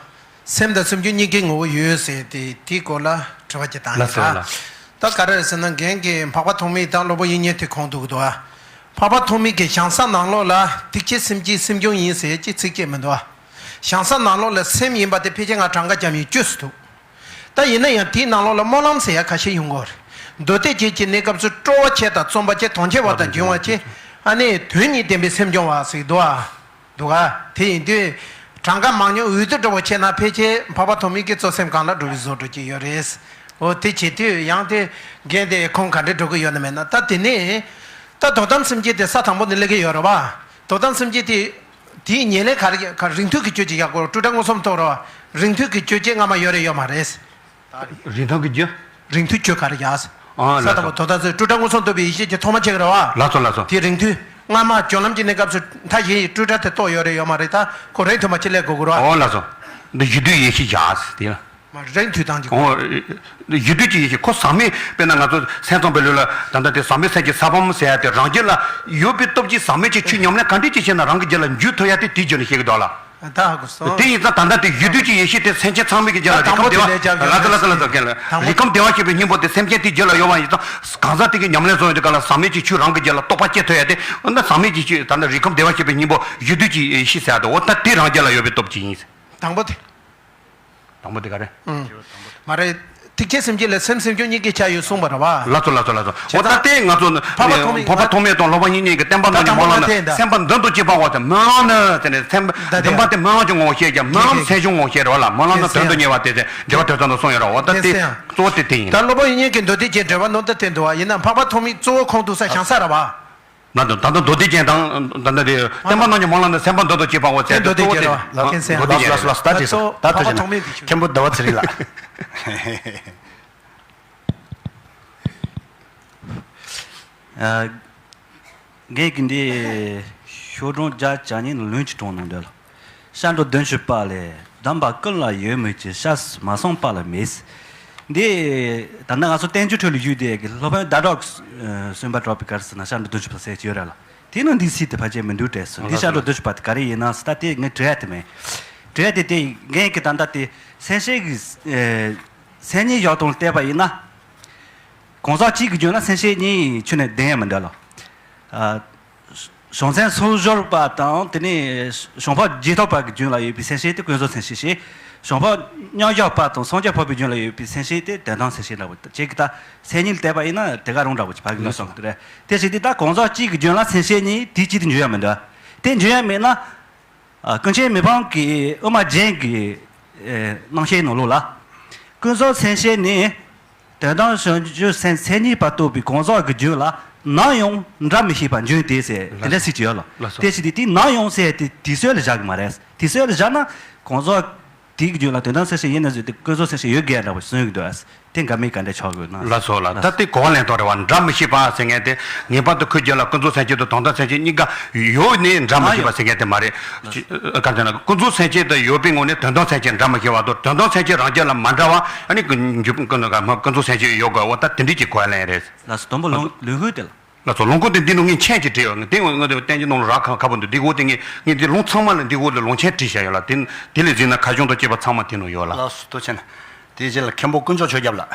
སེམས་དང་སེམས་བྱུང་གཉིས་ཀའི་ངོ་བོ་ཡོད་ཟེར་ཏེ་དེའི་སྐོར་ལ་དྲི་བ་ཅིག་བཏང་ཡིན་ལགས་སོ་ད། ལགས། ད་ག་རེ་རེད་ཟེར་ན་རྒན་གྱིས་འཕགས་པ་ཐོགས་མེད་དང་སློབ་དཔོན་དབྱིག་གཉེན་དེ་གོང་དུ་འདུག་ཨ། འཕགས་པ་ཐོགས་མེད་ཀྱི་བྱང་ས་ནང་ལོགས་ལ་ཐེག་ཆེན་སེམས་བསྐྱེད་སེམས་བྱུང་ཡིན་ཟེར་ཅིག་ཚིག་བཅད་མི་འདུག་ཨ། བྱང་ས་ནང་ལོགས་ལ་སེམས་ཡིན་པ་དེ་ཕལ་ཆེར་ང་གྲངས་ཀ་རྒྱབ་ཡིན་བཅོས་སུ་འདུག་ད་ཡིན་ན་ཡང་དེའི་ནང་ལོགས་ལ་སྨོན་ལམ་ཟེར་ཡ་ཁ་ཤས་ཡོང་གི་ཡོད་རེད། མདོ་སྡེ་རྒྱན་གྱི་གནས་སྐབས་སུ་སྤྲོ་བ་ཆེ་དང་བརྩོན་པ་ཆེ་དང་ཆེ་བ་དང་འབྱུང་བ་ཆེ། ཨ་ནི་དོན་གཉིས་ལྡན་པའི་སེམས་སྦྱོང་བ་ཟེར་འདུག་ཨ། འདུག་ག་དེ་ཡིན་དུས། གྲངས་ཀ་མང་ཉུང་འོས་བསྡུ་འདྲ་བོ་བྱས་ན་ཕལ་ཆེར་འཕགས་པ་ཐོགས་མེད་ཀྱི་གཙོ་སེམས་སྒང་ལ་འགྲོ་བའི་བཟོ་འདྲ་ཅིག་ཡོད་རེད། འོ་དེ་བྱེད་དུས་ཡང་དེ་རྒན་དེ་ཁོང་ག་འདྲ་འགྲོ་གི་ཡོད་ན་མེད་ན་ད་དེ་ནས། ད་དོ་དམ་སེམས་བསྐྱེད་དེ་ས་དང་པོ་ནས་སླེབས་ཀྱི་ཡོད་རེད་བ། དོ་དམ་སེམས་བསྐྱེད་དེ། དེའི་ཉེར་ལེན་ག་རེ་ག་རིང་ཐུང་གི་སྤྱོད་ཅིག་ཡག་པོ་སྤྲོས་བྲལ་མངོན་སུམ་རྟོགས་རེད་བ། རིང་ཐུང་གི་སྤྱོད་ཅིག་སྔ་མ་ཡོད་རེད་ཡོད་མ་རེད། རིན་ཐང་གི་རྒྱུ། རིང་ཐུང་གི་རྒྱུ་ག་རེ་ཡ། ཨ་ས་ལགས་དང་པོ་སོ། དོ་དམ་ཚོས་སྤྲོས་བྲལ་མངོན་སུམ་རྟོགས་པའི་ཡེ་ཤེས་ཀྱི་ཐོག་མ་ཆགས་ཀྱི་རེད་བ། ལགས་སོ་ལགས་སོ། དེ་རིང་ཐུང་། སྔ་མ་སྦྱོར་ལམ་གྱི་གནས་སྐབས་སུ་མཐའ་གཞན་ཡི་སྤྲོས་བྲལ་དེ་རྟོགས་ཡོད་རེད་ཡོད་མ་རེད་ད་ཁོ་རིང་ཐུང་མ་ཕྱིན་ལས་དགོས་ཀྱི་རེད་བ། ཨོ་ལགས་སོ། འདི་ཡུལ་དུས་ཡེ་ཤེས་བཞག་དེ་ལ། མ་རིང་ཐུང་དང་གཅིག་ཨོ། ཡུལ་དུས་ཀྱི་ཡེ་ཤེས་ཁོ་ཟག་མེད་དཔེར་ན་ང་ཚོ་སེམས་ཙམ་པའི་ལུགས་ལ་ད་ལྟ་དེ་ཟག་མེད་སེམས་ཀྱི་ས་བོན་ཟེར་ཡ་དེ་རང་རྒྱུད་ལ་ཡོད་པའི་སྟོབས་ཀྱིས་ཟག་མེད་ཀྱི་ཆོས་ཉམས་ལེན་ག་འདྲས་ཅིག་བྱས་ན་རང་གི་རྒྱུད་ལ་འཇུག་ཐུབ་ཡ་དེ་དེའི་རྒྱུད་ལ་ཤེས་ཀྱི་འདུག་ལ། ད་ཧ་གོ་སོང་། དེ་ཡིན་ཙང་ད་ལྟ་དེ་ཡུལ་དུས་ཀྱི་ཡེ་ཤེས་དེ་སེམས་ཅན་ཚང་མའི་གི་རྒྱུད་ལ་རིགས་ཁམས་བདེ་བ་ཞེས་པའི་སྙིང་པོ་དེ་སེམས་ཅན་དེའི་རྒྱུད་ལ་ཡོད་པ་ཡིན་ཙང་གང་ཟག་དེ་གི་ཉམས་ལེན་བཟོ་ཡིན་ཙང་གང་ཟག་དེ་གི་ཉམས་ལེན་བཟོ་ཡོང་དུས་ག་ལ་ཟག་མེད་ཀྱི་ཆོས་རང་གི་རྒྱུད་ལ་རྟོགས་པ་སྐྱེ་ཐུབ་ཡ་དེ་འོ་ན་ཟག་མེད་ཀྱི་ཆོས་ད་ལྟ་རིགས་ཁམས་བདེ་བ་ཞེས་པའི་སྙིང་པོ་ཡུལ་དུས་ཀྱི་ཡེ་ཤེས་ཟེར་ཡ་དེ་འོ་ད་དེ་རང་རྒྱུད་ལ་ཡོད་པའི་སྟོབས་ཀྱིས་ཡིན། དང་པོ་དེ། དང་པོ་དེ་ག་རེ། ཨང་། མ་རེད། ཐེག་ཆེན་སེམས་བསྐྱེད་ལ་སེམས་སེམས་བྱུང་གཉིས་ཀའི་ཆ་ཡོད་གསུངས་པ་རེད་བ། ལགས་སོ་ལགས་སོ་ལགས་སོ། འོ་ད་ལྟའི་ང་ཚོ་འཕགས་པ་ཐོགས་མེད་འཕགས་པ་ཐོགས་མེད་དང་སློབ་དཔོན་དབྱིག་གཉེན་གྱི་བསྟན་པ་རྣམས་ཀྱི་སྨོན་ལམ་ནི་སེམས་པ་མདུན་དུ་སྐྱེས་པའོ་ཟེར། སྨོན་ལམ་ནི་ཟེར་ནས་སེམས་འདུན་པ་དེ་སྨོན་ལམ་གྱི་ངོ་བོ་བཤད་ཀྱང་སྨོན་ལམ་སེམས་བྱུང་ངོ་བོ་བཤད་རེད་བ་ལ། སྨོན་ལམ་ནི་དོན་དུ་གཉེར་བ་སྟེ་ཟེར་འགྲེལ་པ་ཐོས་བསམ་དུ་གསུངས་ཡོད་རེད། འོ་ད་ལྟའི་གཙོ་བོ་དེ་དེ་ཡིན། ད་སློབ་དཔོན་དབྱིག་གཉེན་གྱི་མདོ་སྡེ་རྒྱན་འགྲེལ་པ་ནང་ད་བསྟན་འདུག་བ། ཡིན་ན་འཕགས་པ་ཐོགས་མེད་གཙོ་བོ་ཁོང་དུ་ས་བྱང་ས་རེད་བ། ན་དང་ད་ལྟ་མདོ་སྡེ་རྒྱན་དང་ད་ལྟ་དེ་བསྟན་པ་རྣམས་ཀྱི་སྨོན་ལམ་ནི་སེམས་པ་མདུན་དུ་སྐྱེས་པའོ་ཟེར་དེ་གཙོ་བོ་དེ། ལགས་སོ་ལགས་སོ། ད་ཅི་སོང་། ད་ཅི་སོང་། འཕགས་པ་ཐོགས་མེད་དེ་ཁྱོད། མཁན་པོ་ཟླ་བ་ཚེ་རིང་ལགས། ཨ། ངས་ཀྱི་འདི་ཤོག་གྲངས་བརྒྱ་གྱ་གཉིས་ནང་ལུང་གཅིག་དྲངས་གནང་འདོད་ལ། ཤར་འགྲོ་བདུན་ཅུ་པ་ལས། གདམས་པ་ཀུན་ལ་ཡོད་མོད་ཀྱི། ཤ་ཟ་མ་སོང་པ་ལ་མེད། འདི་ད་ནི་ང་ཚོ་བསྟན་བཅོས་ཁྲོད་ལ་བཞུགས་དེ་གི་སློབ་དཔོན་ཟླ་གྲོགས་གསུངས་པ་གྲོགས་པའི་གར་ཟེར་ན་ཤར་འགྲོ་བདུན་ཅུ་པ་ཟེར་གྱི་ཡོད་ར་ལ། དེ་ནང་འདི་སྲིད་དེ་ཕལ་ཆེར་མི་འདུག་དྲན་སོང་། འདི་ཤར་འགྲོ་བདུན་ཅུ་པ་དེ་ག་རེ་ཡིན་ན་ཟེར་ད་དེ་ངས་དྲན་ཡ་དེ་མེད། དྲན་ཡ་དེ་དེ་ངས་ཀྱི་ད་ལྟ་དེ་སེམས་ཤེས་ཀྱི་ཨེ། མཚན་ཉིད་བཞག་སྟངས་ལ་བལྟས་པ་ཡིན་ན། གང་ཟག་གཅིག་གི་རྒྱུད་ལ་སེམས་ཤེས་གཉིས་ཁྱོན་ནས་ལྡན་ཡ་མི་འདུག་ལ། ཨ། བྱང་སེམས་ཚོགས་སྦྱོར་པ་དང་དེ་ནས་བྱང་འཕགས་རྒྱལ་ཐོབ་པ་གི་རྒྱུད་ལ་ཡོད་པའི་སེམས་ཤེས་དེ་ཀུན་རྫོབ་སེམས་ཤེས་ཤིག། བྱང་འཕགས་མཉམ་བཞག་པ་དང་སངས་རྒྱས་འཕགས་པའི་རྒྱུད་ལ་ཡོད་པའི་སེམས་ཤེས་དེ་དོན་དམ་སེམས་ཤེས་འདྲ་བོ་ཅིག་གི་ད་མཚན་ཉིད་ལ་བལྟས་པ་ཡིན་ན་དེ་ག་རང་འདྲ་བོ་ཅིག་ཕ་གི་ལ་སོང་གི་རེད། དེ་བྱས་དུས་ད་གང་ཟག་གཅིག་གི་རྒྱུད་ལ་སེམས་ཤེས་གཉིས་དེ་གཅིག་ཏུ་འཇུག་ཡ་མི་འདུག། དེ་འཇུག་ཡ་མེད་ན། ཨ། ཀུན་མཁྱེན་མི་ཕམ་གྱི་དབུ་མ་རྒྱན་གྱི་ཨེ། རྣམ་བཤད་ནང་ལོགས་ལ། ཀུན་རྫོབ་སེམས་ཤེས་ནི། དོན་དམ་བྱང་ཆུབ་སེམས་མཚན་ཉིད་པ་རྟོགས་པའི་གང་ཟག་གི་རྒྱུད་ལ་ནམ་ཡང་འདྲ་མི་ཤེས་པ་འབྱུང་སྟེ་ཟེར་དེ་འདྲ་ཟེར་གྱི་ཡོད་ལ། ལགས་སོ། དེ་བྱས་ཏེ་དེ་ནམ་ཡང་ཟེར་དེ་དུས་ཚོད་ལ་བཞག་གི་མ་རེད། དུས་ཚོད་ལ་བཞག་ན་གང་ཟག་དེའི་རྒྱུད་ལ་དོན་དམ་སེམས་ཤེས་ཡིན་ན་བཟོས་ཏེ་ཀུན་རྫོབ་སེམས་ཤེས་ཡོད་དགོས་འདྲ་བོ་གསུང་གི་འདུག། དེ་འགའ་མི་ག་འདྲ་ཆགས་དགོས་ན། ལགས་སོ་ལགས། ད་དེ་གོ་བ་ལེན་སྟངས་རེད་བ། འདྲ་མི་ཤེས་པ་ཟེར་མཁན་དེ་ངེས་པར་དུ་ཁོའི་རྒྱུད་ལ་ཀུན་རྫོབ་སེམས་བསྐྱེད་དང་དོན་དམ་སེམས་བསྐྱེད་གཉིས་ཀ་ཡོད་ནས་འདྲ་མི་ཤེས་པ་ཟེར་མཁན་དེ་མ་རེད། ག་རེ་ཟེར་ན་ཀུན་རྫོབ་སེམས་བསྐྱེད་དེ་ཡོད་པའི་ངོས་ནས་དོན་དམ་སེམས་བསྐྱེད་འདྲ་མི་ཤེས་པ་དང་དོན་དམ་སེམས་བསྐྱེད་རང་རྒྱུད་ལ་མ་འདྲ་བ་ཨ་ནི་ཀུན་རྫོབ་སེམས་བསྐྱེད་ཡོད་དགོས་པ་ད་དེ་འདྲ་གི་གོ་བ་ལེན་རེད། ལགས་སོ། དང་པོ་ལུང་ལུང་ཁུངས་དེ་ལ། ལགས་སོ། ལུང་ཁུངས་དེ་འདི་ནང་ངས་མཆན་ཅིག་བྲིས་ཡོད། དེ་ངོས་ངོས་དེ་བསྟན་བཅོས་ནང་ལ་རག་ཁ་ཁ་པོ་འདུག། འདི་འོག་དེ་ངས་ངས་འདི་ལུང་ཚང་མ་ལ་འདི་འོག་ལ་ལུང་ཆེན་བྲིས་བཞག་ཡོད་ལ། དེ་དེ་ལས་གཟིགས་ན་ཁ་བྱང་དང་བཅས་པ་ཚང་མ་དེ་ནང་ཡོད་ལ། ལགས་སོ། ཐུགས་རྗེ་ཆེ་གནང་། དེའི་རྗེས་ལ་མཁན་པོ་དཀོན་མཆོག་ཆོས་རྒྱལ་ལགས།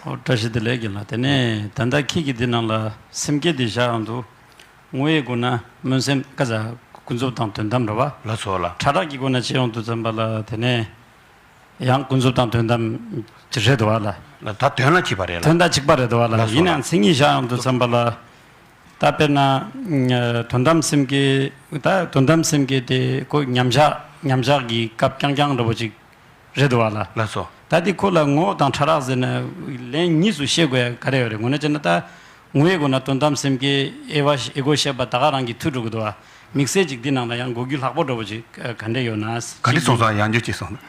ཨོ། བཀྲ་ཤིས་བདེ་ལེགས་རྒན་ལགས། དེ་ནས་ད་ལྟ་ཁྱེད་ཀྱིས་འདི་ནང་ལ་སེམས་བསྐྱེད་འདི་བཞག་ཡོང་དུས། དངོས་ཡོད་སྒོ་ན་སྨོན་སེམས་ཀ་ཟ་ཀུན་རྫོབ་དང་དོན་དམ་རེད་བ། ལགས་སོ་ལགས། ཕྲ་རགས་ཀྱི་སྒོ་ན་བྱས་ཡོང་དུས་ཙམ་པ་ལ་དེ་ནས། ཡང་ཀུན་རྫོབ་དང་དོན་དམ་ཅིག་རེད་འདུག་བ་ལ། ད་དོན་ལ་གཅིག་པ་རེད་ལ། དོན་དམ་གཅིག་པ་རེད་འདུག་བ་ལ། ལགས་སོ་ཡིན་ནའང་ལགས། མཚན་ཉིད་བཞག་ཡོང་དུས་ཙམ་པ་ལ། ད་དཔེར་ན། དོན་དམ་སེམས་བསྐྱེད། ད་དོན་དམ་སེམས་བསྐྱེད་དེ་ཁོ་མཉམ་བཞག་མཉམ་བཞག་གི་སྐབས་རྐྱང་རྐྱང་འདྲ་པོ་ཅིག་རེད་འདུག་བ་ལ། ལགས་སོ། ད་དེ་ཁོ་ལ་ངོ་བོ་དང་ཕྲ་རགས་ཟེར་ན་ལན་གཉིས་སུ་ཤེས་དགོས་ཡ་ག་རེ་ཡོད་རེད། ངོ་ནས་བྱས་ན་ད་ངོ་བོའི་སྒོ་ན་དོན་དམ་སེམས་བསྐྱེད་དབྱེ་བ་དབྱེ་སྒོ་བཤད་པ་ད་ག་རང་གིས་ཐུག་འགྲོ་གི་འདུག་བ། དམིགས་བསལ་ཅིག་འདི་ནང་ལ་ཡང་གོ་རྒྱུ་ལྷག་པོ་འདྲ་པོ་ཅིག་ག་འདྲ་ཡོད་ན། ག་འདྲ་སོང་སོང་། ཡང་བསྐྱར་ཅིག་སོང་།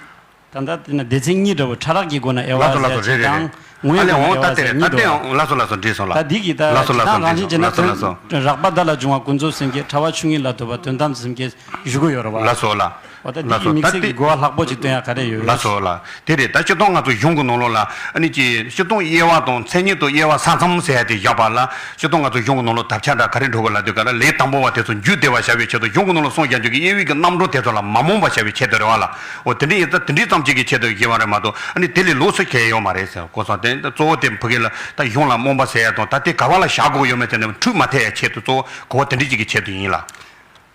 ད་ལྟ་དེ་ན་སྡེ་ཚན་གཉིས་འདྲ་བོ་ཕྲ་རགས་ཀྱི་སྒོ་ན་དབྱེ་བ་ལ་ཟེར་དང་ངོ་བོའི་སྒོ་ན་དབྱེ་བ་ཟེར་གཉིས་འདྲ་བོ། ལགས་སོ་ལགས་སོ། འགྲིག་སོང་ལགས། ད་འདི་གི་ད་ལགས་སོ་ལགས་སོ། ད་རང་བཞིན་བྱས་ན་དོན་རགས་པ་བརྡ་ལ་འབྱུང་བ་ཀུན་རྫོབ་སེམས་བསྐྱེད། ཕྲ་བ་ཆོས་ཉིད་ལ་ཐུག་པ་དོན་དམ་སེམས་བསྐྱེད་ཞུ་གི་ཡོད་རེད་བ། ལགས་སོ་ལགས། འོ་ད་འདི་ལགས་སོ། གི་དམིགས་བསལ་གྱི་གོ་བ་ལྷག་པོ་ཅིག་སྟོན་ཡ་ག་རེ་ཡོད། ལགས་སོ་ལགས། དེ་རེད། ད་སྤྱིར་བཏང་ང་ཚོ་གཞུང་གི་ནང་ལོགས་ལ་ཨ་ནི་ཅི་སྤྱིར་བཏང་དབྱེ་བ་དང་མཚན་ཉིད་དུ་དབྱེ་བ་ས་མཚམས་ཟེར་ཡ་དེ་བཞག་པ་ལ། སྤྱིར་བཏང་ང་ཚོ་གཞུང་གི་ནང་ལོགས་དག་ཆ་འདྲ་ག་རེ་འགྲོ་གི་ལབ་དུས་ག་ལ་ལས་དང་པོ་བ་དེ་ཚོ་མཇུག་བདེ་བ་བྱ་བའི་ཆེད་དུ། གཞུང་གི་ནང་ལ་གསུངས་བཞག་རྒྱུ་གི་དབྱེ་བའི་གི་རྣམ་གྲངས་དེ་ཚོ་ལ་མ་རྨོངས་པ་བྱ་བའི་ཆེད་དུ་རེད་བ་ལ། འོ་དེ་འདྲ་ཡིན་ཙང་དེ་འདྲའི་ཙམ་ཅིག་གི་ཆེད་དུ་བཞེས་པ་རེད་མ་གཏོགས་ཨ་ནི་དེ་ལས་ལོགས་སུ་གལ་ཡོད་མ་རེད་ཟེར། གོ་སོང་། དེ་གཙོ་བོ་དེ་ཕ་གི་ལ་ད་གཞུང་ལ་རྨོངས་པ་ཟེར་ཡ་དང་ད་དེ་ག་བ་ལ་བཞག་དགོས་ཡོད་མེད་དེ་ནི་འཁྲུལ་མ་ཐེབས་ཡ་ཆེད་དུ་གཙོ་བོ་གོ་བ་དེ་འདྲ་ཅིག་གི་ཆེད་དུ་ཡིན་ལ།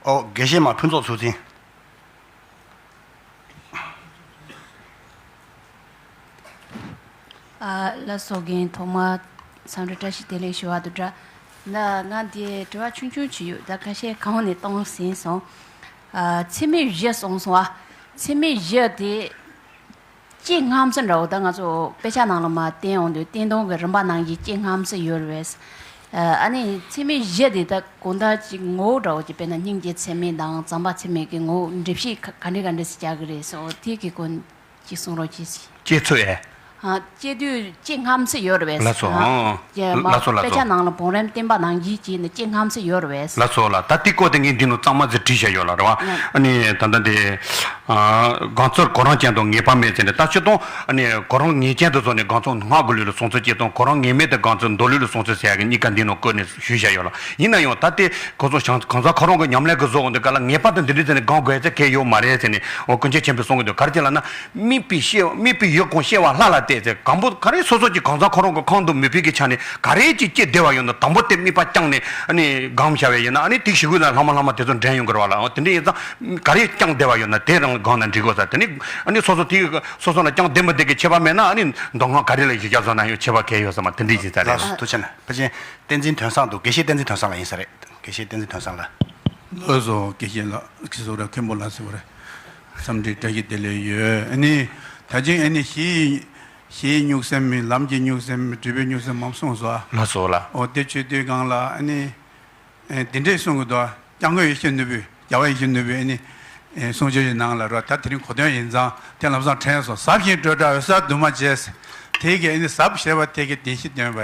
ཨོ་དགེ་བཤེས་མ་ཕུན་ཚོགས་ཚུལ་འཛིན། ཨ། ལགས་སོ། རྒན་ཐོག་མར་འཚམས་འདྲི་བཀྲ་ཤིས་བདེ་ལེགས་ཞུ་བ་དང་སྦྲགས། ད་ང་འདི་དྲི་བ་ཆུང་ཆུང་ཅིག་ཡོད། ད་ཁ་ཤས་གང་ནས་བཏང་ཟིན་སོང་། ཨ། ཚད་མེད་བཞི་གསུངས་སོང་ཨ། ཚད་མེད་བཞི་དེ་སྤྱི་རྣམ་ཚོགས་འདྲ་བོ་ད་ང་ཚོ་དཔེ་ཆ་ནང་ལ་མར་བསྟན་ཡོང་དུས་བསྟན་སྟངས་ཀྱི་རིམ་པ་ནང་བཞིན་སྤྱི་རྣམ་ཚོགས་ཡོད་རེད་པས། ཨ་ནི་ཚད་མེད་བཞི་དེ་ད་གང་ལྟར་ཅིག་ངོ་བོ་འདྲ་བོ་ཅིག་དཔེར་ན་སྙིང་རྗེ་ཚད་མེད་དང་བྱམས་པ་ཚད་མེད་ཀྱི་ངོ་བོ་འགྲེལ་བཤད་ག་ག་འདྲ་ག་འདྲ་ཞིག་རྒྱག་གི་རེད་སོགས་དེ་གི་སྐོར་ཅིག་གསུང་རོགས་གྱིས། སྤྱི་ཚོགས་ཨེ། ཨ། སྤྱི་འཐུས་སྤྱི་རྣམ་ཚོགས་ཡོད་རེད་པས། ལགས་སོ། ཨ། ཨང་། ཡ་མ། ལགས་སོ་ལགས་སོ། དཔེ་ཆ་ནང་ལ་བང་རིམ་བསྟན་པ་ནང་བཞིན་བྱས་ནས་སྤྱི་རྣམ་ཚོགས་ཡོད་རེད་པས། ལགས་སོ་ལགས། ད་དེ་སྐོར་དེ་ངས་འདི་ནང་གཙང་མ་ཟིག་བྲིས་བཞག་ཡོད་ལ་རེད་བ། ཨ་ནི་ད་ལྟ་འདི། ཨ། སྒང་ཚུལ་གོ་རིམ་ཅན་དང་ངེས་པ་མེད་ཟེར་ནས་ད་སྤྱིར་བཏང་ཨ་ནི་གོ་རིམ་ངེས་ཅན་དུ་བཟུང་ནས་སྒང་ཚུལ་སྔགས་ཀྱི་ལུགས་ལ་སོང་ཚུལ་གཅིག་དང་གོ་རིམ་ངེས་མེད་དུ་སྒང་ཚུལ་མདོ་ལུགས་ལ་སོང་ཚུལ་ཟེར་ཡ་གི་གཉིས་ཀ་འདི་ནང་བཀོད་ནས་ཞུས་བཞག་ཡོད་ལ། ཡིན་ན་ཡང་ད་ལྟའི་ཁོ་ཚོ་གང་ཟག་ཁོ་རང་གི་ཉམས་ལེན་གྱི་བཟོ་འོང་དུས་ག་ལ་ངེས་པར་དུ་འདི་འདྲའི་ཟེར་ནས་སྒང་དགོས་ཚད་གལ་ཡོད་མ་རེད་ཟེར་ནས་འོ་ཀུན་མཁྱེན་ཆེན་པོས་གསུང་གི་འདུག། ག་རེ་ཟེར་ལབ་ན། དམིགས་པའི་ཤེས་དམིགས་པའི་ཡུལ་གང་ཤེས་པ་ལྷ་ལ་བརྟེན། ཟེར་གང་པོ་ག་རེ་སོ་སོ་ཀྱི་གང་ཟག་ཁོ་རང་གི་ཁོང་དུ་མི་ཕིག་གི་ཆ་ནས་ག་རེ་ཅིག་སྐྱེ་བདེ་བ་ཡོད་ན་དང་པོ་དེ་དམིགས་པ་བཅངས་ནས་ཨ་ནི་སྒོམ་བྱ་བའི་ཡིན་ན་ཨ་ནི་དེ་ཞིག་ཡོད་ན་ལྷག་མ་ལྷག་མ་དེ་ཚོ་འདྲེན་ཡོང་གི་རེད་བ་ལ། འོ་དེ་འདྲ་ཡིན་ཙང་ག་རེ་བཅངས་བདེ་བ་ཡོད་ན་དེ་རང་སྒོམ་ན་འགྲིག་གོ་ས། དེ་ནི་ཨ་ནི་སོ་སོ་དེ་སོ་སོ་ལ་བཅངས་བདེ་མི་བདེ་གི་ཁྱད་པར་མེད་ན་ཨ་ནི་མདོ་སྔགས་ག་རེ་ལ་གཞི་རྒྱ་བཟོ་ན་ཡང་ཁྱད་པར་གང་ཡོད་ས་མ་དེ་འདྲ་ཡིན་ས་རེད། ལགས་སོ། ཐུགས་རྗེ་ཆེ་གནང་། ཕལ་ཆེར་བསྟན་འཛིན་དོན་བཟང་འདུག་དགེ་བཤེས་བསྟན་འཛིན་དོན་བཟང་ལགས་ཡིན་ས་རེད། དགེ་བཤེས་བསྟན་འཛིན་དོན་བཟང་ལགས། ལགས་སོ། དགེ་བཤེས་ལགས་ཁྱེད་ཚོ་ར་མཁན་པོ་ལགས་ཟེར་བ་རེད། འཚམས་འདྲི་བཀྲ་ཤིས་བདེ་ལེགས་ཡོད། ཨ་ནི་ད་ཅིང་ཨ་ནི་གཞིའི་གཞིའི་གཉུག་སེམས་ལམ་གྱི་གཉུག་སེམས་སྒྲིབ་པའི་གཉུག་སེམས་མང་གསུངས་སོ། ལགས་སོ་ལགས། འོ་དེ་ཆོས་དུས་སྒང་ལ་ཨ་ནི་ཨེ་འདི་འདྲས་གསུང་གི་འདུག་སྐྱབས་མགོན་ཡེ་ཤེས་ནོར་བུས་རྒྱལ་བ་ཡེ་ཤེས་ནོར་བུས་ཨ་ནི་ཨེ་གསུང་ཆོས་ཀྱི་ནང་ལ་རོ། ད་དེ་རིང་གོ་དོན་ཡིན་ཙང་དེ་ལམ་སང་དྲན་སོང་། ཟབ་ཞིང་སྤྲོས་བྲལ་འོད་གསལ་འདུས་མ་བྱས། དེ་གི་ཨ་ནི་ཟབ་ཞེས་པ་དེ་གི་བདེན་བཞི་སྟོན་པ་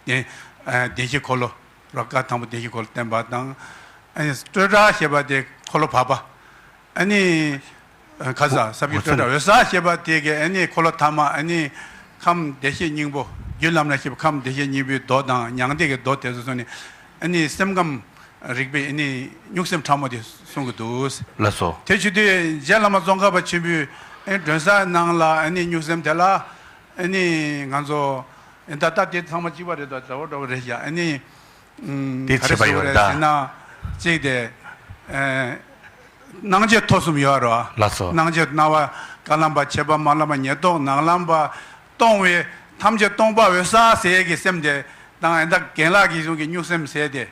བདེན་ཨེ་བདེན་བཞི་འཁོར་ལོ་རོ། བཀའ་དང་པོ་བདེན་བཞི་འཁོར་ལོ་བསྟན་པ་དང་། ཨ་ནི་སྤྲོས་བྲལ་ཞེས་པ་དེ་འཁོར་ལོ་བར་པ། ཨ་ནི་ཁ་ས་ཟབ་ཞིང་སྤྲོས་བྲལ་འོད་གསལ་ཞེས་པ་དེ་གི་ཨ་ནི་འཁོར་ལོ་ཐ་མ། ཨ་ནི་ཁམས་བདེ་གཤེགས་སྙིང་པོ། རྒྱུད་ལམ་ལ་སྐྱེས་པའི་ཁམས་བདེ་གཤེགས་སྙིང་པོའི་མདོ་དང་མྱང་འདས་ཀྱི་མདོ་དེ་ཚོ་སོང་ནས་ཨ་ནི་སེམས་ཁམས་རིག་པའི་ཨ་ནི་གཉུག་སེམས་ཕྲ་མོ་དེ་གསུང་གི་འདུག་ལགས་སོ། དེ་བྱེད་དུས་རྗེ་བླ་མ་ཙོང་ཁ་པ་ཆེན་པོའི་ཨ་ནི་མགྲོན་གསལ་ནང་ལ་ཨ་ནི་གཉུག་སེམས་དེ་ལ་ཨ་ནི་ང་ཚོ་ད་ལྟ་དེ་ཚང་མ་གཅིག་པ་རེད་དོ། འདྲ་བོ་འདྲ་བོ་རེད་ཤག་ཨ་ནི། དེ་བྱེད་པ་ཡོད་རེད་ད། ཟེར་ན་གཅིག་དེ། ཨེ། སྣང་མཆེད་ཐོབ་གསུམ་ཡོད་རེད་བ། ལགས་སོ། སྣང་མཆེད་སྣང་བ་དཀར་ལམ་པ་མཆེད་པ་དམར་ལམ་པ་ཉེར་ཐོབ་ནག་ལམ་པ་སྟོང་བའི་ཐམས་ཅད་སྟོང་པ་འོད་གསལ་ཟེར་གྱི་སེམས་དེ་དང་ཨེ་ད་རྒན་ལགས་ཀྱིས་གསུང་གི་གཉུག་སེམས་ཟེར་དེ།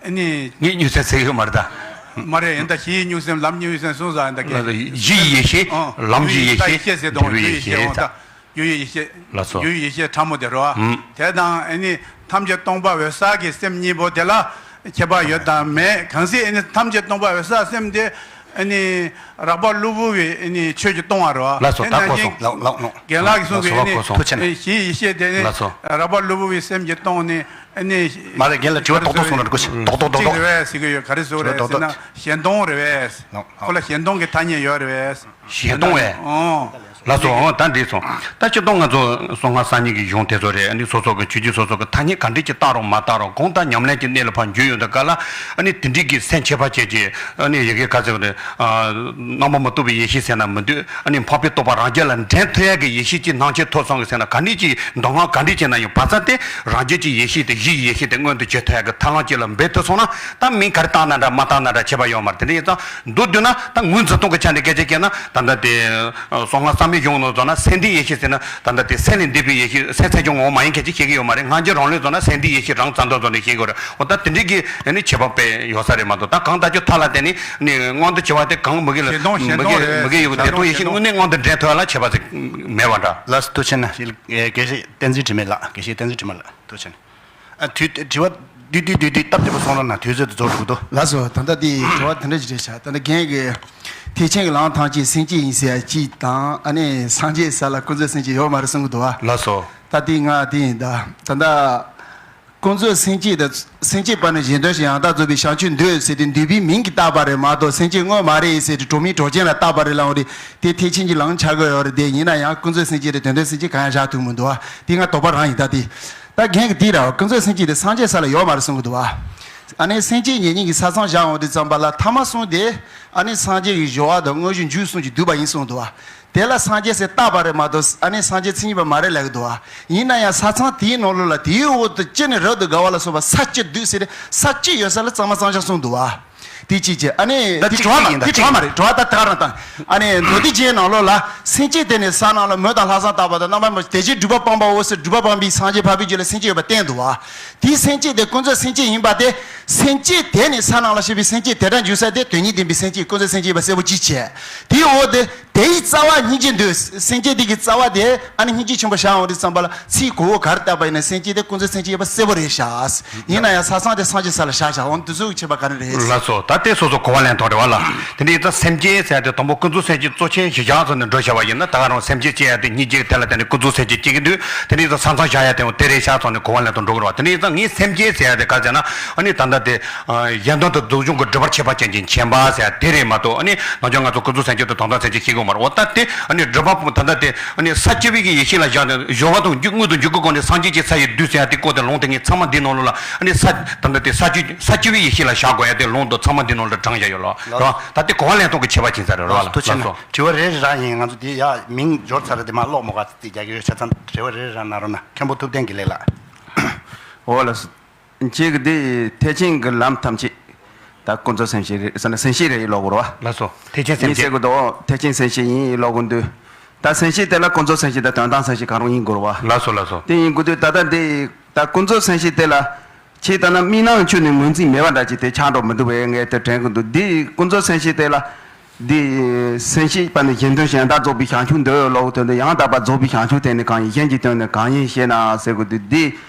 ཨ་ནི། ངས་གཉུག་སེམས་ཟེར་གྱི་ཡོད་མ་རེད་ད། མ་རེད། ཨེ་ད་གཞིའི་གཉུག་སེམས་ལམ་གྱི་གཉུག་སེམས་གསུངས་ས་ཨེ་ད་རྒན། ལགས་སོ། གཞི་ཡི་ཡེ་ཤེས། ཨང་། ལམ་གྱི་ཡེ་ཤེས། ཡེ་ཤེས་ཟེར་དང་། འབྲས་བུའི་ཡེ་ཤེས། ཡེ་ཤེས་ད། རྒྱུ་ཡི་ཡེ་ཤེས། ལགས་སོ། རྒྱུ་ཡི་ཡེ་ཤེས་ཕྲ་མོ་དེ་རོ། ཨུམ། དེ་དང་ཨ་ནི་ཐམས་ཅད་སྟོང་པ་འོད་གསལ་གྱི་སེམས་གཉིས་པོ་དེ་ལ་ཁྱད་པར་ཡོད་དམ་མེད། གང་ཟེར་ཨ་ནི་ཐམས་ཅད་སྟོང་པ་འོད་གསལ་སེམས་དེ་ཨ་ནི་རགས་པ་གློ་བུར་བའི་ཨ་ནི་ཆོས་ཀྱིས་སྟོང་བ་རོ། ལགས་སོ། དེ་ད་ནང་གོ་བཞིན་སོང་། ལགས་ལགས་ལགས། རྒན་ལགས་ཀྱིས་གསུངས་པའི་ཨ་ནི་ཐུགས་རྗེ་ཆེ། གཞི་ཡེ་ཤེས་དེ་ནི། ལགས་སོ། རགས་པ་གློ་བུར་བའི་སེམས་ཀྱིས་སྟོང་ནས་ཨ་ནི། མ་རེད། རྒན་ལགས་དྲི་བ་རྡོག་རྡོག་གསུང་ན་འགྲིག་གོ། རྡོག་རྡོག་རྡོག་གཅིག་རེད་བས་ཟེར་གྱི་ཡོད། ག་རེ་ཟེར་རེད་ཟེར་ན་ཞེན་སྟོང་རེད་བས། ཁོ་ལ་ཞེན་སྟོང་གི་ཐ་སྙད་ཡོད་རེད་བས། ཞེན་སྟོང་བས། ཨོ། ལགས་སོ། འོ་ད་འགྲིག་སོང་། ད་སྤྱིར་བཏང་ང་ཚོ་གསང་སྔགས་གསར་རྙིང་གི་གཞུང་དེ་ཚོ་རེད། ཨ་ནི་སོ་སོ་གི་ཆོས་བརྒྱུད་སོ་སོ་གི་ཐ་སྙད་ག་འདྲས་ཅིག་བཏགས་རུང་མ་བཏགས་རུང་གང་ལྟར་ཉམས་ལེན་གྱི་གནས་ལ་ཕར་འགྱུར་ཡོང་དུས་སྐབས་ལ་ཨ་ནི་དེ་འདྲས་ཀྱི་སེམས་ཁྱད་པར་ཅན་གྱི་ཨ་ནི་ཡི་གེ་ག་ཚོད་རེད། རྣམ་པ་མི་རྟོག་པའི་ཡེ་ཤེས་ཟེར་ན་མི་འདུག་ཨ་ནི་འཕགས་པའི་རྟོགས་པ་རང་རྒྱུད་ལ་འདྲེན་ཐུབ་ཡག་གི་ཡེ་ཤེས་ཀྱི་སྣང་མཆེད་ཐོབ་སོང་གི་ཟེར་ན་ག་འདྲས་ཀྱི་མདོ་སྔགས་ག་འདྲས་བྱས་ན་ཡང་བར་མཚམས་དེ་རང་རྒྱུད་ཀྱི་ཡེ་ཤེས་དེ་གཞི་ཡི་ཡེ་ཤེས་དེ་མངོན་དུ་བྱེད་ཐུབ་ཡག་གི་ཐབས་ལམ་ཅིག་ལ་འབད་ཐུབ་སོང་ན་ད་མིང་ག་རེ་བཏགས་ན་འདྲ་མ་བཏགས་ན་འདྲ་ཁྱད་པར་ཡོད་མ་རེད། དེ་འདྲ་ཡིན་ཙང་། མདོར་བསྡུས་ན་ད་ངོས་འཛིན་སྟངས་ཀྱི་ཆ་ནས་སྐད་ཆ་བཤད་ན་ད་ལྟ་དེ་གསང་སྔགས་བསམ་མེད་གཞུང་ནང་ཚོ་ན་སེམས་ལྡན་ཡེ་ཤེས་ཟེར་ན་ད་ལྟ་དེ་སེམས་ལས་འདས་པའི་ཡེ་ཤེས། སེམས་སེམས་བྱུང་ངོ་བོ་མ་ཡིན་མཁན་ཅིག་བཤད་ཀྱི་ཡོད་མ་རེད། སྔ་འགྱུར་རང་ལུགས་ཚོ་ན་སེམས་ལྡན་ཡེ་ཤེས་རང་རྩ་འདོད་ཚོ་ནས་བཤད་དགོས་རེད། འོ་ད་དེ་འདྲའི་གི་ནི་ཁྱད་པར་དཔེ་ཡོད་ས་རེད་མ་གཏོགས་ད་གང་ལྟར་རྒྱུ་མཐའ་ལ་བརྟེན་ནས་ནི་མངོན་དུ་བྱེད་པ་དེ་གང་མི་དགེ་ལ་ཞེན་སྟོང་ཞེན་མི་དགེ་སྟོང་རེད། མི་དགེ་ཡོད་ཀྱི་བདེ་སྟོང་ཡེ་ཤེས་དངོས་གནས་མངོན་དུ་འདྲེན་ཐུབ་ཡ་ལ་ཁྱད་པར་ཅིག་མེད་པ་འདྲ། ལགས་སོ། ཐུགས་རྗེ་ཆེ་གནང་། དགེ་བཤེས་བསྟན་འཛིན་དྲི་མེད་ལགས། དགེ་བཤེས་བསྟན་འཛིན་དྲི་མེད་ལགས། ཐུགས་རྗེ་ཆེ་གནང་། ཨ། དུས་དྲི་བ་བསྡུས་བསྡུས་བསྡུས་བསྡུས་སྟབས་བདེ་པོ་གསུང་རོགས་གནང་། དུས་ཚོད་དུ་རྫོགས་འགྲོ་གི་འདུག་ལགས་སོ། ད་ལྟ་དེ་དྲི་བ་དེ་འདྲ་ཞིག་རེད་ཤག་ད་ལྟ་རྒན་གྱིས་ཐེག་ཆེན་གྱི་ལམ་ཐམས་ཅད་སེམས་བསྐྱེད་ཡིན་ཟེར་ཡ་གཅིག་དང་། ཨ་ནི་སངས་རྒྱས་ཟེར་ལ་ཀུན་རྫོབ་སེམས་བསྐྱེད་ཡོད་མ་རེད་གསུང་གི་འདུག་བ། ལགས་སོ། ད་དེ་ང་དེ་ཡིན་ད། ད་ལྟ་ཀུན་རྫོབ་སེམས་བསྐྱེད་དང་སེམས་བསྐྱེད་པ་ནི་གཞན་དོན་ཞིང་ཡང་དག་རྫོགས་པའི་བྱང་ཆུབ་འདོད་ཟེར་ཏེ་འདོད་པའི་མིང་གིས་བཏགས་པ་རེད་མ་གཏོགས་སེམས་བསྐྱེད་དངོས་མ་རེད་ཟེར་ཏེ་གྲོགས་མིང་གྲོགས་ཅན་ལ་བཏགས་པ་རེད་ལབ་འོང་དུས་དེ་ཐེག་ཆེན་གྱི་ལམ་ཆགས་ཀྱི་ཡོད་རེད། དེ་ཡིན་ན་ཡང་ཀུན་རྫོབ་སེམས་བསྐྱེད་དང་དོན་དམ་སེམས་བསྐྱེད་དེ་གང་ཡང་བཞག་ཐུབ་མི་འདུག་བ། དེ་ང་དོགས་པ་རང་ཡིན་ད་དེ། ད་རྒན་གྱིས་འདི་ར་ཀུན་རྫོབ་སེམས་བསྐྱེད་དེ་སངས་རྒྱས་ས་ལ་ཡོད་མ་རེད་གསུང་གི་འདུག་བ། ཨ་ནི་སེམས་བསྐྱེད་ཉེ་གཉིས་ཀྱི་ས་མཚམས་བཞག་འོང་དུས་ཙམ་པ་ལ་ཐ་མ་གསུམ་དེ་ཨ་ནི་སངས་རྒྱས་ཀྱི་སྦྱོར་བ་དང་དངོས་གཞི་འཇུག་གསུམ་གྱིས་བསྡུས་པ་ཡིན་གསུངས་འདུག་བ། དེ་ལ་སངས་རྒྱས་ཟེར་བཏགས་པ་རེད་མ་གཏོགས་ཨ་ནི་སངས་རྒྱས་མཚན་ཉིད་པ་མ་རེད་ལབ་ཀྱི་འདུག་བ། ཡིན་ན་ཡང་ས་མཚམས་དེའི་ནང་ལོགས་ལ་དེའི་འོག་ཏུ་ཅི་ནས་རབ་ཏུ་དགའ་བ་ལ་སོགས་པ་ས་བཅུ་འདུས་ཟེར་ཏེ་ས་བཅུ་ཡོད་ས་ལ་གཙང་མ་གཙང་རྐྱང་གསུངས་འདུག་བ། དེ་གཅིག་བྱས། ཨ་ནི་ད་དེ་དྲི་བ་མ་རེད། དེ་དྲི་བ་མ་རེད། དྲི་བ་ད་ད་ག་རང་དང་། ཨ་ནི་མདོ་སྡེ་རྒྱན་ནང་ལོགས་ལ་སེམས་བསྐྱེད་དེ་ནི་ས་རྣམས་ལ་མོས་དང་ལྷག་བསམ་བརྟག་པ་དང་རྣམ་པར་དེ་བཞིན་སྒྲུབ་པ་སྤངས་པའོ་ཟེར་སྒྲུབ་པ་སྤངས་པའི་སངས་རྒྱས་འཕགས་པའི་རྒྱུད་ལ་སེམས་བསྐྱེད་ཡོད་པ་བསྟན་འདུག་བ། དེའི་སེམས་བསྐྱེད་དེ་ཀུན་རྫོབ་སེམས་བསྐྱེད་ཡིན་པ་དེ་སེམས་བསྐྱེད་དེ་ནི་ས་རྣམས་ལ་ཞེས་པའི་སེམས་བསྐྱེད་དེ་འདྲ་འཇུག་ས་དེ་དོན་གཉིས་ལྡན་པའི་སེམས་བསྐྱེད་ཀུན་རྫོབ་སེམས་བསྐྱེད་ཡིན་པ་གསལ་པོ་གཅིག་བྱས། དེའི་འོག་ཏུ་དེའི་རྩ་བ་སྙིང་རྗེ་འདོད། སེམས་བསྐྱེད་དེ་གི་རྩ་བ་དེ་ཨ་ནི་སྙིང་རྗེ་ཆེན་པོ་བཞག་འོང་དུས་ཙམ་པ་ལ་ཚིག་གོ་བོ་ག་རེ་བཏགས་པ་ཡིན་ན་སེམས་བསྐྱེད་དེ་ཀུན་རྫོབ་སེམས་བསྐྱེད་ཡིན་པ་གསལ་པོ་རེད་ཤག་ཡིན་ན་ཡང་ས་མཚམས་དེ་སངས་རྒྱས་ས་ལ་བཞག་བཞག་འོང་དུས་ཚོད་ཀྱི་ཁྱད་པར་ག་རེ་རེད། ལགས་སོ། ད་ལྟའི་སོ་སོ་གོ་བ་ལེན་སྟངས་རེད་བ་ལ། དེ་འདྲ་ཡིན་ཙང་སེམས་བསྐྱེད་ཟེར་ཡ་དེ་དང་པོ་ཀུན་རྫོབ་སེམས་བསྐྱེད་གཙོ་ཆེན་གཞི་བཞག་ཚུལ་ནས་འགྲོ་བྱ་བ་ཡིན་ན་ད་ག་རང་སེམས་བསྐྱེད་ཅེས་ཡ་དེ་སྙིང་རྗེ་དེ་ལ་བརྟེན་ནས་ཀུན་རྫོབ་སེམས་བསྐྱེད་སྐྱེ་གི་འདུག་དེ་འདྲ་ཡིན་ཙང་ས་མཚམས་བཞག་ཡ་དེ་ཡང་དེ་རེད་ཤག་ཚོ་ནས་གོ་བ་ལེན་སྟངས་འགྲོ་གི་རེད་བ། དེ་འདྲ་ཡིན་ཙང་ངས་སེམས་བསྐྱེད་ཟེར་ཡ་དེ་ག་ཟེར་ན་ཨ་ནི་ད་ལྟ་དེ་གཞན་དོན་དང་སྡུག་སྦྱོང་གི་སྒྲིབ་པར་བྱེད་པ་ཅན་གྱི་མཁྱེན་པ་ཟེར་ཡ་དེ་རེད་མ་གཏོགས། ཨ་ནི་ནང་ཆོས་ང་ཚོ་ཀུན་རྫོབ་སེམས་བསྐྱེད་དང་དོན་དམ་སེམས་བསྐྱེད་ཤེས་དགོས། མ་རེད། འོ་ད་དེ་ཨ་ནི་སྒྲུབ་པ་པོ་ད་ལྟ་དེ་ཨ་ནི་ས་བཅུ་པའི་གི་ཡེ་ཤེས་ལ་བཞག་ནས་སྦྱོར་བ་དང་རྒྱུ་དངོས་དང་འཇུག་གི་སྒོ་ནས་སངས་རྒྱས་ཀྱི་ས་ཡི་བདུད་ཟེར་ཡ་དེ་བཀོད་དེ་ལུང་དེ་ངས་ཚང་མ་འདི་ནང་ལོགས་ལ་ཨ་ནི་ས་ད་ལྟ་དེ་ས་བཅུ་ས་བཅུ་པའི་ཡེ་ཤེས་ལ་བཞག་དགོས་ཡ་དེ་ལུང་དང་ཚང་མ་འདི་ནང་ལ་དྲངས་བཞག་ཡོད་ལོ། ལགས། རོ། ད་དེ་གོ་བ་ལེན་སྟངས་ཀྱི་ཁྱད་པར་ཅིག་ཙམ་རེད་རོ། ལགས་སོ། ཐུགས་རྗེ་ཆེ། ལགས་སོ། དྲི་བ་རེ་རེ་རང་ཡིན། ང་ཚོ་དེ་ཡ་མིང་འབྱོར་ཚར་རེད། དེ་མ་ཀློག་མོ་ག་ཚོད་དེ་རྒྱག་གི་ཡོད། ཆ་ཚང་དྲི་བ་རེ་རེ་རང་གནང་རོགས་གནང་། མཁན་པོ་ཐུབ་བསྟན་གྱི་ལས་ལགས། འོ་ལགས་སོ། གཅིག་གི་འདི་ཐེག་ཆེན་གྱི་ལམ་ཐམས་ཅད་ད་ཀུན་རྫོབ་སེམས་བསྐྱེད་རེད་ཟེར་ན་སེམས་བསྐྱེད་རེད་ལབ་དགོས་རེད་བ། ལགས་སོ། ཐེག་ཆེན་སེམས་མི་བསྐྱེད། ཟེར་གི་འདུག་ཐེག་ཆེན་སེམས་བསྐྱེད་ཡིན་ལབ་དགོས་འདུག་ད་སེམས་བསྐྱེད་དེ་ལ་ཀུན་རྫོབ་སེམས་བསྐྱེད་དང་དོན་དམ་སེམས་བསྐྱེད་གང་རུང་ཡིན་དགོས་རེད་བ། ལགས་སོ་ལགས་སོ། དེ་ཡིན་དགོས་དུས་ད་ལྟ་འདི་ད་ཀུན་རྫོབ་སེམས་བསྐྱེད་དེ་ལ་ཆེས་ལྟ་ན་མི་སྣང་ཆོས་ནི་ངོས་འཛིན་མེད་པ་འདྲ་ཅིག་དེ་ཆགས་འགྲོ་མི་འདུག་བས། ངས་དེ་དྲན་གི་འདུག་འདི་ཀུན་རྫོབ་སེམས་བསྐྱེད་དེ་ལ། འདི་སེམས་བསྐྱེད་པ་ནི་གཞན་དོན་གཞན་དག་རྫོགས་པའི་བྱང་ཆུབ་འདོད་ལོག་དོན་དུ་ཡང་དག་པར་རྫོགས་པའི་བྱང་ཆུབ་དེ་ནི་གང་ཡིན། གཞན་གྱི་དོན་ནི་གང་ཡིན་ཞེ་ན་ཟེར་དགོས་དུས། འདི་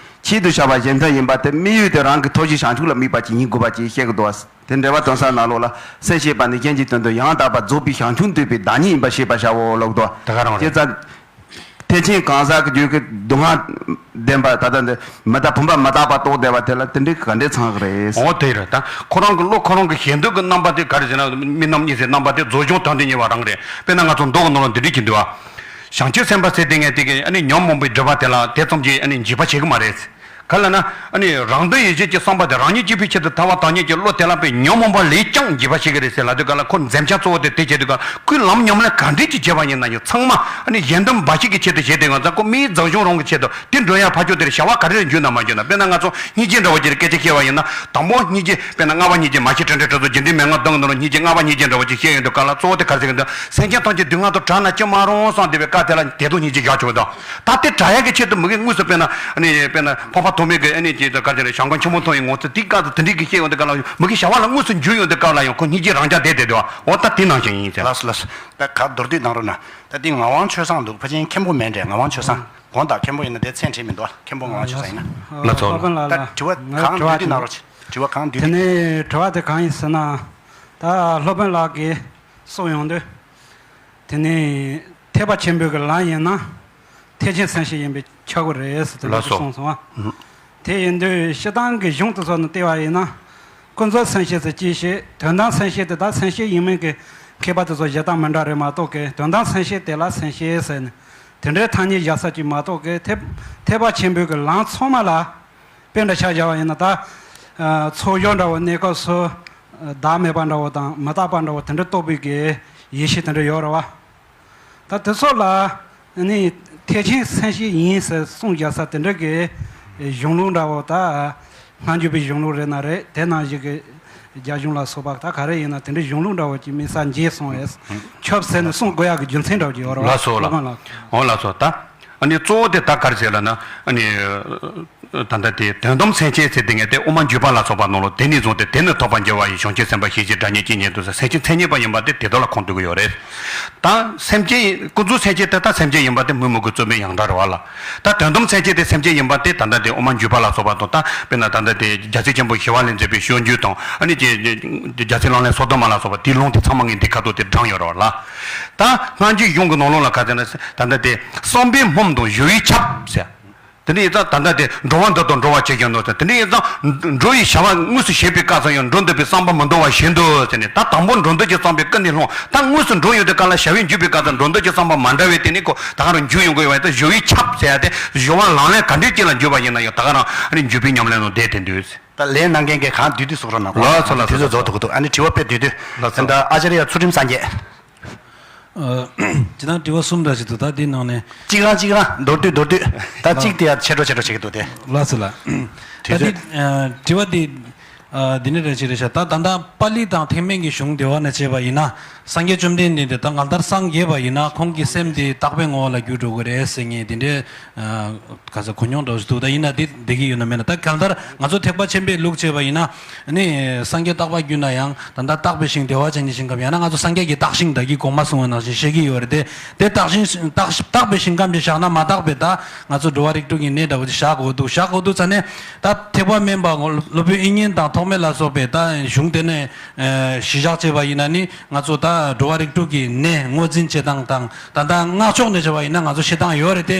ཆེད་དུ་བྱ་བ་གཞན་དོན་ཡིན་པ་དེ་དམིགས་ཡུལ་དེ་རང་གི་ཐོབ་བྱའི་བྱང་ཆུབ་ལ་དམིགས་པ་ཅིག་ཡིན་དགོས་པ་ཅིག་བཤད་ཀྱི་འདུག་བ། དེ་འགྲེལ་པ་དོན་གསལ་ནང་ལོགས་ལ་སེམས་བསྐྱེད་པ་ནི་གཞན་གྱི་དོན་དུ་ཡང་དག་པར་རྫོགས་པའི་བྱང་ཆུབ་འདོད་པའི་བདག་ཉིད་ཡིན་པར་ཤེས་པར་བྱའོ་ལོག་དོ། ད་ག་རང་རེད། བྱས་ཙང་། ཐེག་ཆེན་གང་ཟག་གི་རྒྱུད་ཀྱི་སྡུག་བསྔལ་བདེན་པ་ད་ལྟ་འདི་མི་རྟག་བུམ་པ་མི་རྟག་པ་རྟོགས་བསྡད་པ་དེ་ལ་དེ་འདྲའི་ག་འདྲའི་ཚང་གི་རེད། འོ་དེ་རེད། ད་ཁོ་རང་གི་བློ་ཁོ་རང་གི་ཞེ་འདོད་ཀྱི་རྣམ་པ་དེ་ག་རེ་ཟེར་ན། རྨི་ལམ་གཉིད་སད་རྣམ་པ་དེ་རྫོགས་བྱུང་དོན་དུ་གཉེར་བ་རང་རེད། དཔེར་ན་ང་ཚོ་མདོ་གི་ནང་ལ་འདི་འདྲ་གྱི་འདུག་བ། བྱང་ཆུབ་སེམས་དཔའ་ཟེར་དེ་ངས་དེ་གི་ཨ་ནི་ཉོན་མོངས་པའི་སྒྲིབ་པ་དེ་ལ་དེ་ཙམ་གྱིས་ཨ་ནི་འཇིགས་པ་བྱེད་ཀྱི་མ་རེད། ག་ལ་ན། ཨ་ནི་རང་དོན་ཡིད་བྱེད་ཀྱི་བསམ་པ་དེ་རང་ཉིད་གཅིག་པུའི་ཆེད་དུ་ཐལ་བ་དག་ཉིད་ཀྱི་བློ་དེ་ལ་པའི་ཉོན་མོངས་པ་ལས་ཀྱང་འཇིགས་པ་བྱེད་ཀྱི་རེད་ཟེར་ལབ་དུས་ག་ལ། ཁོ་འཛེམ་བྱ་གཙོ་བོ་དེ་དེ་བྱེད་དུས་ག་ལ། ཁོའི་ལམ་ཉམས་ལེན་ག་འདྲས་ཀྱིས་བྱས་པ་ཡིན་ན་ཡང་ཚང་མ་ཨ་ནི་གཞན་དོན་འབའ་ཞིག་གི་ཆེད་དུ་བྱེད་དུས་ང་ཚོ་ཁོ་མིའི་མཛའ་གཞུང་རང་གི་ཆེད་དུ་དེ་འགྲོ་ཡ་ཕར་ཕྱོགས་དེར་བྱ་བ་ག་རེ་འཇུག་ན་མ་འཇུག་ན། དཔེར་ན་ང་ཚོ་སྙིང་རྗེ་འདྲ་བོ་ཅིག་སྐད་ཆ་བཤད་པ་ཡིན་ན། དང་པོ་སྙིང་རྗེ་དཔེར་ན་ལྔ་པ་སྙིང་རྗེ་མ་ཤི་བྲལ་འབྲས་གྲོལ་ཚོགས་རྒྱུ་འབྲས་མན་ངག་བདུན་གྱི་ནང་ལ་སྙིང་རྗེ་ལྔ་པ་སྙིང་རྗེ་འདྲ་བོ་ཅིག་བཤད་ཡོང་དུས་ག་ལ། གཙོ་བོ་དེ་ག་རེ་ཟེར་གི་འདུག་སེམས་ཅན་ཐམས་ཅད་སྡུག་བསྔལ་དུ་བྲལ་ན་ཅི་མ་རུང་བསམ་བསྡད་པའི་བཀའ་དེ་ལ་དེ་དུ་སྙིང་རྗེ་བཞག་ཆོག་གི་འདུག་ད་དེ་དྲག་ཡག་གི་ཆེད་དུ་མི་གི་དངོས་སུ་དཔེར་ན་ཨ་ནི་དཔེར་ན་འཕགས་པ་ཐོགས་མེད་ཀྱི་ཨ་ནི་ཅིག་ག་རེ་ཟེར་ཞང་ཁོང་ཆེན་པོ་མཐོང་བའི་ངོ་ཚ་དེ་སྐབས་སུ་དེ་འདྲའི་གི་བཤད་ཡོང་དུས་ག་ལ། མི་གི་བྱ་བ་ལ་དངོས་སུ་འཇུག་ཡོང་དུས་ག་ལ་ཡང་ཁོ་སྙིང་རྗེ་རང་རྐྱ་བསྡད་བསྡད་འདུག་འོ་ད་དེ་ནང་བཞིན་ཡིན་ཟེར། ལགས་སོ་ལགས་སོ། ད་ག་མདོར་བསྡུས་གནང་རོགས་གནང་། ད་དེ་ངག་དབང་ཆོས་བཟང་འདུག་ཕལ་ཆེར་མཁན་པོ་མིན་འདྲ། ངག་དབང་ཆོས་བཟང་། དགོངས་དག་མཁན་པོ་ཡིན་ན་དེ་མཚན་བྲིས་མི་འདུག་མཁན་པོ་ངག་དབང་ཆོས་བཟང་ཡིན་ན། ལགས་སོ། ད་དྲི་བ་གང་མདོར་བསྡུས་གནང་རོགས། དྲི་བ་གང་མདོར་བསྡུས་གནང་རོགས། དྲི་བ་གང་མདོར་བསྡུས། དེ་ནས་དྲི་བ་དེ་གང་ཡིན་ཟེར་ན། ད་སློབ་དཔོན་ལགས་ཀྱིས་གསུངས་ཡོང་དུས། དེ་ནས་ཐེག་པ་ཆེན་པོའི་གི་ལམ་ཡིན་ན། ཐེག་ཆེན་སེམས་བསྐྱེད་ཡིན་པས་ཁྱབ་ཀྱི་རེད་ཟེར་དེ་འདྲ་ལགས་སོ། གསུངས་སོང་ཨ། དེ་ཡིན་དུས་སྤྱིར་བཏང་གི་གཞུང་དེ་ཚོ་ནས་བལྟས་པ་ཡིན་ན། ཀུན་རྫོབ་སེམས་བསྐྱེད་ཟེར་གྱི་ཞེས་དོན་དམ་སེམས་བསྐྱེད་དེ་དག་སེམས་བསྐྱེད་ཡིན་མིན་གྱི་མཁས་པ་དེ་ཚོ་བཞེད་སྟངས་མི་འདྲ་རེད་མ་གཏོགས་ཀྱི། དོན་དམ་སེམས་བསྐྱེད་དེ་ལ་སེམས་བསྐྱེད་ཟེར་ནས་དེ་འདྲའི་ཐ་སྙད་བཞག་ས་ཅིག་མ་གཏོགས་ཀྱི། ཐེག་ཐེག་པ་ཆེན་པོའི་གི་ལམ་ཚང་མ་ལ། དཔེ་འདྲ་ཆ་བཞག་པ་ཡིན་ན་ད། ཚོགས་ཞུགས་འདྲ་བོ་གནས་སྐབས་སུ། བདག་མེད་པ་འདྲ་བོ་དང་མི་རྟག་པ་འདྲ་བོ་དེ་འདྲ་རྟོགས་པའི་གི་ཡེ་ཤེས་དེ་འདྲ་ཡོད་རེད་བ། ད་དེ་ཚོ་ལ་ནི་ཐེག་ཆེན་སེམས་བསྐྱེད་ཡིན་ཟེར་གསུངས་བཞག་ས་དེ་འདྲ་གི་གཞུང་ལུགས་འདྲ་བོ། ད་སྔ་འགྱུར་པའི་གཞུང་ལུགས་རེད་ན་རེད། དེ་ནང་བཞིན་གི་རྒྱ་གཞུང་ལ་སོགས་པ་ད་ག་རེ་ཡིན་ན་དེ་འདྲའི་གཞུང་ལུགས་འདྲ་བོ་ཅིག་དམིགས་བསལ་མཇལ་སོང་བས། ཁྱབ་ཟེར་ནས་གསུང་དགོས་ཡག་གི་རྒྱུ་མཚན་འདྲ་བོ་ཅིག་ཡོད་རེད་བ། ལགས་སོ་ལགས། སློབ་དཔོན་ལགས། འོ་ལགས་སོ། ད་ཨ་ནི་གཙོ་བོ་དེ་ད་ག་རེ་ཟེར་ལབ་ན། ཨ་ནི། ད་ལྟ་དེ་དོན་དམ་སེམས་བསྐྱེད་ཟེར་དེ་ངས་དེ་དབུ་མ་འཇུག་པ་ལ་སོགས་པ་ནང་ལོགས་དེ་ནས་བཟུང་སྟེ་དེ་ནས་ཐོབ་པར་འགྱུར་བ་ཡི། བྱང་ཆུབ་སེམས་དཔའ་ཤེས་བྱའི་སྒྲ་སྙན་ཅི་སྙེད་དུ་ཟེར། སེམས་བསྐྱེད་མཚན་ཉིད་པ་ཡིན་པ་དེ་དེ་དག་ལ་ཁོངས་གཏུག་གི་ཡོད་རེད། ད་སེམས་བསྐྱེད་ཀུན་རྫོབ་སེམས་བསྐྱེད་དེ་ད་སེམས་བསྐྱེད་ཡིན་པ་དེ་མི་མི་གི་རྩོད་མེད་ཡང་དག་རེད་བ་ལ། ད་དོན་དམ་སེམས་བསྐྱེད་དེ་སེམས་བསྐྱེད་ཡིན་པ་དེ་ད་ལྟ་དེ་དབུ་མ་འཇུག་པ་ལ་སོགས་པ་དང་། ད་དཔེར་ན་ད་ལྟ་དེ་རྒྱལ་སྲས་ཆེན་པོ་ཞི་བ་ལྷས་མཛད་པའི་སྤྱོད་འཇུག་དང་། ཨ་ནི་རྒྱལ་སྲས་ལག་ལེན་སོ་བདུན་མ་ལ་སོགས་པ་དེའི་ལུང་དེ་ཚང་མ་ངས་འདི་ཁ་ཐོག་དེ་དྲངས་ཡོད་རེད་བ་ལ། ད་སྔ་འགྱུར་གཞུང་གི་ནང་ལོགས་ལ་ག་ཟེར་ན། ད་ལྟ་དེ་བསམ་པས་སྨོན་དང་གཞོལ་བས་ཁྱབ་ཟེར། དེ་འདྲ་ཡིན་ཙང་ད་ལྟ་དེ་འགྲོ་བ་འདི་དང་འགྲོ་བར་བྱེད་ཀྱང་འདོད་ཟེར། དེ་འདྲ་ཡིན་ཙང་འགྲོ་བའི་བྱ་བ་དངོས་སུ་བྱེད་པའི་སྐབས་སུ་ཡང་འགྲོ་འདོད་པའི་བསམ་པ་མི་འདོར་བ་བཞིན་དུ་ཟེར་ནས། ད་དང་པོ་འགྲོ་འདོད་ཀྱི་བསམ་པས་ཀུན་ནས་བསླངས། ད་དངོས་སུ་འགྲོ་ཡོང་དུས་སྐབས་ལ་བྱ་བའི་འཇུག་པའི་སྐབས་སུ་འགྲོ་འདོད་ཀྱི་བསམ་པ་མ་འདྲ་བས། དེ་ནས་ཁོ་ད་ག་རང་འཇུག་ཡོང་གི་ཡོད་པ་ཡིན་ཙང་གཞོལ་བས་ཁྱབ་ཟེར་ཡ་དེ་གཞོལ་བ་ལམ་ལས་ག་འདྲའི་སྐྱེ་ལ་འཇུག་པ་ཡིན་ན་ཡང་ད་ག་རང་ཨ་ནི་འཇུག་པའི་ཉམས་ལེན་ནང་བསྡད་དེ་འདུག་ཟེར། ད་ལན་གནང་མཁན་གྱིས་གང་བསྡུས་བསྡུས་གསུང་རོགས་གནང་། ལགས་སོ་ལགས་སོ། དུས་ཚོད་རྫོགས་ཐུབ་ཀྱི་འདུག་ཨ་ནི་དྲི་བ་དཔེ་བསྡུས་བསྡུས། ལགས་སོ། ད་ལྟ་ཨ་ཅཱརྱ་ཚུལ་ཁྲིམས་སངས་རྒྱས། ཨ། ཇི་ལྟར་དྲི་བ་གསུམ་འདྲ་ཞིག་འདུག་ད་འདི་ནང་ནས། གཅིག་རང་གཅིག་རང་མདོར་བསྡུས་མདོར་བསྡུས། ད་གཅིག་དེ་ཡང་ཆེ་འགྲོ་ཆེ་འགྲོ་བྱེད་ཀྱི་འདུག་དེ། ལགས་སོ་ལགས། ད་དུས་འདི་ཚོད། ཨ། དྲི་བ་འདི། ཨ། འདི་ནས་རེ་ཞིག་རེད་ཤག་ད་ད་ལྟ་པཱ་ལི་དང་ཐེག་དམན་གྱི་གཞུང་དེ་བ་ནས་བྱས་པ་ཡིན་ན། སངས་རྒྱས་བཅོམ་ལྡན་འདས་དེ་ད་གང་ལྟར་སངས་རྒྱས་པ་ཡིན་ན་ཁོང་གི་སེམས་དེ་རྟག་པའི་ངོ་བོ་ལ་འགྱུར་འགྲོ་གི་རེད་ཟེར་མཁན་དེ་འདྲའི། ཨ། ག་ས་གོ་མྱོང་འདྲ་བོ་ཞིག་འདུག་ད་ཡིན་ན་དེ་བསྡད་ཀྱི་ཡོད་ན་མེད་ན། ད་གང་ལྟར་ང་ཚོ་ཐེག་པ་ཆེན་པོའི་ལུགས་བྱས་པ་ཡིན་ན། ནི་སངས་རྒྱས་རྟག་པར་གྱུར་ན་ཡང་ད་ལྟ་རྟག་པའི་ཞིང་བདེ་བ་ཅན་གྱི་ཞིང་ཁམས། ཡང་ན་ང་ཚོ་སངས་རྒྱས་ཀྱི་རྟག་ཞིང་བདག་གིས་གོང་མ་གསུངས་པ་ནང་བཞིན་བཤད་ཀྱི་ཡོད་རེད་དེ། དེ་རྟག་ཞིང་རྟག་རྟག་པའི་ཞིང་ཁམས་ཀྱི་བཞག་ན་མ་དག་པའི་ད་ང་ཚོ་འགྲོ་བ་རིགས་དྲུག་གི་གནས་འདྲ་བོ་ཅིག་བཞག་དགོས་འདུག་བཞག་དགོས་འདུག་ཙ་ནས། ད་ཐེག་པ་དམན་པ་སློབ་དཔོན་དབྱིག་གཉེན་དང་ཐོགས་མེད་ལ་སོགས་པའི་ད་གཞུང་དེ་ནས་གཞི་བཞག་བྱས་པ་ཡིན་ན་ནི། ང་ཚོ་ད་འགྲོ་བ་རིགས་དྲུག་གི་གནས་ངོས་འཛིན་བྱེད་སྟངས་དང་། ད་ལྟ་སྔགས་ཕྱོགས་ནས་བྱས་པ་ཡིན་ན་ང་ཚོ་བྱེད་སྟངས་ཡོད་རེད་དེ།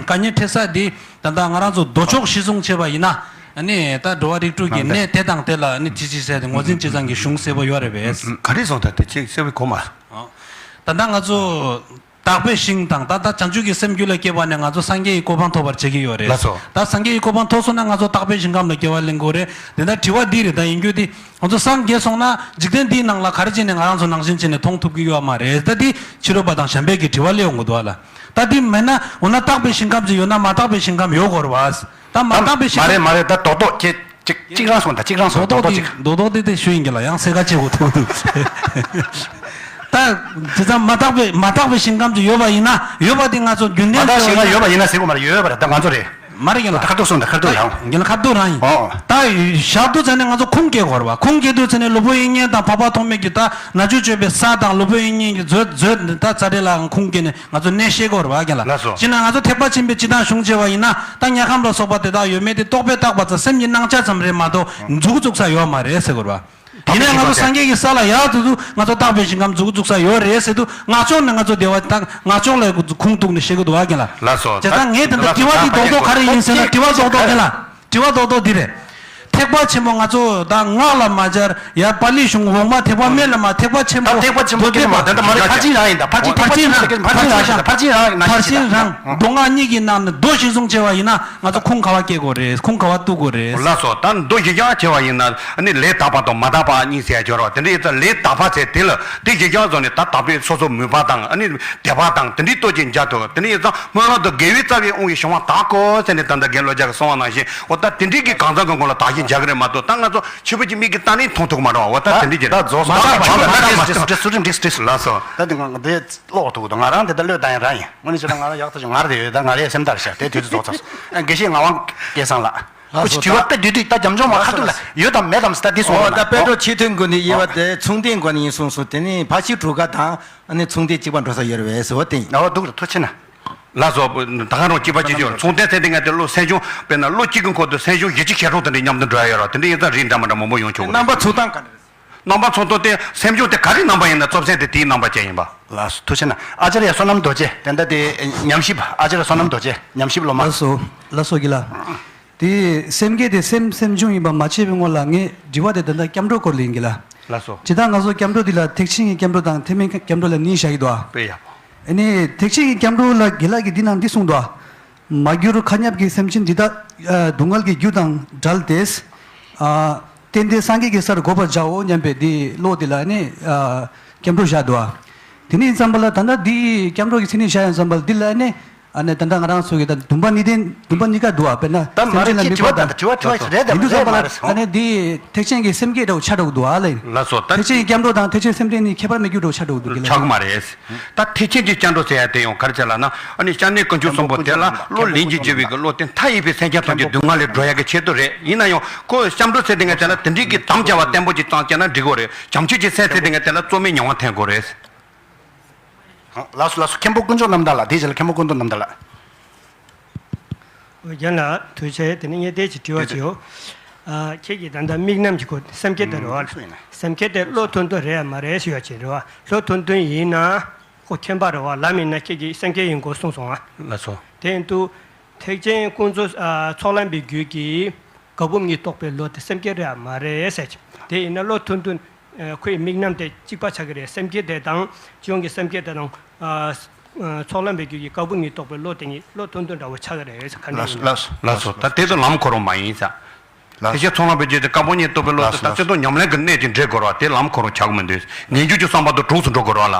དཀའ་ངལ་འཕྲད་ས་འདི་ད་ལྟ་ང་རང་ཚོ་མདོ་ཕྱོགས་གཞི་བཟུང་བྱས་པ་ཡིན་ན། ཨ་ནི་ད་འགྲོ་བ་རིགས་དྲུག་གི་གནས་དེ་དང་དེ་ལ་ཨ་ནི་ཅི་ཅི་ཟེར་ཏེ་ངོས་འཛིན་བྱེད་སྟངས་ཀྱི་གཞུང་གསལ་པོ་ཡོད་རེད་པས། ག་རེ་སོང་ད་དེ་ཅིག་གསལ་པོ་གོ་མ། ཨོ། ད་ལྟ་ང་ཚོ་བརྟག་པའི་ཞིང་དང་ད་ལྟ་བྱང་ཆུབ་ཀྱི་སེམས་རྒྱུད་ལ་སྐྱེས་པ་ནས་ང་ཚོ་སངས་རྒྱས་ཀྱི་གོ་འཕང་ཐོབ་པར་བྱེད་ཀྱི་ཡོད་རེད། ལགས་སོ། ད་སངས་རྒྱས་ཀྱི་གོ་འཕང་ཐོབ་སོང་ན་ང་ཚོ་བརྟག་པའི་ཞིང་ཁམས་ལ་སྐྱེ་བ་ལེན་དགོས་རེད། དེ་ལྟར་དྲི་བ་འདི་རེད། ད་ཡིན་རྒྱུ་འདི་ང་ཚོ་སངས་རྒྱས་སོང་ན་འཇིག་རྟེན་འདིའི་ནང་ལ་ག་རེ་བྱས་ནས་ང་རང་ཚོ་ནང་བཞིན་བྱས་ནས་མཐོང་ཐུབ་ཀྱི་ཡོད་མ་རེད། ད་འདི་ཕྱི་རོལ་པ་དང་གཞན་པའི་གི་དྲི་བ་སླེབས་ཡོང་གི་འདུག་ཨ་ལ། ད་འདི་མེད་ན་འོ་ན་བརྟག་པའི་ཞིང་ཁམས་ཅིག་ཡོད་ན་མ་བརྟག་པའི་ཞིང་ཁམས་ཡོད་དགོས་རེད་བ། ད་མ་བརྟག་པའི་ཞིང་ཁམས། མ་རེད་མ་རེད། ད་རྡོག་རྡོག་ཁྱེད་ཅིག་ཅིག་རང་སོང་ད་ཅིག་རང་སོང་རྡོག་རྡོག་རྡོག་ཅིག་རྡོག་རྡོག་དེ་དེ་ཞུ་ཡིན་གྱི་ལ་ཡང་སེ་ག་ཅེ་གོ་ཐུག་འདུག་ད་དེ་ཙམ་མ་བརྟག་པའི་མ་བརྟག་པའི་ཞིང་ཁམས་ཅིག་ཡོད་པ་ཡིན་ན་ཡོད་པ་དེ་ང་ཚོ་རྒྱུན་མ་ལྡན་བརྟག་ཞིང་ཁམས་ཡོད་པ་ཡིན་ན་ཟེར་གོ་མ་རེད། ཡོད་པ་རེད། ད་ང་ཚོ་རེད། མ་རེད་ཡིན་ལ། ཁ་ཐུག་སོང་ད་ཁ་ཐུག་ཡང་། ཡིན་ལ་ཁ་ཐུག་རང་ཡིན། ཨོ། ད་ཞག་ཐུག་ཚ་ནས་ང་ཚོ་ཁུངས་སྐྱེལ་དགོས་རེད་བ། ཁུངས་སྐྱེལ་དུས་ཚ་ནས་ལུས་པོ་དབྱིངས་སྙན་དང་འཕགས་པ་ཐོགས་མེད་ཀྱི་ད་ན་ཆུང་སྤྱོད་པའི་ས་དང་ལུས་པོ་དབྱིངས་སྙན་གྱི་མཛོད་མཛོད་ད་ཚ་རེ་ལའང་ཁུངས་སྐྱེལ་ནས་ང་ཚོ་གནས་ཤེས་དགོས་རེད་བ་རྒན་ལ། ལགས་སོ། ཅི་ན་ང་ཚོ་ཐེག་པ་ཆེན་པོའི་སྤྱི་དང་གཞུང་བྱས་པ་ཡིན་ན་ད་དམྱལ་ཁམས་ལ་སོགས་པ་དེ་དག་ཡོད་མེད་དེ་རྟོག་པས་བཏགས་པ་ཙམ་སེམས་ཀྱི་སྣང་ཆ་ཙམ་རེད་མ་གཏོགས་འཛུགས་བཙུགས་ས་ཡོད་མ་རེད་ཟེར་དགོས་རེད་བ། ཡིན་ནའི་ང་ཚོ་སངས་རྒྱས་ཀྱི་ས་ལ་ཡར་དུ་དུ་ང་ཚོ་བརྟག་པའི་ཞིང་ཁམས་འཛུགས་འཛུགས་ས་ཡོད་རེད་ཟེར་དུས་ང་ཕྱོགས་ནས་ང་ཚོ་བདེ་བ་དང་ང་ཕྱོགས་ལ་ཁུངས་གཏུགས་ནས་བཤད་ཀྱི་འདུག་བ་རྒན་ལ། ལགས་སོ། བྱས་ཙང་ངས་དེ་འདྲ་དྲི་བ་འདི་རྡོག་རྡོག་ག་རེ་ཡིན་ཟེར་ན་དྲི་བ་རྡོག་རྡོག་རྒན་ལ་དྲི་བ་རྡོག་རྡོག་འདི་རེད། ཐེག་པ་ཆེན་པོ་ང་ཚོ་ད་སྔགས་ལ་མ་སྦྱར་ཡར་པཱ་ལི་གཞུང་འོག་མ་ཐེག་པ་དམན་ལ་མ་ཐེག་པ་ཆེན་པོ་ད་ཐེག་པ་ཆེན་པོ་མདོ་སྡེ་སྐྱེ་མ་ད་ད་མ་རེད། ཕར་ཕྱིན་རང་ཡིན་ད་ཕར་ཕྱིན་ཕར་ཕྱིན་རང་ཕར་ཕྱིན་རང་ཕར་ཕྱིན་རང་ཕར་ཕྱིན་རང་ཕར་ཕྱིན་རང་ཕར་ཕྱིན་རང་མདོ་སྔགས་གཉིས་ཀྱི་ནང་ནས་མདོ་གཞི་བཟུང་བྱས་པ་ཡིན་ན། ང་ཚོ་ཁུངས་ག་བ་སྐྱེལ་དགོས་རེད། ཁུངས་ག་བ་གཏུག་དགོས་རེད། ལགས་སོ། ད་མདོ་གཞི་རྐྱང་བྱས་པ་ཡིན་ན་ཨ་ནི་ལས་དག་པ་དང་མ་དག་པ་གཉིས་ཟེར་ཡ་སྦྱོར་བ་དེ་འདྲ་ཡིན་ཙང་ལས་དག་པ་ཟེར་དེ་ལ་དེ་གཞི་རྐྱང་བཟོ་ནས་ད་དག་པའི་སོ་སོ་མོས་པ་དང་ཨ་ནི་དད་པ་དང་དེ་འདྲའི་སྟོབས་ཀྱིས་འཇལ་ཐུབ། དེ་འདྲ་ཡིན་ཙང་སྨོན་ལམ་དུ་དགེ་བའི་རྩ་བའི་དབང་གིས་བྱུང་བ་དག་གོ་ཟེར་ནས་ད་ལྟ་རྒན་བློ་རྒྱལ་གྱིས་གསུངས་པ་ནང་བཞིན་འོ་ད་དེ་འདྲའི་གི་གང་ཟག་གི་ངོ་ལ་དག་ཞིང་འཇལ་གི་རེད་མ་གཏོགས་ད་ང་ཚོ་ཕྱི་པོ་གི་མིག་གིས་ད་ནི་མཐོང་ཐུབ་མ་རེད་བ། འོ་ད་དེ་འདྲའི་གི་ད་རེད། རྫོགས་སོང་། ད་ད་ད་ད་ད་ད་ད་ད་ད་ད་ད་ད་ད་ལགས་སོ། ད་དེ་ང་འདི་ཀློག་ཐུབ་འདུག་ང་རང་དེ་ལྟར་བློས་བཏང་ཡང་རང་ཡིན། དངོས་གནས་བྱས་ན་ང་རང་ཡག་ཐག་ཆོད་ང་རེ་ཡོད་ད་ང་རེ་སེམས་ཐག་བཞག་དེ་དུས་ཚོད་རྫོགས་ཚར་སོང་། དགེ་བཤེས་ངག་དབང་སྐལ་བཟང་ལགས། ཁོ་ཅིག་དྲི་བ་དཔེ་བསྡུས་བསྡུས་ད་རྒྱབ་ལྗོངས་མ་ཁ་ཐུག་ལ་ཡོད་དམ་མེད་དམ་ཟེར་ད་འདི་གསུངས་ཨོ་རོགས་ད་གནང་པེ་ཏྲོ་ཆེས་མཐོའི་འགོ་ནས་དབྱེ་བ་དེ་མཚུངས་ལྡན་འགོ་ནས་ཡིན་གསུངས་སོང་། དེ་ནས་ཕར་ཕྱིན་དྲུག་ཀ་དང་ཨ་ནི་མཚུངས་ལྡན་གཅིག་པ་འགྲོ་ས་ཡོད་རེད་བས་ཟེར་བ་དེ་ཡིན། ཨོ་འདུག་ཐུགས་ཆེ་ན། ལགས་སོ། ད་ག་རང་གཅིག་པ་གཅིག་ཆོད་མཚུངས་ལྡན་ཟེར་དེ་ངས་དེ་བློ་སེམས་བྱུང་དཔེར་ན་བློ་གཅིག་གི་འཁོར་དུ་སེམས་བྱུང་ཡིད་ཆེས་ཤེས་རབ་དེ་འདྲ་མཉམ་དུ་འགྲོ་ཡ་ཡོད་ར། དེ་འདྲ་ཡིན་ཙང་རིགས་འདྲ་མི་འདྲ་མང་པོ་ཡོང་ཆོག་གི་རེད། རྣམ་པ་ཚུལ་སྟངས་ག་འདྲ་རེད། རྣམ་པ་ཚོ་ཏོ་དེ་སེམས་བྱུང་དེ་ག་རེ་རྣམ་པ་ཡིན་ན་གཙོ་ཆེན་དེ་དེའི་རྣམ་པ་ཅན་ཡིན་པ། ལགས་སོ་ཐུགས་ཆེ་གནང་། ཨ་ཙརྱ་བསོད་ནམས་རྡོ་རྗེ་དེ་འདྲ་དེ་ཉམས་ཞིབ་ཨ་ཙརྱ་བསོད་ནམས་རྡོ་རྗེ་ཉམས་ཞིབ་སློབ་མ། ལགས་སོ། ལགས་སོ་གི་ལ། དེ་སེམས་བསྐྱེད་དེ་སེམས་སེམས་བྱུང་ཡིན་པ་མ་ཕྱེ་བའི་སྔོན་ལ་ངས་དྲི་བ་དེ་ད་ལྟ་སྐྱབས་འགྲོ་སྐོར་ལ་ཡིན་གི་ལ། ལགས་སོ། ཇི་ལྟར་ང་ཚོ་སྐྱབས་འགྲོ་འདི་ལ་ཐེག་ཆེན་གྱི་སྐྱབས་འགྲོ་དང་ཐེག་དམན་སྐྱབས་འགྲོ་ལ་གཉིས་བཞག་གི་འདུག་ཨ། དཔེ་ཡག་པོ། ཨ་ནི་ཐེག་ཆེན་གྱི་སྐྱབས་འགྲོ་ལ་དགེ་ལགས་ཀྱིས་འདི་ནང་འདི་གསུངས་འདུག་ཨ། མ་གྱུར་མཁའ་མཉམ་གྱི་སེམས་ཅན་འདི་དག་ཨ་སྡུག་བསྔལ་གྱི་རྒྱུ་དང་བྲལ་ཏེ། ཨ་རྟེན་དེ་སངས་རྒྱས་ཀྱི་སར་འགོད་པར་བྱའོ་སྙམ་པའི་འདི་བློ་དེ་ལ་ནི་ཨ་སྐྱབས་འགྲོ་བཞག་འདུག་ཨ། དེ་ནས་ཙམ་པ་ལ་ད་ལྟ་འདི་སྐྱབས་འགྲོ་གི་མཚན་ཉིད་བཞག་ཡོང་ཙམ་པ་ལ་འདི་ལ་ནི་ཨ་ནི་ད་ལྟ་ང་རང་ཚོ་གི་ད་འདུན་པ་གཉིས་ལྡན་འདུན་པ་གཉིས་ཀ་འདུག་ཨ། དཔེར་ན་ད་མ་སེམས་ཅན་ལ་དམིགས་པ་དང་། དྲི་བ་དྲི་བ་དྲི་བ་རེད་དམ་མེད་འདུག་ཙམ་པ་ལ་ཨ་ནི་འདི་ཐེག་ཆེན་གྱི་སེམས་བསྐྱེད་འདྲ་བོ་ཆགས་འགྲོ་གི་འདུག་ཨ་ལེ། ལགས་སོ། ད་ཐེག་ཆེན་གྱི་སྐྱབས་འགྲོ་དང་ཐེག་ཆེན་སེམས་བསྐྱེད་གཉིས་ཁྱད་པར་མེད་རྒྱུ་འདྲ་བོ་ཆགས་འགྲོ་གི་འདུག་གི་ལ། ཆགས་ཀྱི་མ་རེད། ད་ཐེག་ཆེན་གྱི་སྐྱབས་འགྲོ་ཟེར་ཡ་དེ་ཡང་ག་རེ་བྱས་ལབ་ན་ཨ་ནི་སྐྱབས་གནས་དཀོན་མཆོག་གསུམ་པོ་དེ་ལ་བློ་ལྷན་ཅིག་འབྱེད་པའི་གི་བློ་དེ་མཐའ་ཡས་པའི་སེམས་ཅན་ཐམས་ཅད་སྡུག་བསྔལ་ལས་སྒྲོལ་ཡ་གི་ཆེད་དུ་རེད། ཡིན་ན་ཡང་ཁོ་སྐྱབས་འགྲོ་ཟེར་དེ་ངས་བྱས་ན་དེ་འདྲའི་གི་དམ་བཅའ་བ་བརྟན་པོ་ཅིག་བཏང་བྱས་ན་འགྲིག་གོ་རེད། བྱང་ཆུབ་ཀྱི་སེམས་ཟེར་དེ་ངས་བྱས་ན་རྩོལ་མེད་མྱོང་བ་འཐེན་དགོས་རེད། ལགས་སོ་ལགས་སོ། མཁན་པོ་དཀོན་མཆོག་རྣམ་དག་ལགས། དེའི་རྗེས་ལ་མཁན་པོ་ཀུན་ཏུ་རྣམ་དག་ལགས། ཨོ་རྒན་ལགས་ཐུགས་རྗེ་ཆེ། དེ་ནས་ངས་དེ་ཅིག་དྲི་བ་ཅིག་ཡོད། ཨ་ཁྱེད་ཀྱིས་ད་ལྟ་དམིགས་རྣམ་གྱི་སྐོར་སེམས་བསྐྱེད་དེ་རེད་བ། སུ་ཡིན་ན། སེམས་བསྐྱེད་དེ་བློ་ཐུང་ཐུང་རེད་ཡ་མ་རེད་ཞུ་ཡ་ཅིག་རེད་བ། བློ་ཐུང་ཐུང་ཡིན་ན་ཁོ་མཁྱེན་པ་རེད་བ། ལམ་ཡིན་ན་ཁྱེད་ཀྱིས་སེམས་བསྐྱེད་ཡིན་སྐོར་གསུངས་སོང་ང་། ལགས་སོ། དེ་ཡིན་དུས་ཐེག་ཆེན་ཀུན་རྫོབ་ཨ་ཚོགས་ལམ་པའི་རྒྱུད་ཀྱི་དགག་པ་གཉིས་རྟོགས་པའི་བློ་དེ་སེམས་བསྐྱེད་རེད་ཡ་མ་རེད་ཟེར་ཅིག་དེ་ཡིན་ན་བློ་ཐུང་ཐུང་། ཨ་ཁོའི་དམིགས་རྣམ་དེ་གཅིག་པ་ཆགས་ཀྱི་རེད། སེམས་བསྐྱེད་དེ་དང་སྤྱི་ཡོངས་ཀྱི་སེམས་བསྐྱེད་དེ་དང་། ཨ་ཨ་ཚོགས་ལམ་པའི་རྒྱུད་ཀྱི་དགག་པ་གཉིས་རྟོགས་པའི་བློ་དེ་གཉིས་བློ་ཐུང་ཐུང་འདྲ་བོ་ཆགས་ཀྱི་རེད་ཟེར་ག་ནས་ཡིན་ན། ལགས་སོ་ལགས་སོ། ད་དེ་ཚོ་ལམ་ཁོ་རང་མ་ཡིན་ས། ལགས། དེ་བཞིན་ཚོགས་ལམ་པའི་རྒྱུད་དེ་དགག་པ་གཉིས་རྟོགས་པའི་བློ་དེ་ལགས་སོ། ད་སྤྱི་ལྟོ་ཉམས་ལེན་གྱི་གནད་ཀྱིས་འདྲེས་དགོས་ར། དེ་ལམ་ཁོ་རང་ཆགས་མི་འདུག་ངེས་འབྱུང་གི་བསམ་པ་དང་གྲོགས་སུ་འགྲོ་དགོས་ར་ལ།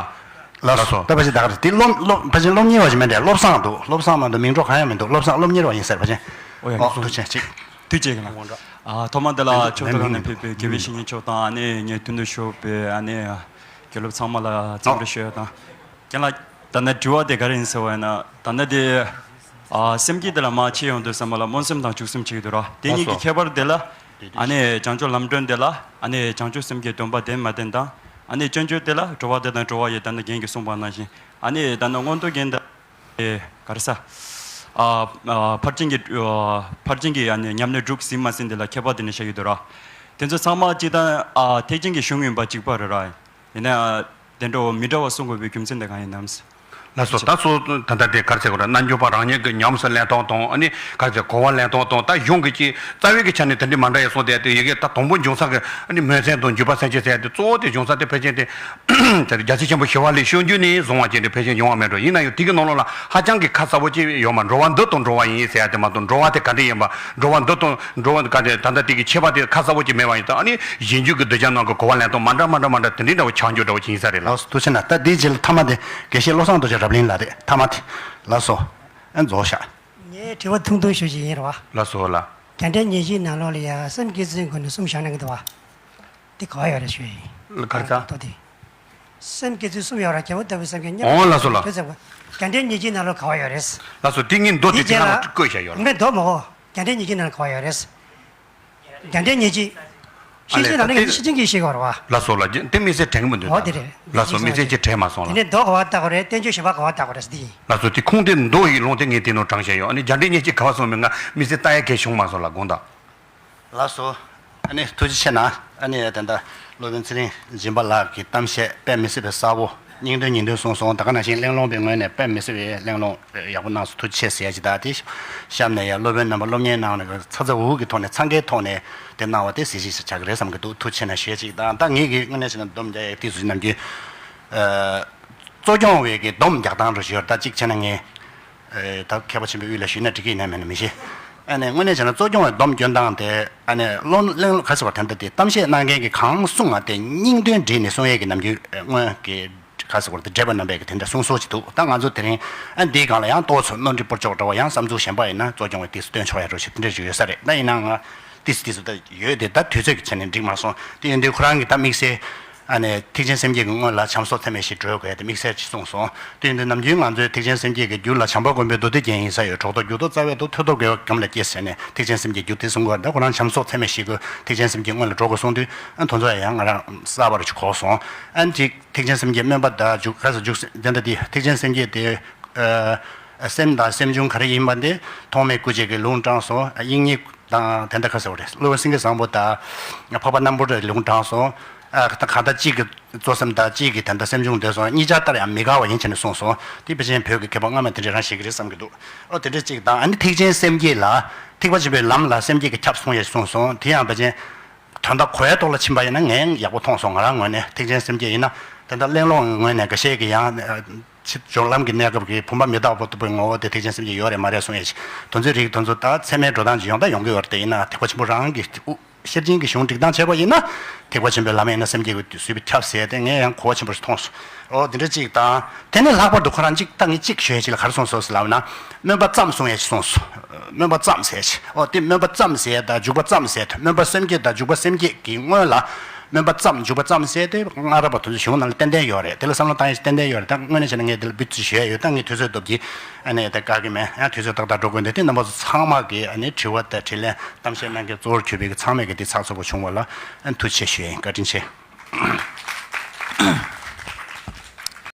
ལགས་སོ། ད་ཕལ་ཆེར་ད་ག་རེ་དེ་སློབ་སློབ་ཕལ་ཆེར་སློབ་གཉེར་བ་ཞིག་མིན་འདྲ། བློ་བཟང་འདུག་བློ་བཟང་མ་གཏོགས་མིང་གྲོགས་གང་ཡང་མི་འདུག་བློ་བཟང་སློབ་གཉེར་བ་ཡིན་ཟེར་བ་ཅན། ཨོ་ཡ། ཨོ་ཐུགས་རྗེ་ཆེ། དུས་གཅིག་ལ། ཨ་ཐོག་མ་འདི་ལ་ཆོས་དང་རང་ནས་ཕེབས་པའི་དགེ་བའི་བཤེས་གཉེན་མཆོག་དང་ཨ་ནི་ངའི་མདུན་དུ་བཞུགས་པའི་ཨ་ནི་དགེ་སློབ་ཚང་མ་ལ་འཚམས་འདྲི་ཞུ་ཡ་དང་། རྒན་ལགས་ད་ནི་དྲི་བ་དེ་ག་རེ་ཡིན་ཟེར་བ་ཡིན་ན་ད་ནི་དེ་ཨ་སེམས་བསྐྱེད་དེ་ལ་མར་ཕྱིན་ཡོང་དུས་ཙམ་པ་ལ་སྨོན་སེམས་དང་འཇུག་སེམས་ཕྱེ་གི་འདུག་ར། དེ་གཉིས་ཀྱི་ཁྱད་པར་དེ་ལ་ཨ་ནི་བྱང་ཆུབ་ལམ་སྒྲོན་དེ་ལ་ཨ་ནི་བྱང་ཆུབ་སེམས་ཀྱི་སྡོམ་པ་ལྡན་མ་ལྡན་དང་ཨ་ནི་སྤྱོད་འཇུག་དེ་ལ་འགྲོ་བ་བདེ་དང་འགྲོ་བ་ཡི་ད་ནི་རྒན་གྱིས་གསུངས་པ་ནང་བཞིན་ཨ་ནི་ད་ནི་མངོན་མཐོ་རྒྱན་དང་། ཨེ་ག་རེ་ཟ། ཨ་ཨ་ཕར་ཕྱིན་གྱི་ཨ་ཕར་ཕྱིན་གྱི་ཨ་ནི་ཉམས་ལེན་དྲུག་ཟིན་མ་ཟིན་དེ་ལ་ཁྱད་པར་དེ་ནས་བཤད་ཀྱི་འདུག་ར། དེ་ཚོ་ཚང་མ་སྤྱིར་བཏང་ཨ་ཐེག་ཆེན་གྱི་གཞུང་ཡིན་པ་གཅིག་པ་རེད་ར། ཡིན་ན་ཨ་དེ་འདྲ་བོ་མི་འདྲ་བ་གསུང་དགོས་པའི་རྒྱུ་མཚན་དེ་གང་ཡིན་ནམ། ལགས་སོ། ད་སོ་ད་ལྟ་དེ་ག་རེ་ཟེར་དགོས་རེད། རྣལ་འབྱོར་པ་རང་ཉིད་ཀྱི་ཉམས་སུ་ལེན་སྟངས་དང་། ཨ་ནི་ག་རེ་ཟེར། གོ་བ་ལེན་སྟངས་དང་། ད་གཞུང་གི་ཅིག་རྩ་བའི་གི་ཆ་ནས་དེ་འདྲ་མ་འདྲ་ཡ་སོང་སྟེ། དེ་ཡི་གེ་ད་དང་པོ་འབྱུང་ས་གི་ཨ་ནི་མོས་སེམས་དང་འཇུག་པ་སེམས་བསྐྱེད་ཟེར་ཡ་དེ་གཙོ་བོ་དེ་འབྱུང་ས་དེ་ཕལ་ཆེར་དེ་རྒྱལ་སྲས་ཆེན་པོ་ཞི་བ་ལྷས་ཤོད་རྒྱུན་ནས་བཟུང་བ་ཅན་དེ་ཕལ་ཆེར་ཡོང་བ་མེད་འགྲོ། ཡིན་ན་ཡང་དེ་གི་ནང་ལོགས་ལ་ཧ་ཅང་གི་ཁ་གསལ་པོ་ཅིག་ཡོད་མ། འགྲོ་བ་འདི་དང་འགྲོ་བ་ཡིན་ཟེར་ཡ་དེ་མ་གཏོགས། འགྲོ་བ་དེ་ག་འདྲ་ཡིན་པ། འགྲོ་བ་འདི་དང་འགྲོ་བ་ག་དེ་ད་ལྟ་དེ་གི་ཁྱད་པར་དེ་ཁ་གསལ་པོ་ཅིག་མེད་པ་ཡིན་ཙང་། ཨ་ནི་གཞན་འགྱུར་གྱི་གདུལ་བྱ་རྣམས་ཀྱི་གོ་བ་ལེན་སྟངས་མ་འདྲ་མ་འདྲ་མ་འདྲ་དེ་འདྲའི་འདྲ་བོ་ཆགས་འགྱུར་འདྲ་བོ་ཅིག་ཡིན་ས་རེད་ལགས། ལགས་སོ། ཐུགས་རྗེ་གནང་། ད་དེའི་རྗེས་ལ་ཐ་མ་དེ་དགེ་བཤེས་བློ་བཟང་རྡོ་རྗེ་རབ་གླིང་ལགས་རེད། ཐ་མ་དེ། ལགས་སོ། ཨ་རྫོགས་ཤག་ངས་དྲི་བ་ཐུང་ཐུང་ཞུ་བཞིན་ཡིན་རེད་བ། ལགས་སོ་ལགས། རྒྱ་འགྲེལ་ཉེར་གཅིག་ནང་ལོགས་ལ་ཡ་སེམས་བསྐྱེད་ཚུལ་སྒོ་ནས་གསུམ་བཞག་གནང་གི་འདུག་བ། དེ་ག་བ་ཡོད་རེད་ཞུ་ཡིན། ག་རེ་ཟེར། ཏོ་དེ། སེམས་བསྐྱེད་ཚུལ་གསུམ་ཡོད་ར། རྒྱལ་པོ་ལྟ་བུའི་སེམས་བསྐྱེད་མཉམ། འོང་། ལགས་སོ་ལགས། དེ་ཚེ་རྒྱ་འགྲེལ་ཉེར་གཅིག་ནང་ལོགས་ག་བ་ཡོད་རེད། ལགས་སོ། དེ་ངས་མདོ་དེ་དེ་རྗེས་ལ་ནང་ལ་བཀོད་བཞག་ཡོད་ལགས། མེད། མདོ་མ་གོ། རྒྱ་འགྲེལ་ཉེར་གཅིག་ནང་ལ་ག་བ་ཡོད་རེད། རྒྱ་འགྲེལ་ཉེར་གཅིག་ཨ་ཤེས་ལས་བཞིན་ལ་ད་ནི་དེ་ཤེས་བཞིན་གྱིས་ཤེས་དགོས་རེད་བ། ལགས་སོ་ལགས། དེ་དམིགས་བསལ་དྲན་གྱི་མི་འདུག་འོ་ད་དེ་རེད། ལགས་སོ། དམིགས་བསལ་གྱི་དྲན་མ་སོང་ལགས། དེ་ནས་མདོ་ག་བ་བལྟ་དགོས་རེད། བསྟན་བཅོས་གཞན་པ་ག་བ་བལྟ་དགོས་རེད་ཟེར་དེ་ཡིན། ལགས་སོ། དེ་ཁུངས་དེ་མདོ་ཡི་ལུང་དེ་ངས་དེ་ནང་དྲངས་བཞག་ཡོད། ཨ་ནི་རྒྱ་འགྲེལ་ཉེར་གཅིག་ག་བ་སོང་མིན་ང་དམིགས་བསལ་ལྟ་ཡ་གལ་བྱུང་མ་སོང་ལགས། དགོངས་དག་ལགས་སོ། ཨ་ནི་ཐུགས་རྗེ་ཆེ་གནང་། ཨ་ནི་ད་ལྟ་སློབ་དཔོན་ཚེ་རིང་སྦྱིན་པ་ལགས་ཀྱི་གཏམ་བཤད་དཔེ་མི་སྲིད་པའི་གསལ་པོ། སྙིང་དོན་ཉིང་དོན་གསུངས་སོང་། ད་ག་ནང་བཞིན་གླེང་སློང་པའི་ངོས་ནས་དཔེ་མི་སྲིད་པའི་གླེང་སློང་ཡག་པོ་གནང་སོང་། ཐུགས་རྗེ་ཆེ་ཟེར་ཡ་ཅིག་དང་། དེ་གཤམ་ནས་ཡང་སློབ་དཔོན་རྣམ་པ་སློབ་གཉེར་གནང་ནས་ཚ་ཚ་འུར་འུར་གྱི་ཐོག་ནས་འཚང་ཁའི་ཐོག་ནས་དེ་གནང་བ་དེ་གཟི་བརྗིད་ཆེ་ཆགས་ཀྱི་རེད་བསམ་གྱི་འདུག་ཐུགས་རྗེ་ཆེ་གནང་ཞུ་ཡ་ཅིག་དང་། ད་ངེད་ཀྱིས་དངོས་གནས་བྱས་ན་སྡོམ་རྒྱག་ཡ་ཏོག་ཙམ་ཞིག་ནམ་རྒྱུན། ཨ། གཙོ་སྐྱོང་བའི་གི་སྡོམ་རྒྱག་སྟངས་འདྲ་ཞིག་ཡོད་རེད། ད་གཅིག་བྱས་ན་ངས། ཨེ། ད་མཁས་པ་ཆེན་པོའི་དབུས་ལ་ཞུས་ན་འགྲིག་གི་ཡིན་ན་མིན་ན་མི་ཤེས། ཨ་ནི་དངོས་གནས་བྱས་ན་གཙོ་སྐྱོང་བའི་སྡོམ་སྐྱོན་སྟངས་དེ། ཨ་ནི་བློ་གླེང་ག་ཟེར་བ་དེ་འདྲ་དེ། གཏམ་བཤད་གནང་མཁན་གྱིས་གང་གསུངས་པ་དེ་སྙིང་དོན་བསྒྲིལ་ནས་གསུང་ཡས་ཀྱི་ནམ་རྒྱུན་སྔོན་གྱི་ག་ཟེར་བ་དེ་བགྲེས་པ་རྣམ་པས་ཀྱི་དེ་འདྲ་གསུང་སྲོལ་ཅིག་འདུག་ད་ང་ཚོ་དེ་རིང་ཨ་འདིའི་སྒང་ལ་ཡང་ཏོག་ཙམ་མནོ་འགྲིག་པོ་ཅོག་འདྲ་བ་ཡང་བསམ་ཚུལ་གཞན་པ་ཡིན་ན་གཙོ་སྐྱོང་བའི་དུས་སུ་སྟོན་ཆོག་ཡ་འདྲ་ཞིག་དེ་འདྲ་ཞིག་ཡོད་ས་རེད། ད་ཡིན་ནའང་ཏིས་ཏིས་སུ་ད་ཡོད་དེ། ད་དུས་ཚོད་ཀྱི་ཆ་ནས་འགྲིག་མ་སོང་། དེ་ཡིན་དུས་ཁོ་རང་གིས་ད་དམིགས་བསལ། ཨ་ནི་ཐེག་ཆེན་སེམས་བསྐྱེད་ཀྱི་སྔོན་ལ་བྱམས་སོགས་ཚད་མེད་བཞི་གྲོལ་དགོས་ཡ་དེ་དམིགས་བསལ་ཅིག་གསུངས་སོང་། དེ་ཡིན་དུས་ནམ་རྒྱུན་ང་ཚོའི་ཐེག་ཆེན་སེམས་བསྐྱེད་ཀྱི་རྒྱུད་ལ་བྱམས་པ་མགོན་པོའི་མདོ་སྡེ་རྒྱན་ཡིན་ས་ཡོད། གྲོགས་ཐོབ་རྒྱུ་དང་རྩ་བའི་དང་ཐོས་ཐོབ་དགེ་བའི་གམ་ལ་སྐྱེས་ཟེར་ནས་ཐེག་ཆེན་སེམས་བསྐྱེད་རྒྱུད་དེ་གསུང་གི་ཡོད་རེད། ད་ཁོ་རང་བྱམས་སོགས་ཚད་མེད་བཞི་གི་ཐེག་ཆེན་སེམས་བསྐྱེད་སྔོན་ལ་འགྲོ་དགོས་གསུངས་དུས། ཨ། དེ་ཚོ་ཡང་ང་རང་གསར་པ་རུ་ཅིག་གོ་སོང་། ཨ་ནི་ཐེག་ཆེན་སེམས་བསྐྱེད་སྨོན་པ་དང་འཇུག་ག་ཟེར་འཇུག་དེ་འདྲ་དེ། ཐེག་ཆེན་སེམས་བསྐྱེད་དེ། ཨ། སེམས་དང་སེམས་བྱུང་ག་རེ་ཡིན་པ་དེ་ཐོགས་མེད་སྐུ་མཆེད་ཀྱི་ལུང་དྲངས་སོང་། དབྱིག་གཉེན་དང་དེ་འདྲ་ག་ཟེར་བ་རེད། སློབ་དཔོན་སེང་གེ་བཟང་པོ་དང་འཕགས་པ་རྣམ་པོ་རེ་ལུང་དྲངས་སོང་། ཨ། ད་གང་ལྟར་གཅིག་གི་གཙོ་སེམས་དང་གཅིག་གི་དེ་འདྲ་སེམས་བྱུང་འདོད་སོང་། གཉིས་ཆར་ལྟར་ཡང་མི་དགའ་བ་ཡིན་བྱས་ནས་གསུངས་སོང་། དེ་ཕལ་ཆེར་བོད་ཀྱི་མཁས་པ་སྔ་མ་དེ་འདྲས་རང་བཤད་ཀྱི་རེད་བསམ་གྱི་འདུག་ཨོ། དེ་འདྲས་གཅིག་དང་། ཨ་ནི་ཐེག་ཆེན་སེམས་བསྐྱེད་ལ་ཐེག་པ་ཆེན་པོའི་ལམ་ལ་སེམས་བསྐྱེད་ཀྱིས་ཁྱབ་གསུངས་ཡ་གསུངས་སོང་། དེ་ཡང་ཕལ་ཆེར་དོན་དག་གོ་བའི་ཐོག་ལ་ཕྱིན་པ་ཡིན་ན་ངས་ཡག་པོ་མཐོང་སོང་། ང་རང་ངོས་ནས་ཐེག་ཆེན་སེམས་བསྐྱེད་ཡིན་ན། དེ་འདྲ་གླེང་སློང་ངོས་ནས་འགའ་ཤས་ཀྱིས་ཡང་། ཕྱི་སྦྱོར་ལམ་གྱི་གནས་སྐབས་ཀྱི་བུམ་པ་མི་རྟག་པ་ལྟ་བུའི་ངོ་བོ་དེ་ཐེག་ཆེན་སེམས་བསྐྱེད་ཡོད་རེད་མ་རེད་གསུང་ཡས་ཤིག་དོན་ཚན་རིག་དོན་ཚོ་ད་ཚད་མའི་འགྲོ་སྟངས་ཀྱི་ཡོང་ད་ཡོང་གི་ཡོད་རེད། དེ་ཡིན་ན་ཐེག་པ་ཆེན་པོ་རང་གི་དབུ་ཤེར་ཕྱིན་གྱི་གཞུང་སྒྲིག་སྟངས་བྱས་པ་ཡིན་ན། ཐེག་པ་ཆེན་པོའི་ལམ་ཡིན་ན་སེམས་བསྐྱེད་ཀྱི་བཟོད་པའི་ཁྱབ་ཟེར་དེ་ངས་ཡང་གོ་བ་ཆེན་པོ་ཞིག་མཐོང་སོང་། ཨོ། དེ་འདྲ་གཅིག་དང་། དེ་ནས་ལྷག་པར་དུ་ཁོ་རང་གཅིག་ད་ངས་གཅིག་ཞུ་ཡས་ཅིག་ལ་ག་རེ་གསུངས་སོང་ཟེར་ལབ་ན། སྨོན་པ་ཙམ་གསུང་ཡས་ཅིག་གསུངས་སོང་། སྨོན་པ་ཙམ་ཟེར་ཅིག་ཨོ། དེ་སྨོན་པ་ཙམ་ཟེར་དང་འཇུག་པ་ཙམ་ཟེར་དང་། སྨོན་པ་སེམས་བསྐྱེད་དང་འཇུག་པ་སེམས་བསྐྱེད་ཀྱི་སྔོན་ལ། སྨོན་པ་ཙམ་འཇུག་པ་ཙམ་ཟེར་དེ་སྔ་རབས་པ་དེ་ཚོའི་གཞུང་ནང་ལ་ཏན་ཏན་ཡོད་རེད། དེ་ལ་བསམ་བློ་བཏང་ཡས་ཏན་ཏན་ཡོད་རེད། ད་དངོས་གནས་བྱས་ན་ངས་དེ་ལ་འབུ་ཙི་ཞུ་ཡས་ཡོད། ད་ངས་དུས་ཚོད་སྟོབས་ཀྱིས་ཨ་ནི་ད་བཀག་གི་མེད། ཡང་དུས་ཚོད་ཏག་ཏག་འགྲོ་དགོས་འདུག་དེ་རྣམ་པ་ཚོ་ཚང་མ་གིས་ཨ་ནི་དྲི་བ་དང་དྲིས་ལན་གཏམ་བཤད་གནང་མཁན་གཙོ་བོར་གྱུར་པའི་གི་ཚང་མས་གི་དེ་ཚགས་ཚུད་པོ་བྱུང་བ་ལ་ཨ་ནི་ཐུགས་རྗེ་ཆེ་ཞུ་ཡས་ཡིན། བཀའ་དྲིན་ཆེ།